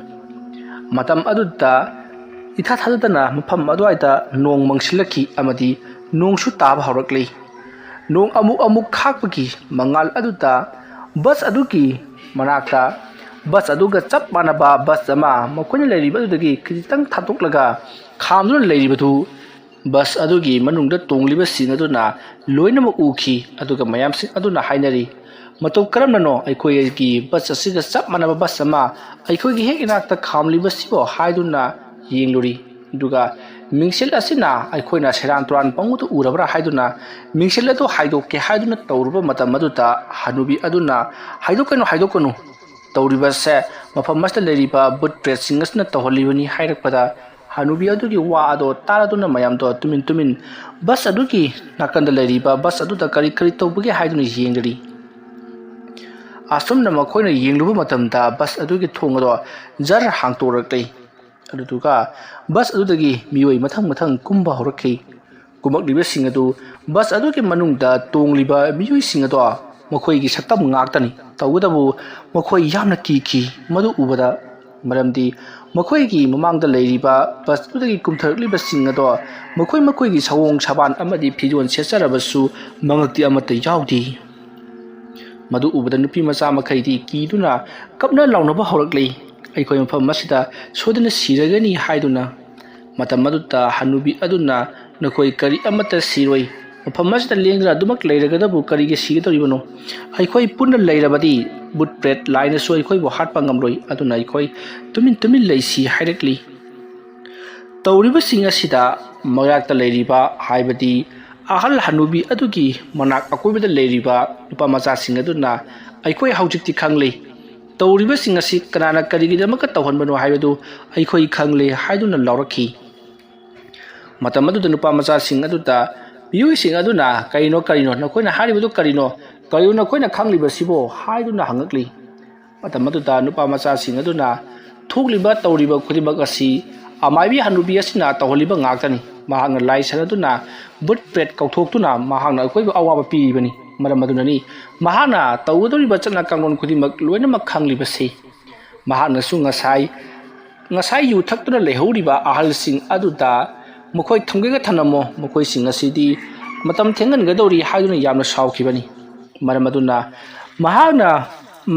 ꯃꯇꯝ ꯑꯗꯨꯗ ꯏꯊꯥ ꯊꯥꯖꯗꯅ ꯃꯐꯝ ꯑꯗꯨꯋꯥꯏꯗ ꯅꯣꯡ ꯃꯪꯁꯤꯜꯂꯛꯈꯤ ꯑꯃꯗꯤ ꯅꯣꯡꯁꯨ ꯇꯥꯕ ꯍꯧꯔꯛꯂꯤ꯫ ꯅꯣꯡ ꯑꯃꯨꯛ ꯑꯃꯨꯛ ꯈꯥꯛꯄꯒꯤ ꯃꯉꯥꯜ ꯑꯗꯨꯗ ꯕꯁ ꯑꯗꯨꯒꯤ ꯃꯅꯥꯛꯇ ꯕꯁ ꯑꯗꯨꯒ ꯆꯞ ꯃꯥꯟꯅꯕ ꯕꯁ ꯑꯃ ꯃꯈꯣꯏꯅ ꯂꯩꯔꯤꯕ ꯑꯗꯨꯗꯒꯤ ꯈꯖꯤꯛꯇꯪ ꯊꯥꯗꯣꯛꯂꯒ ꯈꯥꯝꯗꯨꯅ ꯂꯩꯔꯤꯕꯗꯨ ꯕꯁ ꯑꯗꯨꯒꯤ ꯃꯅꯨꯡꯗ ꯇꯣꯡꯂꯤꯕꯁꯤꯡ ꯑꯗꯨꯅ ꯂꯣꯏꯅꯃꯛ ꯎꯈꯤ꯫ ꯑꯗꯨꯒ ꯃꯌꯥꯝꯁꯤꯡ ꯑꯗꯨꯅ ꯍꯥꯏꯅꯔꯤ, "ꯃꯇꯧ ꯀꯔꯝꯅꯅꯣ ꯑꯩꯈꯣꯏꯒꯤ ꯕꯁ ꯑꯁꯤꯒ ꯆꯞ ꯃꯥꯟꯅꯕ ꯕꯁ ꯑꯃ ꯑꯩꯈꯣꯏꯒꯤ ꯍꯦꯛ ꯏꯅꯥꯛꯇ ꯈꯥꯝꯂꯤꯕꯁꯤꯕꯣ?" ꯍꯥꯏꯗꯨꯅ ꯌꯦꯡꯂꯨꯔꯤ꯫ ꯑꯗꯨꯒ ꯃꯤꯡꯁꯦꯜ ꯑꯁꯤꯅ ꯑꯩꯈꯣꯏꯅ ꯁꯦꯔꯥꯟ ꯇꯨꯔꯥꯟ ꯄꯪꯎꯗ ꯎꯔꯕ꯭ꯔꯥ ꯍꯥꯏꯗꯨꯅ ꯃꯤꯡꯁꯦꯜ ꯑꯗꯨ ꯍꯥꯏꯗꯣꯛꯀꯦ ꯍꯥꯏꯗꯨꯅ ꯇꯧꯔꯨꯕ ꯃꯇꯝ ꯑꯗꯨꯗ ꯍꯅꯨꯕꯤ ꯑꯗꯨꯅ, "ꯍꯥꯏꯗꯣꯛꯀꯅꯨ, ꯍꯥꯏꯗꯣꯛꯀꯅꯨ, ꯇꯧꯔꯤꯕꯁꯦ ꯃꯐꯝ ꯑꯁꯤꯗ ꯂꯩꯔꯤꯕ ꯕꯨꯠ ꯄ꯭ꯔꯦꯠꯁꯤꯡ ꯑꯁꯤꯅ ꯇꯧꯍꯜꯂꯤꯕꯅꯤ" ꯍꯥꯏꯔꯛꯄꯗ, ꯍꯅꯨꯕꯤ ꯑꯗꯨꯒꯤ ꯋꯥ ꯑꯗꯣ ꯇꯥꯔꯗꯨꯅ ꯃꯌꯥꯝꯗꯣ ꯇꯨꯃꯤꯟ ꯇꯨꯃꯤꯟ ꯕꯁ ꯑꯗꯨꯒꯤ ꯅꯥꯀꯟꯗ ꯂꯩꯔꯤꯕ ꯕꯁ ꯑꯗꯨꯗ ꯀꯔꯤ ꯀꯔꯤ ꯇꯧꯕꯒꯦ ꯍꯥꯏꯗꯨꯅ ꯌꯦꯡꯂꯤ꯫ ꯑꯁꯨꯝꯅ ꯃꯈꯣꯏꯅ ꯌꯦꯡꯂꯨꯕ ꯃꯇꯝꯗ ꯕꯁ ꯑꯗꯨꯒꯤ ꯊꯣꯡ ꯑꯗꯣ ꯖꯔ ꯍꯥꯡꯇꯣꯔꯛꯂꯤ꯫ ꯑꯗꯨꯗꯨꯒ ꯕꯁ ꯑꯗꯨꯗꯒꯤ ꯃꯤꯑꯣꯏ ꯃꯊꯪ ꯃꯊꯪ ꯀꯨꯝꯕ ꯍꯧꯔꯛꯈꯤ꯫ ꯀꯨꯝꯃꯛꯂꯤꯕꯁꯤꯡ ꯑꯗꯨ ꯕꯁ ꯑꯗꯨꯒꯤ ꯃꯅꯨꯡꯗ ꯇꯣꯡꯂꯤꯕ ꯃꯤꯑꯣꯏꯁꯤꯡ ꯑꯗꯣ ꯃꯈꯣꯏꯒꯤ ꯁꯛꯇꯝ ꯉꯥꯛꯇꯅꯤ꯫ ꯇꯧꯕꯇꯕꯨ ꯃꯈꯣꯏ ꯌꯥꯝꯅ ꯀꯤꯈꯤ ꯃꯗꯨ ꯎꯕꯗ, ꯃꯔꯝꯗꯤ ꯃꯈꯣꯏꯒꯤ ꯃꯃꯥꯡꯗ ꯂꯩꯔꯤꯕ ꯕꯁ ꯑꯗꯨꯗꯒꯤ ꯀꯨꯝꯊꯔꯛꯂꯤꯕꯁꯤꯡ ꯑꯗꯣ ꯃꯈꯣꯏ ꯃꯈꯣꯏꯒꯤ ꯁꯑꯣꯡ ꯁꯥꯕꯥꯟ ꯑꯃꯗꯤ ꯐꯤꯖꯣꯜ ꯁꯦꯠꯆꯔꯕꯁꯨ ꯃꯉꯛꯇꯤ ꯑꯃꯠꯇ ꯌꯥꯎꯗꯦ꯫ ꯃꯗꯨ ꯎꯕꯗ ꯅꯨꯄꯤ ꯃꯆꯥ ꯃꯈꯩꯗꯤ ꯀꯤꯗꯨꯅ ꯀꯞꯅ ꯂꯥꯎꯅꯕ ꯍꯧꯔꯛꯂꯤ꯫ "ꯑꯩꯈꯣꯏ ꯃꯐꯝ ꯑꯁꯤꯗ ꯁꯣꯏꯗꯅ ꯁꯤꯔꯒꯅꯤ" ꯍꯥꯏꯗꯨꯅ꯫ ꯃꯇꯝ ꯑꯗꯨꯗ ꯍꯅꯨꯕꯤ ꯑꯗꯨꯅ, "ꯅꯈꯣꯏ ꯀꯔꯤ ꯑꯃꯠꯇ ꯁꯤꯔꯣꯏ꯫ ꯃꯐꯝ ꯑꯁꯤꯗ ꯂꯦꯡꯗꯨꯅ ꯑꯗꯨꯃꯛ ꯂꯩꯔꯒꯗꯕꯨ ꯀꯔꯤꯒꯤ ꯁꯤꯒꯗꯧꯔꯤꯕꯅꯣ? ꯑꯩꯈꯣꯏ ꯄꯨꯟꯅ ꯂꯩꯔꯕꯗꯤ ꯕꯨꯠ ꯄ꯭ꯔꯦꯠ ꯂꯥꯏꯅꯁꯨ ꯑꯩꯈꯣꯏꯕꯨ ꯍꯥꯠꯄ ꯉꯝꯂꯣꯏ꯫ ꯑꯗꯨꯅ ꯑꯩꯈꯣꯏ ꯇꯨꯃꯤꯟ ꯇꯨꯃꯤꯟ ꯂꯩꯁꯤ" ꯍꯥꯏꯔꯛꯂꯤ꯫ ꯇꯧꯔꯤꯕꯁꯤꯡ ꯑꯁꯤꯗ ꯃꯅꯥꯛꯇ ꯂꯩꯔꯤꯕ, ꯍꯥꯏꯕꯗꯤ ꯑꯍꯜ ꯍꯅꯨꯕꯤ ꯑꯗꯨꯒꯤ ꯃꯅꯥꯛ ꯑꯀꯣꯏꯕꯗ ꯂꯩꯔꯤꯕ ꯅꯨꯄꯥ ꯃꯆꯥꯁꯤꯡ ꯑꯗꯨꯅ, "ꯑꯩꯈꯣꯏ ꯍꯧꯖꯤꯛꯇꯤ ꯈꯪꯂꯦ꯫ ꯇꯧꯔꯤꯕꯁꯤꯡ ꯑꯁꯤ ꯀꯅꯥꯅ ꯀꯔꯤꯒꯤꯗꯃꯛꯇ ꯇꯧꯍꯟꯕꯅꯣ ꯍꯥꯏꯕꯗꯨ ꯑꯩꯈꯣꯏ ꯈꯪꯂꯦ" ꯍꯥꯏꯗꯨꯅ ꯂꯥꯎꯔꯛꯈꯤ꯫ ꯃꯇꯝ ꯑꯗꯨꯗ ꯅꯨꯄꯥ ꯃꯆꯥꯁꯤꯡ ꯑꯗꯨꯗ ꯃꯤꯑꯣꯏꯁꯤꯡ ꯑꯗꯨꯅ, "ꯀꯔꯤꯅꯣ, ꯀꯔꯤꯅꯣ? ꯅꯈꯣꯏꯅ ꯍꯥꯏꯔꯤꯕꯗꯨ ꯀꯔꯤꯅꯣ? ꯀꯔꯤꯅꯣ ꯅꯈꯣꯏꯅ ꯈꯪꯂꯤꯕꯁꯤꯕꯣ?" ꯍꯥꯏꯗꯨꯅ ꯍꯪꯉꯛꯂꯤ꯫ ꯃꯇꯝ ꯑꯗꯨꯗ ꯅꯨꯄꯥ ꯃꯆꯥꯁꯤꯡ ꯑꯗꯨꯅ, "ꯊꯣꯛꯂꯤꯕ ꯇꯧꯔꯤꯕ ꯈꯨꯗꯤꯡꯃꯛ ꯑꯁꯤ ꯑꯃꯥꯏꯕꯤ ꯍꯅꯨꯕꯤ ꯑꯁꯤꯅ ꯇꯧꯍꯜꯂꯤꯕ ꯉꯥꯛꯇꯅꯤ꯫ ꯃꯍꯥꯛꯅ ꯂꯥꯏ ꯁꯥꯟꯅꯗꯨꯅ ꯕꯨꯠ ꯄ꯭ꯔꯦꯠ ꯀꯧꯊꯣꯛꯇꯨꯅ ꯃꯍꯥꯛꯅ ꯑꯩꯈꯣꯏꯕꯨ ꯑꯋꯥꯕ ꯄꯤꯔꯤꯕꯅꯤ꯫ ꯃꯔꯝ ꯑꯗꯨꯅꯅꯤ ꯃꯍꯥꯛꯅ ꯇꯧꯒꯗꯧꯔꯤꯕ ꯆꯠꯅ ꯀꯥꯡꯂꯣꯟ ꯈꯨꯗꯤꯡꯃꯛ ꯂꯣꯏꯅꯃꯛ ꯈꯪꯂꯤꯕꯁꯤ꯫ ꯃꯍꯥꯛꯅꯁꯨ ꯉꯁꯥꯏ, ꯉꯁꯥꯏ ꯌꯨ ꯊꯛꯇꯨꯅ ꯂꯩꯍꯧꯔꯤꯕ ꯑꯍꯜꯁꯤꯡ ꯑꯗꯨꯗ ꯃꯈꯣꯏ ꯊꯝꯒꯦꯒ ꯊꯝꯂꯝꯃꯣ, ꯃꯈꯣꯏꯁꯤꯡ ꯑꯁꯤꯗꯤ ꯃꯇꯝ ꯊꯦꯡꯍꯟꯒꯗꯧꯔꯤ" ꯍꯥꯏꯗꯨꯅ ꯌꯥꯝꯅ ꯁꯥꯎꯈꯤꯕꯅꯤ꯫ ꯃꯔꯝ ꯑꯗꯨꯅ ꯃꯍꯥꯛꯅ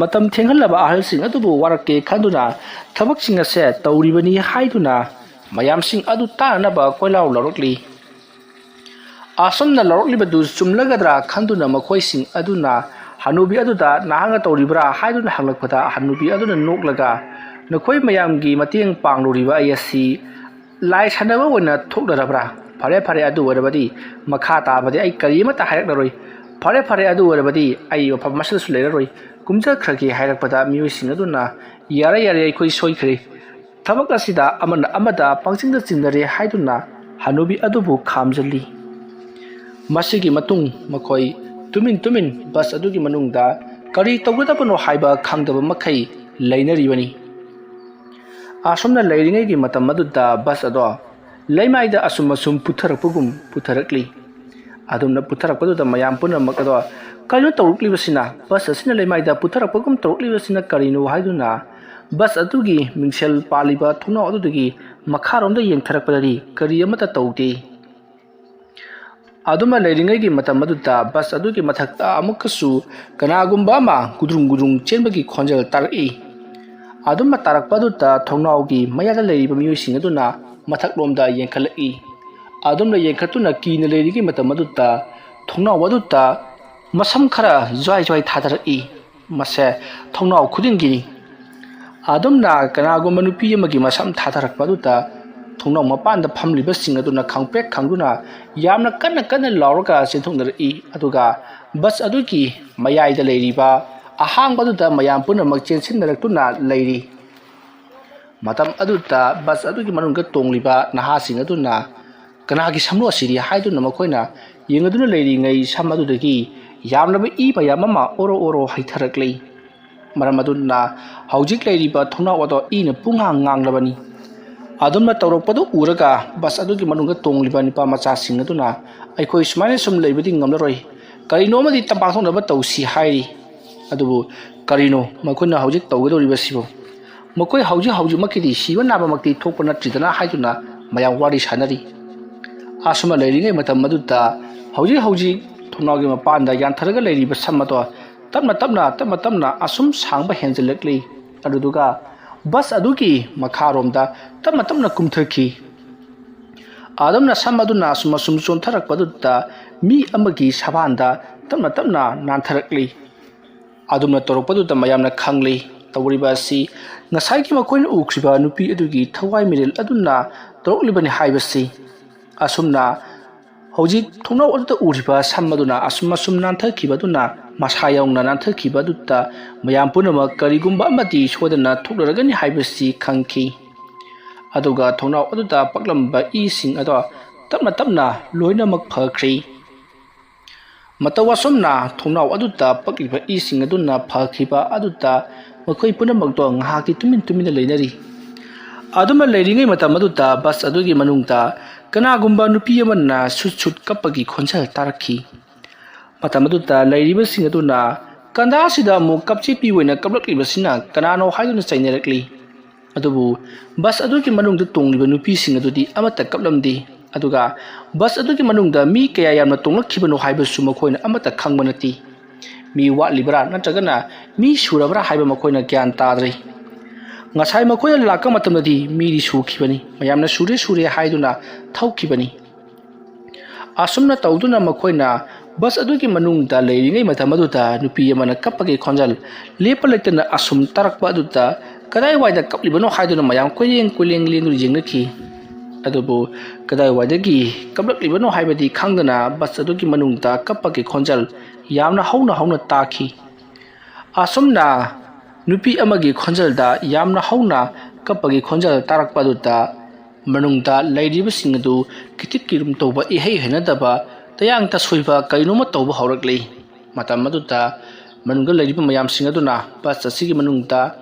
ꯃꯇꯝ ꯊꯦꯡꯍꯜꯂꯕ ꯑꯍꯜꯁꯤꯡ ꯑꯗꯨꯕꯨ ꯋꯥꯔꯛꯀꯦ ꯈꯟꯗꯨꯅ ꯊꯕꯛꯁꯤꯡ ꯑꯁꯦ ꯇꯧꯔꯤꯕꯅꯤ ꯍꯥꯏꯗꯨꯅ ꯃꯌꯥꯝꯁꯤꯡ ꯑꯗꯨ ꯇꯥꯅꯅꯕ ꯀꯣꯏꯂꯥꯎ ꯂꯥꯎꯔꯛꯂꯤ꯫ ꯑꯁꯨꯝꯅ ꯂꯥꯎꯔꯛꯂꯤꯕꯗꯨ ꯆꯨꯝꯂꯒꯗ꯭ꯔꯥ ꯈꯟꯗꯨꯅ ꯃꯈꯣꯏꯁꯤꯡ ꯑꯗꯨꯅ ꯍꯅꯨꯕꯤ ꯑꯗꯨꯗ, "ꯅꯍꯥꯛꯅ ꯇꯧꯔꯤꯕ꯭ꯔꯥ?" ꯍꯥꯏꯗꯨꯅ ꯍꯪꯂꯛꯄꯗ, ꯍꯅꯨꯕꯤ ꯑꯗꯨꯅ ꯅꯣꯛꯂꯒ, "ꯅꯈꯣꯏ ꯃꯌꯥꯝꯒꯤ ꯃꯇꯦꯡ ꯄꯥꯡꯂꯨꯔꯤꯕ ꯑꯩ ꯑꯁꯤ "ꯂꯥꯏ ꯁꯥꯟꯅꯕ ꯑꯣꯏꯅ ꯊꯣꯛꯅꯔꯕ꯭ꯔꯥ? ꯐꯔꯦ, ꯐꯔꯦ, ꯑꯗꯨ ꯑꯣꯏꯔꯕꯗꯤ ꯃꯈꯥ ꯇꯥꯕꯗꯤ ꯑꯩ ꯀꯔꯤ ꯑꯃꯠꯇ ꯍꯥꯏꯔꯛꯂꯔꯣꯏ꯫ ꯐꯔꯦ, ꯐꯔꯦ, ꯑꯗꯨ ꯑꯣꯏꯔꯕꯗꯤ ꯑꯩ ꯃꯐꯝ ꯑꯁꯤꯗꯁꯨ ꯂꯩꯔꯔꯣꯏ, ꯀꯨꯝꯖꯈ꯭ꯔꯒꯦ" ꯍꯥꯏꯔꯛꯄꯗ ꯃꯤꯑꯣꯏꯁꯤꯡ ꯑꯗꯨꯅ, "ꯌꯥꯔꯦ, ꯌꯥꯔꯦ, ꯑꯩꯈꯣꯏ ꯁꯣꯏꯈ꯭ꯔꯦ꯫ ꯊꯕꯛ ꯑꯁꯤꯗ ꯑꯃꯅ ꯑꯃꯗ ꯄꯪꯆꯤꯟꯗ ꯆꯤꯟꯅꯔꯦ" ꯍꯥꯏꯗꯨꯅ ꯍꯅꯨꯕꯤ ꯑꯗꯨꯕꯨ ꯈꯥꯝꯖꯜꯂꯤ꯫ ꯃꯁꯤꯒꯤ ꯃꯇꯨꯡ ꯃꯈꯣꯏ ꯇꯨꯃꯤꯟ ꯇꯨꯃꯤꯟ ꯕꯁ ꯑꯗꯨꯒꯤ ꯃꯅꯨꯡꯗ ꯀꯔꯤ ꯇꯧꯒꯗꯕꯅꯣ ꯍꯥꯏꯕ ꯈꯪꯗꯕ ꯃꯈꯩ ꯂꯩꯅꯔꯤꯕꯅꯤ꯫ ꯑꯁꯨꯝꯅ ꯂꯩꯔꯤꯉꯩꯒꯤ ꯃꯇꯝ ꯑꯗꯨꯗ ꯕꯁ ꯑꯗꯣ ꯂꯩꯃꯥꯏꯗ ꯑꯁꯨꯝ ꯑꯁꯨꯝ ꯄꯨꯊꯔꯛꯄꯒꯨꯝ ꯄꯨꯊꯔꯛꯂꯤ꯫ ꯑꯗꯨꯝꯅ ꯄꯨꯊꯔꯛꯄꯗꯨꯗ ꯃꯌꯥꯝ ꯄꯨꯝꯅꯃꯛ ꯑꯗꯣ, "ꯀꯔꯤꯅꯣ ꯇꯧꯔꯛꯂꯤꯕꯁꯤꯅ? ꯕꯁ ꯑꯁꯤꯅ ꯂꯩꯃꯥꯏꯗ ꯄꯨꯊꯔꯛꯄꯒꯨꯝ ꯇꯧꯔꯛꯂꯤꯕꯁꯤꯅ ꯀꯔꯤꯅꯣ?" ꯍꯥꯏꯗꯨꯅ ꯕꯁ ꯑꯗꯨꯒꯤ ꯃꯤꯡꯁꯦꯜ ꯄꯥꯜꯂꯤꯕ ꯊꯣꯡꯅꯥꯎ ꯑꯗꯨꯗꯒꯤ ꯃꯈꯥꯔꯣꯝꯗ ꯌꯦꯡꯊꯔꯛꯄꯗꯗꯤ ꯀꯔꯤ ꯑꯃꯠꯇ ꯇꯧꯗꯦ꯫ ꯑꯗꯨꯝꯅ ꯂꯩꯔꯤꯉꯩꯒꯤ ꯃꯇꯝ ꯑꯗꯨꯗ ꯕꯁ ꯑꯗꯨꯒꯤ ꯃꯊꯛꯇ ꯑꯃꯨꯛꯀꯁꯨ ꯀꯅꯥꯒꯨꯝꯕ ꯑꯃ ꯒꯨꯗ꯭ꯔꯨꯡ ꯒꯨꯗ꯭ꯔꯨꯡ ꯆꯦꯟꯕꯒꯤ ꯈꯣꯟꯖꯦꯜ ꯇꯥꯔꯛꯏ꯫ ꯑꯗꯨꯝꯅ ꯇꯥꯔꯛꯄ ꯑꯗꯨꯗ ꯊꯣꯡꯅꯥꯎꯒꯤ ꯃꯌꯥꯗ ꯂꯩꯔꯤꯕ ꯃꯤꯑꯣꯏꯁꯤꯡ ꯑꯗꯨꯅ ꯃꯊꯛꯂꯣꯝꯗ ꯌꯦꯡꯈꯠꯂꯛꯏ꯫ ꯑꯗꯨꯝꯅ ꯌꯦꯡꯈꯠꯇꯨꯅ ꯀꯤꯅ ꯂꯩꯔꯤꯉꯩ ꯃꯇꯝ ꯑꯗꯨꯗ ꯊꯣꯡꯅꯥꯎ ꯑꯗꯨꯗ ꯃꯁꯝ ꯈꯔ ꯖ꯭ꯋꯥꯏ ꯖ꯭ꯋꯥꯏ ꯊꯥꯗꯔꯛꯏ꯫ ꯃꯁꯦ ꯊꯣꯡꯅꯥꯎ ꯈꯨꯗꯤꯡꯒꯤꯅꯤ꯫ ꯑꯗꯨꯝꯅ ꯀꯅꯥꯒꯨꯝꯕ ꯅꯨꯄꯤ ꯑꯃꯒꯤ ꯃꯁꯝ ꯊꯥꯗꯔꯛꯄ ꯑꯗꯨꯗ ꯊꯣꯡꯅꯥꯎ ꯃꯄꯥꯟꯗ ꯐꯝꯂꯤꯕꯁꯤꯡ ꯑꯗꯨꯅ ꯈꯪꯄ꯭ꯔꯦꯛ ꯈꯪꯗꯨꯅ ꯌꯥꯝꯅ ꯀꯟꯅ ꯀꯟꯅ ꯂꯥꯎꯔꯒ ꯆꯦꯟꯊꯣꯛꯅꯔꯛꯏ꯫ ꯑꯗꯨꯒ ꯕꯁ ꯑꯗꯨꯒꯤ ꯃꯌꯥꯏꯗ ꯂꯩꯔꯤꯕ ꯑꯍꯥꯡꯕ ꯑꯗꯨꯗ ꯃꯌꯥꯝ ꯄꯨꯝꯅꯃꯛ ꯆꯦꯟꯁꯤꯟꯅꯔꯛꯇꯨꯅ ꯂꯩꯔꯤ꯫ ꯃꯇꯝ ꯑꯗꯨꯗ ꯕꯁ ꯑꯗꯨꯒꯤ ꯃꯅꯨꯡꯗ ꯇꯣꯡꯂꯤꯕ ꯅꯍꯥꯁꯤꯡ ꯑꯗꯨꯅ "ꯀꯅꯥꯒꯤ ꯁꯝꯅꯣ ꯑꯁꯤꯗꯤ?" ꯍꯥꯏꯗꯨꯅ ꯃꯈꯣꯏꯅ ꯌꯦꯡꯗꯨꯅ ꯂꯩꯔꯤꯉꯩ ꯁꯝ ꯑꯗꯨꯗꯒꯤ ꯌꯥꯝꯂꯕ ꯏ ꯃꯌꯥꯝ ꯑꯃ ꯑꯣꯔꯣ ꯑꯣꯔꯣ ꯍꯩꯊꯔꯛꯂꯤ꯫ ꯃꯔꯝ ꯑꯗꯨꯅ ꯍꯧꯖꯤꯛ ꯂꯩꯔꯤꯕ ꯊꯣꯡꯅꯥꯎ ꯑꯗꯣ ꯏꯅ ꯄꯨꯡꯍꯥꯡ ꯉꯥꯡꯂꯕꯅꯤ꯫ ꯑꯗꯨꯝꯅ ꯇꯧꯔꯛꯄꯗꯨ ꯎꯔꯒ ꯕꯁ ꯑꯗꯨꯒꯤ ꯃꯅꯨꯡꯗ ꯇꯣꯡꯂꯤꯕ ꯅꯨꯄꯥ ꯃꯆꯥꯁꯤꯡ ꯑꯗꯨꯅ, "ꯑꯩꯈꯣꯏ ꯁꯨꯃꯥꯏꯅ ꯁꯨꯝ ꯂꯩꯕꯗꯤ ꯉꯝꯂꯔꯣꯏ, ꯀꯔꯤꯅꯣ ꯑꯃꯗꯤ ꯇꯝꯄꯥꯛꯊꯣꯛꯅꯕ ꯇꯧꯁꯤ" ꯍꯥꯏꯔꯤ꯫ ꯑꯗꯨꯕꯨ ꯀꯔꯤꯅꯣ ꯃꯈꯣꯏꯅ ꯍꯧꯖꯤꯛ ꯇꯧꯒꯗꯧꯔꯤꯕꯁꯤꯕꯨ? ꯃꯈꯣꯏ ꯍꯧꯖꯤꯛ ꯍꯧꯖꯤꯛꯃꯛꯀꯤꯗꯤ ꯁꯤꯕ ꯅꯥꯕꯃꯛꯇꯤ ꯊꯣꯛꯄ ꯅꯠꯇ꯭ꯔꯤꯗꯅ ꯍꯥꯏꯗꯨꯅ ꯃꯌꯥꯝ ꯋꯥꯔꯤ ꯁꯥꯟꯅꯔꯤ꯫ ꯑꯁꯨꯝꯅ ꯂꯩꯔꯤꯉꯩ ꯃꯇꯝ ꯑꯗꯨꯗ ꯍꯧꯖꯤꯛ ꯍꯧꯖꯤꯛ ꯊꯣꯡꯅꯥꯎꯒꯤ ꯃꯄꯥꯟꯗ ꯌꯥꯟꯊꯔꯒ ꯂꯩꯔꯤꯕ ꯁꯝ ꯑꯗꯣ ꯇꯞꯅ ꯇꯞꯅ, ꯇꯞꯅ ꯇꯞꯅ ꯑꯁꯨꯝ ꯁꯥꯡꯕ ꯍꯦꯟꯖꯤꯜꯂꯛꯂꯤ꯫ ꯑꯗꯨꯗꯨꯒ ꯕꯁ ꯑꯗꯨꯒꯤ ꯃꯈꯥꯔꯣꯝꯗ ꯇꯞꯅ ꯇꯞꯅ ꯀꯨꯝꯊꯈꯤ꯫ ꯑꯗꯨꯝꯅ ꯁꯝ ꯑꯗꯨꯅ ꯑꯁꯨꯝ ꯑꯁꯨꯝ ꯆꯣꯟꯊꯔꯛꯄꯗꯨꯗ ꯃꯤ ꯑꯃꯒꯤ ꯁꯕꯥꯟꯗ ꯇꯞꯅ ꯇꯞꯅ ꯅꯥꯟꯊꯔꯛꯂꯤ꯫ ꯑꯗꯨꯝꯅ ꯇꯧꯔꯛꯄꯗꯨꯗ ꯃꯌꯥꯝꯅ ꯈꯪꯂꯤ꯫ ꯇꯧꯔꯤꯕ ꯑꯁꯤ ꯉꯁꯥꯏꯒꯤ ꯃꯈꯣꯏꯅ ꯎꯈ꯭ꯔꯤꯕ ꯅꯨꯄꯤ ꯑꯗꯨꯒꯤ ꯊꯋꯥꯏ ꯃꯤꯔꯦꯜ ꯑꯗꯨꯅ ꯇꯧꯔꯛꯂꯤꯕꯅꯤ ꯍꯥꯏꯕꯁꯤ꯫ ꯑꯁꯨꯝꯅ ꯍꯧꯖꯤꯛ ꯊꯣꯡꯅꯥꯎ ꯑꯗꯨꯗ ꯎꯔꯤꯕ ꯁꯝ ꯑꯗꯨꯅ ꯑꯁꯨꯝ ꯑꯁꯨꯝ ꯅꯥꯟꯊꯈꯤꯕ ꯑꯗꯨꯅ ꯃꯁꯥ ꯌꯧꯅ ꯅꯥꯟꯊꯈꯤꯕ ꯑꯗꯨꯗ ꯃꯌꯥꯝ ꯄꯨꯝꯅꯃꯛ ꯀꯔꯤꯒꯨꯝꯕ ꯑꯃꯗꯤ ꯁꯣꯏꯗꯅ ꯊꯣꯛꯂꯔꯒꯅꯤ ꯍꯥꯏꯕꯁꯤ ꯈꯪꯈꯤ꯫ ꯑꯗꯨꯒ ꯊꯣꯡꯅꯥꯎ ꯑꯗꯨꯗ ꯄꯛꯂꯝꯕ ꯏꯁꯤꯡ ꯑꯗꯣ ꯇꯞꯅ ꯇꯞꯅ ꯂꯣꯏꯅꯃꯛ ꯐꯈ꯭ꯔꯤ꯫ ꯃꯇꯧ ꯑꯁꯨꯝꯅ ꯊꯣꯡꯅꯥꯎ ꯑꯗꯨꯗ ꯄꯛꯂꯤꯕ ꯏꯁꯤꯡ ꯑꯗꯨꯅ ꯐꯈꯤꯕ ꯑꯗꯨꯗ ꯃꯈꯣꯏ ꯄꯨꯝꯅꯃꯛꯇꯣ ꯉꯥꯏꯍꯥꯛꯇꯤ ꯇꯨꯃꯤꯟ ꯇꯨꯃꯤꯟꯅ ꯂꯩꯅꯔꯤ꯫ ꯑꯗꯨꯃ ꯂꯩꯔꯤꯉꯩ ꯃꯇꯝ ꯑꯗꯨꯗ ꯕꯁ ꯑꯗꯨꯒꯤ ꯃꯅꯨꯡꯗ ꯀꯅꯥꯒꯨꯝꯕ ꯅꯨꯄꯤ ꯑꯃꯅ ꯁꯨꯠ ꯁꯨꯠ ꯀꯞꯄꯒꯤ ꯈꯣꯟꯖꯦꯜ ꯇꯥꯔꯛꯈꯤ꯫ ꯃꯇꯝ ꯑꯗꯨꯗ ꯂꯩꯔꯤꯕꯁꯤꯡ ꯑꯗꯨꯅ ꯀꯟꯗꯥꯁꯤꯗ ꯑꯃꯨꯛ ꯀꯞꯆꯦꯠꯄꯤ ꯑꯣꯏꯅ ꯀꯞꯂꯛꯂꯤꯕꯁꯤꯅ ꯀꯅꯥꯅꯣ ꯍꯥꯏꯗꯨꯅ ꯆꯩꯅꯔꯛꯂꯤ꯫ ꯑꯗꯨꯕꯨ ꯕꯁ ꯑꯗꯨꯒꯤ ꯃꯅꯨꯡꯗ ꯇꯣꯡꯂꯤꯕ ꯅꯨꯄꯤꯁꯤꯡ ꯑꯗꯨꯗꯤ ꯑꯃꯠꯇ ꯀꯞꯂꯝꯗꯦ꯫ ꯑꯗꯨꯒ ꯕꯁ ꯑꯗꯨꯒꯤ ꯃꯅꯨꯡꯗ ꯃꯤ ꯀꯌꯥ ꯌꯥꯝꯅ ꯇꯣꯡꯂꯛꯈꯤꯕꯅꯣ ꯍꯥꯏꯕꯁꯨ ꯃꯈꯣꯏꯅ ꯑꯃꯠꯇ ꯈꯪꯕ ꯅꯠꯇꯦ꯫ ꯃꯤ ꯋꯥꯠꯂꯤꯕ꯭ꯔꯥ ꯅꯠꯇ꯭ꯔꯒꯅ ꯃꯤ ꯁꯨꯔꯕ꯭ꯔꯥ ꯍꯥꯏꯕ ꯃꯈꯣꯏꯅ ꯒ꯭ꯌꯥꯟ ꯇꯥꯗ꯭ꯔꯦ꯫ ꯉꯁꯥꯏ ꯃꯈꯣꯏꯅ ꯂꯥꯛꯄ ꯃꯇꯝꯗꯗꯤ ꯃꯤꯗꯤ ꯁꯨꯈꯤꯕꯅꯤ, ꯃꯌꯥꯝꯅ ꯁꯨꯔꯦ ꯁꯨꯔꯦ ꯍꯥꯏꯗꯨꯅ ꯊꯧꯈꯤꯕꯅꯤ꯫ ꯑꯁꯨꯝꯅ ꯇꯧꯗꯨꯅ ꯃꯈꯣꯏꯅ ꯕꯁ ꯑꯗꯨꯒꯤ ꯃꯅꯨꯡꯗ ꯂꯩꯔꯤꯉꯩ ꯃꯇꯝ ꯑꯗꯨꯗ ꯅꯨꯄꯤ ꯑꯃꯅ ꯀꯞꯄꯒꯤ ꯈꯣꯟꯖꯦꯜ ꯂꯦꯞꯄ ꯂꯩꯇꯅ ꯑꯁꯨꯝ ꯇꯥꯔꯛꯄ ꯑꯗꯨꯗ ꯀꯗꯥꯏꯋꯥꯏꯗ ꯀꯞꯂꯤꯕꯅꯣ ꯍꯥꯏꯗꯨꯅ ꯃꯌꯥꯝ ꯀꯣꯏꯂꯦꯡ ꯀꯣꯏꯂꯦꯡ ꯂꯦꯡꯗꯨꯅ ꯌꯦꯡꯅꯈꯤ꯫ ꯑꯗꯨꯕꯨ ꯀꯗꯥꯏꯋꯥꯏꯗꯒꯤ ꯀꯞꯂꯛꯂꯤꯕꯅꯣ ꯍꯥꯏꯕꯗꯤ ꯈꯪꯗꯅ ꯕꯁ ꯑꯗꯨꯒꯤ ꯃꯅꯨꯡꯗ ꯀꯞꯄꯒꯤ ꯈꯣꯟꯖꯦꯜ ꯌꯥꯝꯅ ꯍꯧꯅ ꯍꯧꯅ ꯇꯥꯈꯤ꯫ ꯑꯁꯨꯝꯅ ꯅꯨꯄꯤ ꯑꯃꯒꯤ ꯈꯣꯟꯖꯦꯜꯗ ꯌꯥꯝꯅ ꯍꯧꯅ ꯀꯞꯄꯒꯤ ꯈꯣꯟꯖꯦꯜ ꯇꯥꯔꯛꯄ ꯑꯗꯨꯗ ꯃꯅꯨꯡꯗ ꯂꯩꯔꯤꯕꯁꯤꯡ ꯑꯗꯨ ꯀꯤꯊꯤꯛ ꯀꯤꯔꯨꯝ ꯇꯧꯕ, ꯏꯍꯩ ꯍꯩꯅꯗꯕ, ꯇꯌꯥꯡ ꯇꯁꯣꯏꯕ ꯀꯔꯤꯅꯣꯃ ꯇꯧꯕ ꯍꯧꯔꯛꯂꯤ꯫ ꯃꯇꯝ ꯑꯗꯨꯗ ꯃꯅꯨꯡꯗ ꯂꯩꯔꯤꯕ ꯃꯌꯥꯝꯁꯤꯡ ꯑꯗꯨꯅ ꯕꯁ ꯑꯁꯤꯒꯤ ꯃꯅꯨꯡꯗ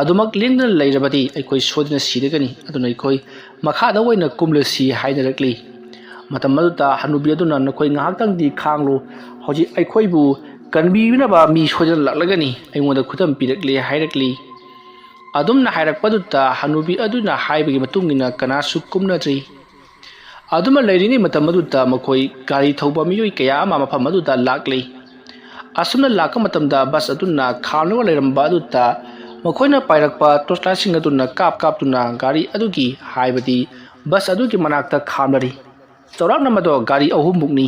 ꯑꯗꯨꯃꯛ ꯂꯦꯡꯗꯅ ꯂꯩꯔꯕꯗꯤ ꯑꯩꯈꯣꯏ ꯁꯣꯏꯗꯅ ꯁꯤꯔꯒꯅꯤ, ꯑꯗꯨꯅ ꯑꯩꯈꯣꯏ ꯃꯈꯥꯗ ꯑꯣꯏꯅ ꯀꯨꯝꯂꯁꯤ ꯍꯥꯏꯅꯔꯛꯂꯤ꯫ ꯃꯇꯝ ꯑꯗꯨꯗ ꯍꯅꯨꯕꯤ ꯑꯗꯨꯅ, "ꯅꯈꯣꯏ ꯉꯥꯏꯍꯥꯛꯇꯪꯗꯤ ꯈꯥꯡꯂꯨ, ꯍꯧꯖꯤꯛ ꯑꯩꯈꯣꯏꯕꯨ ꯀꯟꯕꯤꯅꯕ ꯃꯤ ꯁꯣꯏꯗꯅ ꯂꯥꯛꯂꯒꯅꯤ, ꯑꯩꯉꯣꯟꯗ ꯈꯨꯗꯝ ꯄꯤꯔꯛꯂꯦ" ꯍꯥꯏꯔꯛꯂꯤ꯫ ꯑꯗꯨꯝꯅ ꯍꯥꯏꯔꯛꯄꯗꯨꯗ ꯍꯅꯨꯕꯤ ꯑꯗꯨꯅ ꯍꯥꯏꯕꯒꯤ ꯃꯇꯨꯡ ꯏꯟꯅ ꯀꯅꯥꯁꯨ ꯀꯨꯝꯅꯗ꯭ꯔꯤ꯫ ꯑꯗꯨꯃ ꯂꯩꯔꯤꯉꯩ ꯃꯇꯝ ꯑꯗꯨꯗ ꯃꯈꯣꯏ ꯒꯥꯔꯤ ꯊꯧꯕ ꯃꯤꯑꯣꯏ ꯀꯌꯥ ꯑꯃ ꯃꯐꯝ ꯑꯗꯨꯗ ꯂꯥꯛꯂꯤ꯫ ꯑꯁꯨꯝꯅ ꯂꯥꯛꯄ ꯃꯇꯝꯗ ꯕꯁ ꯑꯗꯨꯅ ꯈꯥꯝꯂꯒ ꯂꯩꯔꯝꯕ ꯑꯗꯨꯗ ꯃꯈꯣꯏꯅ ꯄꯥꯏꯔꯛꯄ ꯇꯣꯔꯆ ꯂꯥꯏꯠꯁꯤꯡ ꯑꯗꯨꯅ ꯀꯥꯞ ꯀꯥꯞꯇꯨꯅ ꯒꯥꯔꯤ ꯑꯗꯨꯒꯤ, ꯍꯥꯏꯕꯗꯤ ꯕꯁ ꯑꯗꯨꯒꯤ ꯃꯅꯥꯛꯇ ꯈꯥꯝꯂꯔꯤ꯫ ꯆꯥꯎꯔꯥꯛꯅ ꯃꯗꯣ ꯒꯥꯔꯤ ꯑꯍꯨꯝꯃꯨꯛꯅꯤ꯫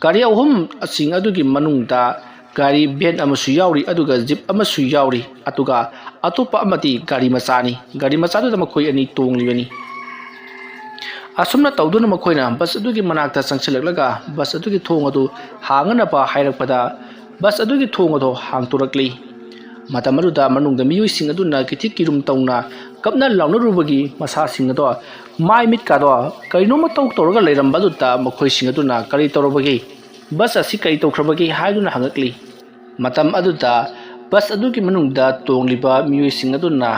ꯒꯥꯔꯤ ꯑꯍꯨꯝꯁꯤꯡ ꯑꯗꯨꯒꯤ ꯃꯅꯨꯡꯗ ꯒꯥꯔꯤ ꯚꯦꯟ ꯑꯃꯁꯨ ꯌꯥꯎꯔꯤ, ꯑꯗꯨꯒ ꯖꯤꯞ ꯑꯃꯁꯨ ꯌꯥꯎꯔꯤ, ꯑꯗꯨꯒ ꯑꯇꯣꯞꯄ ꯑꯃꯗꯤ ꯒꯥꯔꯤ ꯃꯆꯥꯅꯤ꯫ ꯒꯥꯔꯤ ꯃꯆꯥꯗꯨꯗ ꯃꯈꯣꯏ ꯑꯅꯤ ꯇꯣꯡꯂꯤꯕꯅꯤ꯫ ꯑꯁꯨꯝꯅ ꯇꯧꯗꯨꯅ ꯃꯈꯣꯏꯅ ꯕꯁ ꯑꯗꯨꯒꯤ ꯃꯅꯥꯛꯇ ꯆꯪꯁꯤꯜꯂꯛꯂꯒ ꯕꯁ ꯑꯗꯨꯒꯤ ꯊꯣꯡ ꯑꯗꯨ ꯍꯥꯡꯅꯅꯕ ꯍꯥꯏꯔꯛꯄꯗ, ꯕꯁ ꯑꯗꯨꯒꯤ ꯊꯣꯡ ꯑꯗꯨ ꯍꯥꯡꯇꯣꯔꯛꯂꯤ꯫ ꯃꯇꯝ ꯑꯗꯨꯗ ꯃꯅꯨꯡꯗ ꯃꯤꯑꯣꯏꯁꯤꯡ ꯑꯗꯨꯅ ꯀꯤꯊꯤ ꯀꯤꯔꯨꯝ ꯇꯧꯅ ꯀꯞꯅ ꯂꯥꯎꯅꯔꯨꯕꯒꯤ ꯃꯁꯥꯁꯤꯡ ꯑꯗꯣ, ꯃꯥꯏ ꯃꯤꯠꯀꯥꯗꯣ ꯀꯔꯤꯅꯣꯝꯃ ꯇꯧ ꯇꯧꯔꯒ ꯂꯩꯔꯝꯕ ꯑꯗꯨꯗ ꯃꯈꯣꯏꯁꯤꯡ ꯑꯗꯨꯅ "ꯀꯔꯤ ꯇꯧꯔꯕꯒꯦ? ꯕꯁ ꯑꯁꯤ ꯀꯔꯤ ꯇꯧꯈ꯭ꯔꯕꯒꯦ?" ꯍꯥꯏꯗꯨꯅ ꯍꯪꯉꯛꯂꯤ꯫ ꯃꯇꯝ ꯑꯗꯨꯗ ꯕꯁ ꯑꯗꯨꯒꯤ ꯃꯅꯨꯡꯗ ꯇꯣꯡꯂꯤꯕ ꯃꯤꯑꯣꯏꯁꯤꯡ ꯑꯗꯨꯅ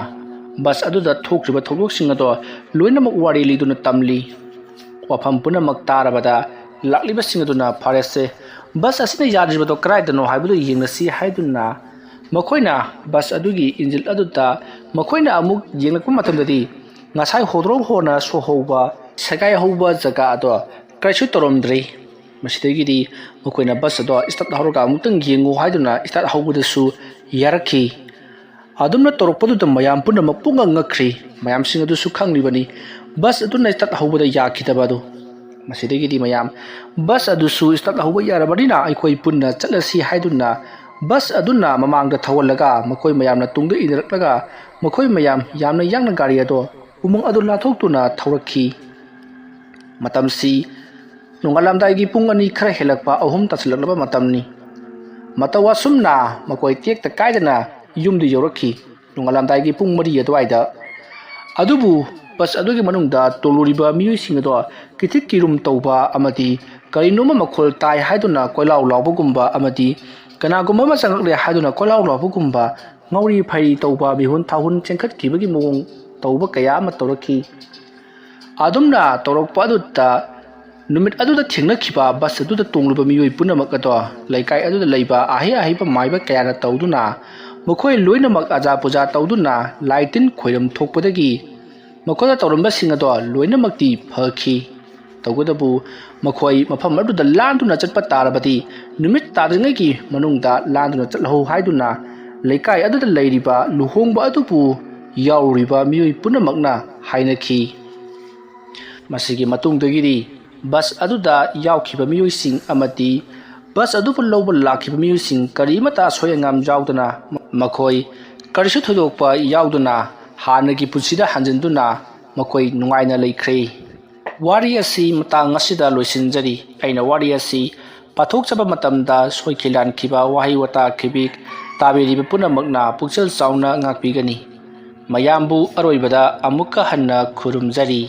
ꯕꯁ ꯑꯗꯨꯗ ꯊꯣꯛꯈ꯭ꯔꯤꯕ ꯊꯧꯗꯣꯛꯁꯤꯡ ꯑꯗꯣ ꯂꯣꯏꯅꯃꯛ ꯋꯥꯔꯤ ꯂꯤꯗꯨꯅ ꯇꯝꯂꯤ꯫ ꯋꯥꯐꯝ ꯄꯨꯝꯅꯃꯛ ꯇꯥꯔꯕꯗ ꯂꯥꯛꯂꯤꯕꯁꯤꯡ ꯑꯗꯨꯅ "ꯐꯔꯦꯁꯦ, ꯕꯁ ꯑꯁꯤꯅ ꯌꯥꯗ꯭ꯔꯤꯕꯗꯣ ꯀꯗꯥꯏꯗꯅꯣ ꯍꯥꯏꯕꯗꯨ ꯌꯦꯡꯂꯁꯤ" ꯍꯥꯏꯗꯨꯅ ꯃꯈꯣꯏꯅ ꯕꯁ ꯑꯗꯨꯒꯤ ꯏꯟꯖꯤꯟ ꯑꯗꯨꯗ ꯃꯈꯣꯏꯅ ꯑꯃꯨꯛ ꯌꯦꯡꯂꯛꯄ ꯃꯇꯝꯗꯗꯤ, ꯉꯁꯥꯏ ꯍꯣꯗ꯭ꯔꯣꯛ ꯍꯣꯅ ꯁꯣꯍꯧꯕ, ꯁꯦꯒꯥꯏꯍꯧꯕ ꯖꯒꯥ ꯑꯗꯣ ꯀꯔꯤꯁꯨ ꯇꯧꯔꯝꯗ꯭ꯔꯤ꯫ ꯃꯁꯤꯗꯒꯤꯗꯤ ꯃꯈꯣꯏꯅ ꯕꯁ ꯑꯗꯣ ꯁ꯭ꯇꯥꯔꯠ ꯍꯧꯔꯒ ꯑꯃꯨꯛꯇꯪ ꯌꯦꯡꯉꯨ ꯍꯥꯏꯗꯨꯅ ꯁ꯭ꯇꯥꯔꯠ ꯍꯧꯕꯗꯁꯨ ꯌꯥꯔꯛꯈꯤ꯫ ꯑꯗꯨꯝꯅ ꯇꯧꯔꯛꯄꯗꯨꯗ ꯃꯌꯥꯝ ꯄꯨꯝꯅꯃꯛ ꯄꯨꯡꯉꯛ ꯉꯛꯈ꯭ꯔꯤ꯫ ꯃꯌꯥꯝꯁꯤꯡ ꯑꯗꯨꯁꯨ ꯈꯪꯂꯤꯕꯅꯤ, ꯕꯁ ꯑꯗꯨꯅ ꯁ꯭ꯇꯥꯔꯠ ꯍꯧꯕꯗ ꯌꯥꯈꯤꯗꯕ ꯑꯗꯨ꯫ ꯃꯁꯤꯗꯒꯤꯗꯤ ꯃꯌꯥꯝ, "ꯕꯁ ꯑꯗꯨꯁꯨ ꯁ꯭ꯇꯥꯔꯠ ꯍꯧꯕ ꯌꯥꯔꯕꯅꯤꯅ ꯑꯩꯈꯣꯏ ꯄꯨꯟꯅ ꯆꯠꯂꯁꯤ" ꯍꯥꯏꯗꯨꯅ ꯕꯁ ꯑꯗꯨꯅ ꯃꯃꯥꯡꯗ ꯊꯧꯍꯜꯂꯒ ꯃꯈꯣꯏ ꯃꯌꯥꯝꯅ ꯇꯨꯡꯗ ꯏꯟꯅꯔꯛꯂꯒ ꯃꯈꯣꯏ ꯃꯌꯥꯝ ꯌꯥꯝꯅ ꯌꯥꯡꯅ ꯒꯥꯔꯤ ꯑꯗꯣ ꯎꯃꯪ ꯑꯗꯨ ꯂꯥꯟꯊꯣꯛꯇꯨꯅ ꯊꯧꯔꯛꯈꯤ꯫ ꯃꯇꯝꯁꯤ ꯅꯣꯡꯉꯥꯜꯂꯝꯗꯥꯏꯒꯤ ꯄꯨꯡ ꯑꯅꯤ ꯈꯔ ꯍꯦꯜꯂꯛꯄ, ꯑꯍꯨꯝ ꯇꯥꯁꯤꯜꯂꯛꯂꯕ ꯃꯇꯝꯅꯤ꯫ ꯃꯇꯧ ꯑꯁꯨꯝꯅ ꯃꯈꯣꯏ ꯇꯦꯛꯇ ꯀꯥꯏꯗꯅ ꯌꯨꯝꯗ ꯌꯧꯔꯛꯈꯤ, ꯅꯣꯡꯉꯥꯜꯂꯝꯗꯥꯏꯒꯤ ꯄꯨꯡ ꯃꯔꯤ ꯑꯗꯨꯋꯥꯏꯗ꯫ ꯑꯗꯨꯕꯨ ꯕꯁ ꯑꯗꯨꯒꯤ ꯃꯅꯨꯡꯗ ꯇꯣꯡꯂꯨꯔꯤꯕ ꯃꯤꯑꯣꯏꯁꯤꯡ ꯑꯗꯣ ꯀꯤꯊꯤꯛ ꯀꯤꯔꯨꯝ ꯇꯧꯕ ꯑꯃꯗꯤ ꯀꯔꯤꯅꯣꯝꯃ ꯃꯈꯣꯜ ꯇꯥꯏ ꯍꯥꯏꯗꯨꯅ ꯀꯣꯏꯂꯥꯎ ꯂꯥꯎꯕꯒꯨꯝꯕ ꯑꯃꯗꯤ ꯀꯅꯥꯒꯨꯝꯕ ꯑꯃ ꯆꯪꯂꯛꯂꯦ ꯍꯥꯏꯗꯨꯅ ꯀꯣꯏꯂꯥꯎ ꯂꯥꯎꯕꯒꯨꯝꯕ, ꯉꯥꯎꯔꯤ ꯐꯩꯔꯤ ꯇꯧꯕ, ꯃꯤꯍꯨꯟ ꯊꯥꯍꯨꯟ ꯆꯦꯟꯈꯠꯈꯤꯕꯒꯤ ꯃꯑꯣꯡ ꯇꯧꯕ ꯀꯌꯥ ꯑꯃ ꯇꯧꯔꯛꯈꯤ꯫ ꯑꯗꯨꯝꯅ ꯇꯧꯔꯛꯄ ꯑꯗꯨꯗ ꯅꯨꯃꯤꯠ ꯑꯗꯨꯗ ꯊꯦꯡꯅꯈꯤꯕ ꯕꯁ ꯑꯗꯨꯗ ꯇꯣꯡꯂꯤꯕ ꯃꯤꯑꯣꯏ ꯄꯨꯝꯅꯃꯛ ꯑꯗꯣ ꯂꯩꯀꯥꯏ ꯑꯗꯨꯗ ꯂꯩꯕ ꯑꯍꯩ ꯑꯍꯩꯕ ꯃꯥꯏꯕ ꯀꯌꯥꯅ ꯇꯧꯗꯨꯅ ꯃꯈꯣꯏ ꯂꯣꯏꯅꯃꯛ ꯑꯖꯥ ꯄꯨꯖꯥ ꯇꯧꯗꯨꯅ ꯂꯥꯏ ꯇꯤꯟ ꯈꯣꯏꯔꯝ ꯊꯣꯛꯄꯗꯒꯤ ꯃꯈꯣꯏꯗ ꯇꯧꯔꯝꯕꯁꯤꯡ ꯑꯗꯣ ꯂꯣꯏꯅꯃꯛꯇꯤ ꯐꯈꯤ꯫ ꯇꯧꯕꯇꯕꯨ ꯃꯈꯣꯏ ꯃꯐꯝ ꯑꯗꯨꯗ ꯂꯥꯟꯗꯨꯅ ꯆꯠꯄ ꯇꯥꯔꯕꯗꯤ ꯅꯨꯃꯤꯠ ꯇꯥꯗ꯭ꯔꯤꯉꯩꯒꯤ ꯃꯅꯨꯡꯗ ꯂꯥꯟꯗꯨꯅ ꯆꯠꯍꯧ ꯍꯥꯏꯗꯨꯅ ꯂꯩꯀꯥꯏ ꯑꯗꯨꯗ ꯂꯩꯔꯤꯕ ꯂꯨꯍꯣꯡꯕ ꯑꯗꯨꯕꯨ ꯌꯥꯎꯔꯤꯕ ꯃꯤꯑꯣꯏ ꯄꯨꯝꯅꯃꯛꯅ ꯍꯥꯏꯅꯈꯤ꯫ ꯃꯁꯤꯒꯤ ꯃꯇꯨꯡꯗꯒꯤꯗꯤ ꯕꯁ ꯑꯗꯨꯗ ꯌꯥꯎꯈꯤꯕ ꯃꯤꯑꯣꯏꯁꯤꯡ ꯑꯃꯗꯤ ꯕꯁ ꯑꯗꯨꯕꯨ ꯂꯧꯕ ꯂꯥꯛꯈꯤꯕ ꯃꯤꯑꯣꯏꯁꯤꯡ ꯀꯔꯤꯃꯠꯇ ꯑꯁꯣꯏ ꯑꯉꯥꯝ ꯌꯥꯎꯗꯅ, ꯃꯈꯣꯏ ꯀꯔꯤꯁꯨ ꯊꯣꯏꯗꯣꯛꯄ ꯌꯥꯎꯗꯅ ꯍꯥꯟꯅꯒꯤ ꯄꯨꯟꯁꯤꯗ ꯍꯟꯖꯤꯟꯗꯨꯅ ꯃꯈꯣꯏ ꯅꯨꯡꯉꯥꯏꯅ ꯂꯩꯈ꯭ꯔꯦ꯫ ꯋꯥꯔꯤ ꯑꯁꯤ ꯃꯇꯥꯡ ꯑꯁꯤꯗ ꯂꯣꯏꯁꯤꯟꯖꯔꯤ꯫ ꯑꯩꯅ ꯋꯥꯔꯤ ꯑꯁꯤ ꯄꯥꯊꯣꯛꯆꯕ ꯃꯇꯝꯗ ꯁꯣꯏꯈꯤ ꯂꯥꯟꯈꯤꯕ ꯋꯥꯍꯩ ꯋꯥꯇꯥ ꯈꯤꯕꯤꯛ ꯇꯥꯕꯤꯔꯤꯕ ꯄꯨꯝꯅꯃꯛꯅ ꯄꯨꯛꯆꯦꯜ ꯆꯥꯎꯅ ꯉꯥꯛꯄꯤꯒꯅꯤ꯫ ꯃꯌꯥꯝꯕꯨ ꯑꯔꯣꯏꯕꯗ ꯑꯃꯨꯛꯀ ꯍꯟꯅ ꯈꯨꯔꯨꯝꯖꯔꯤ꯫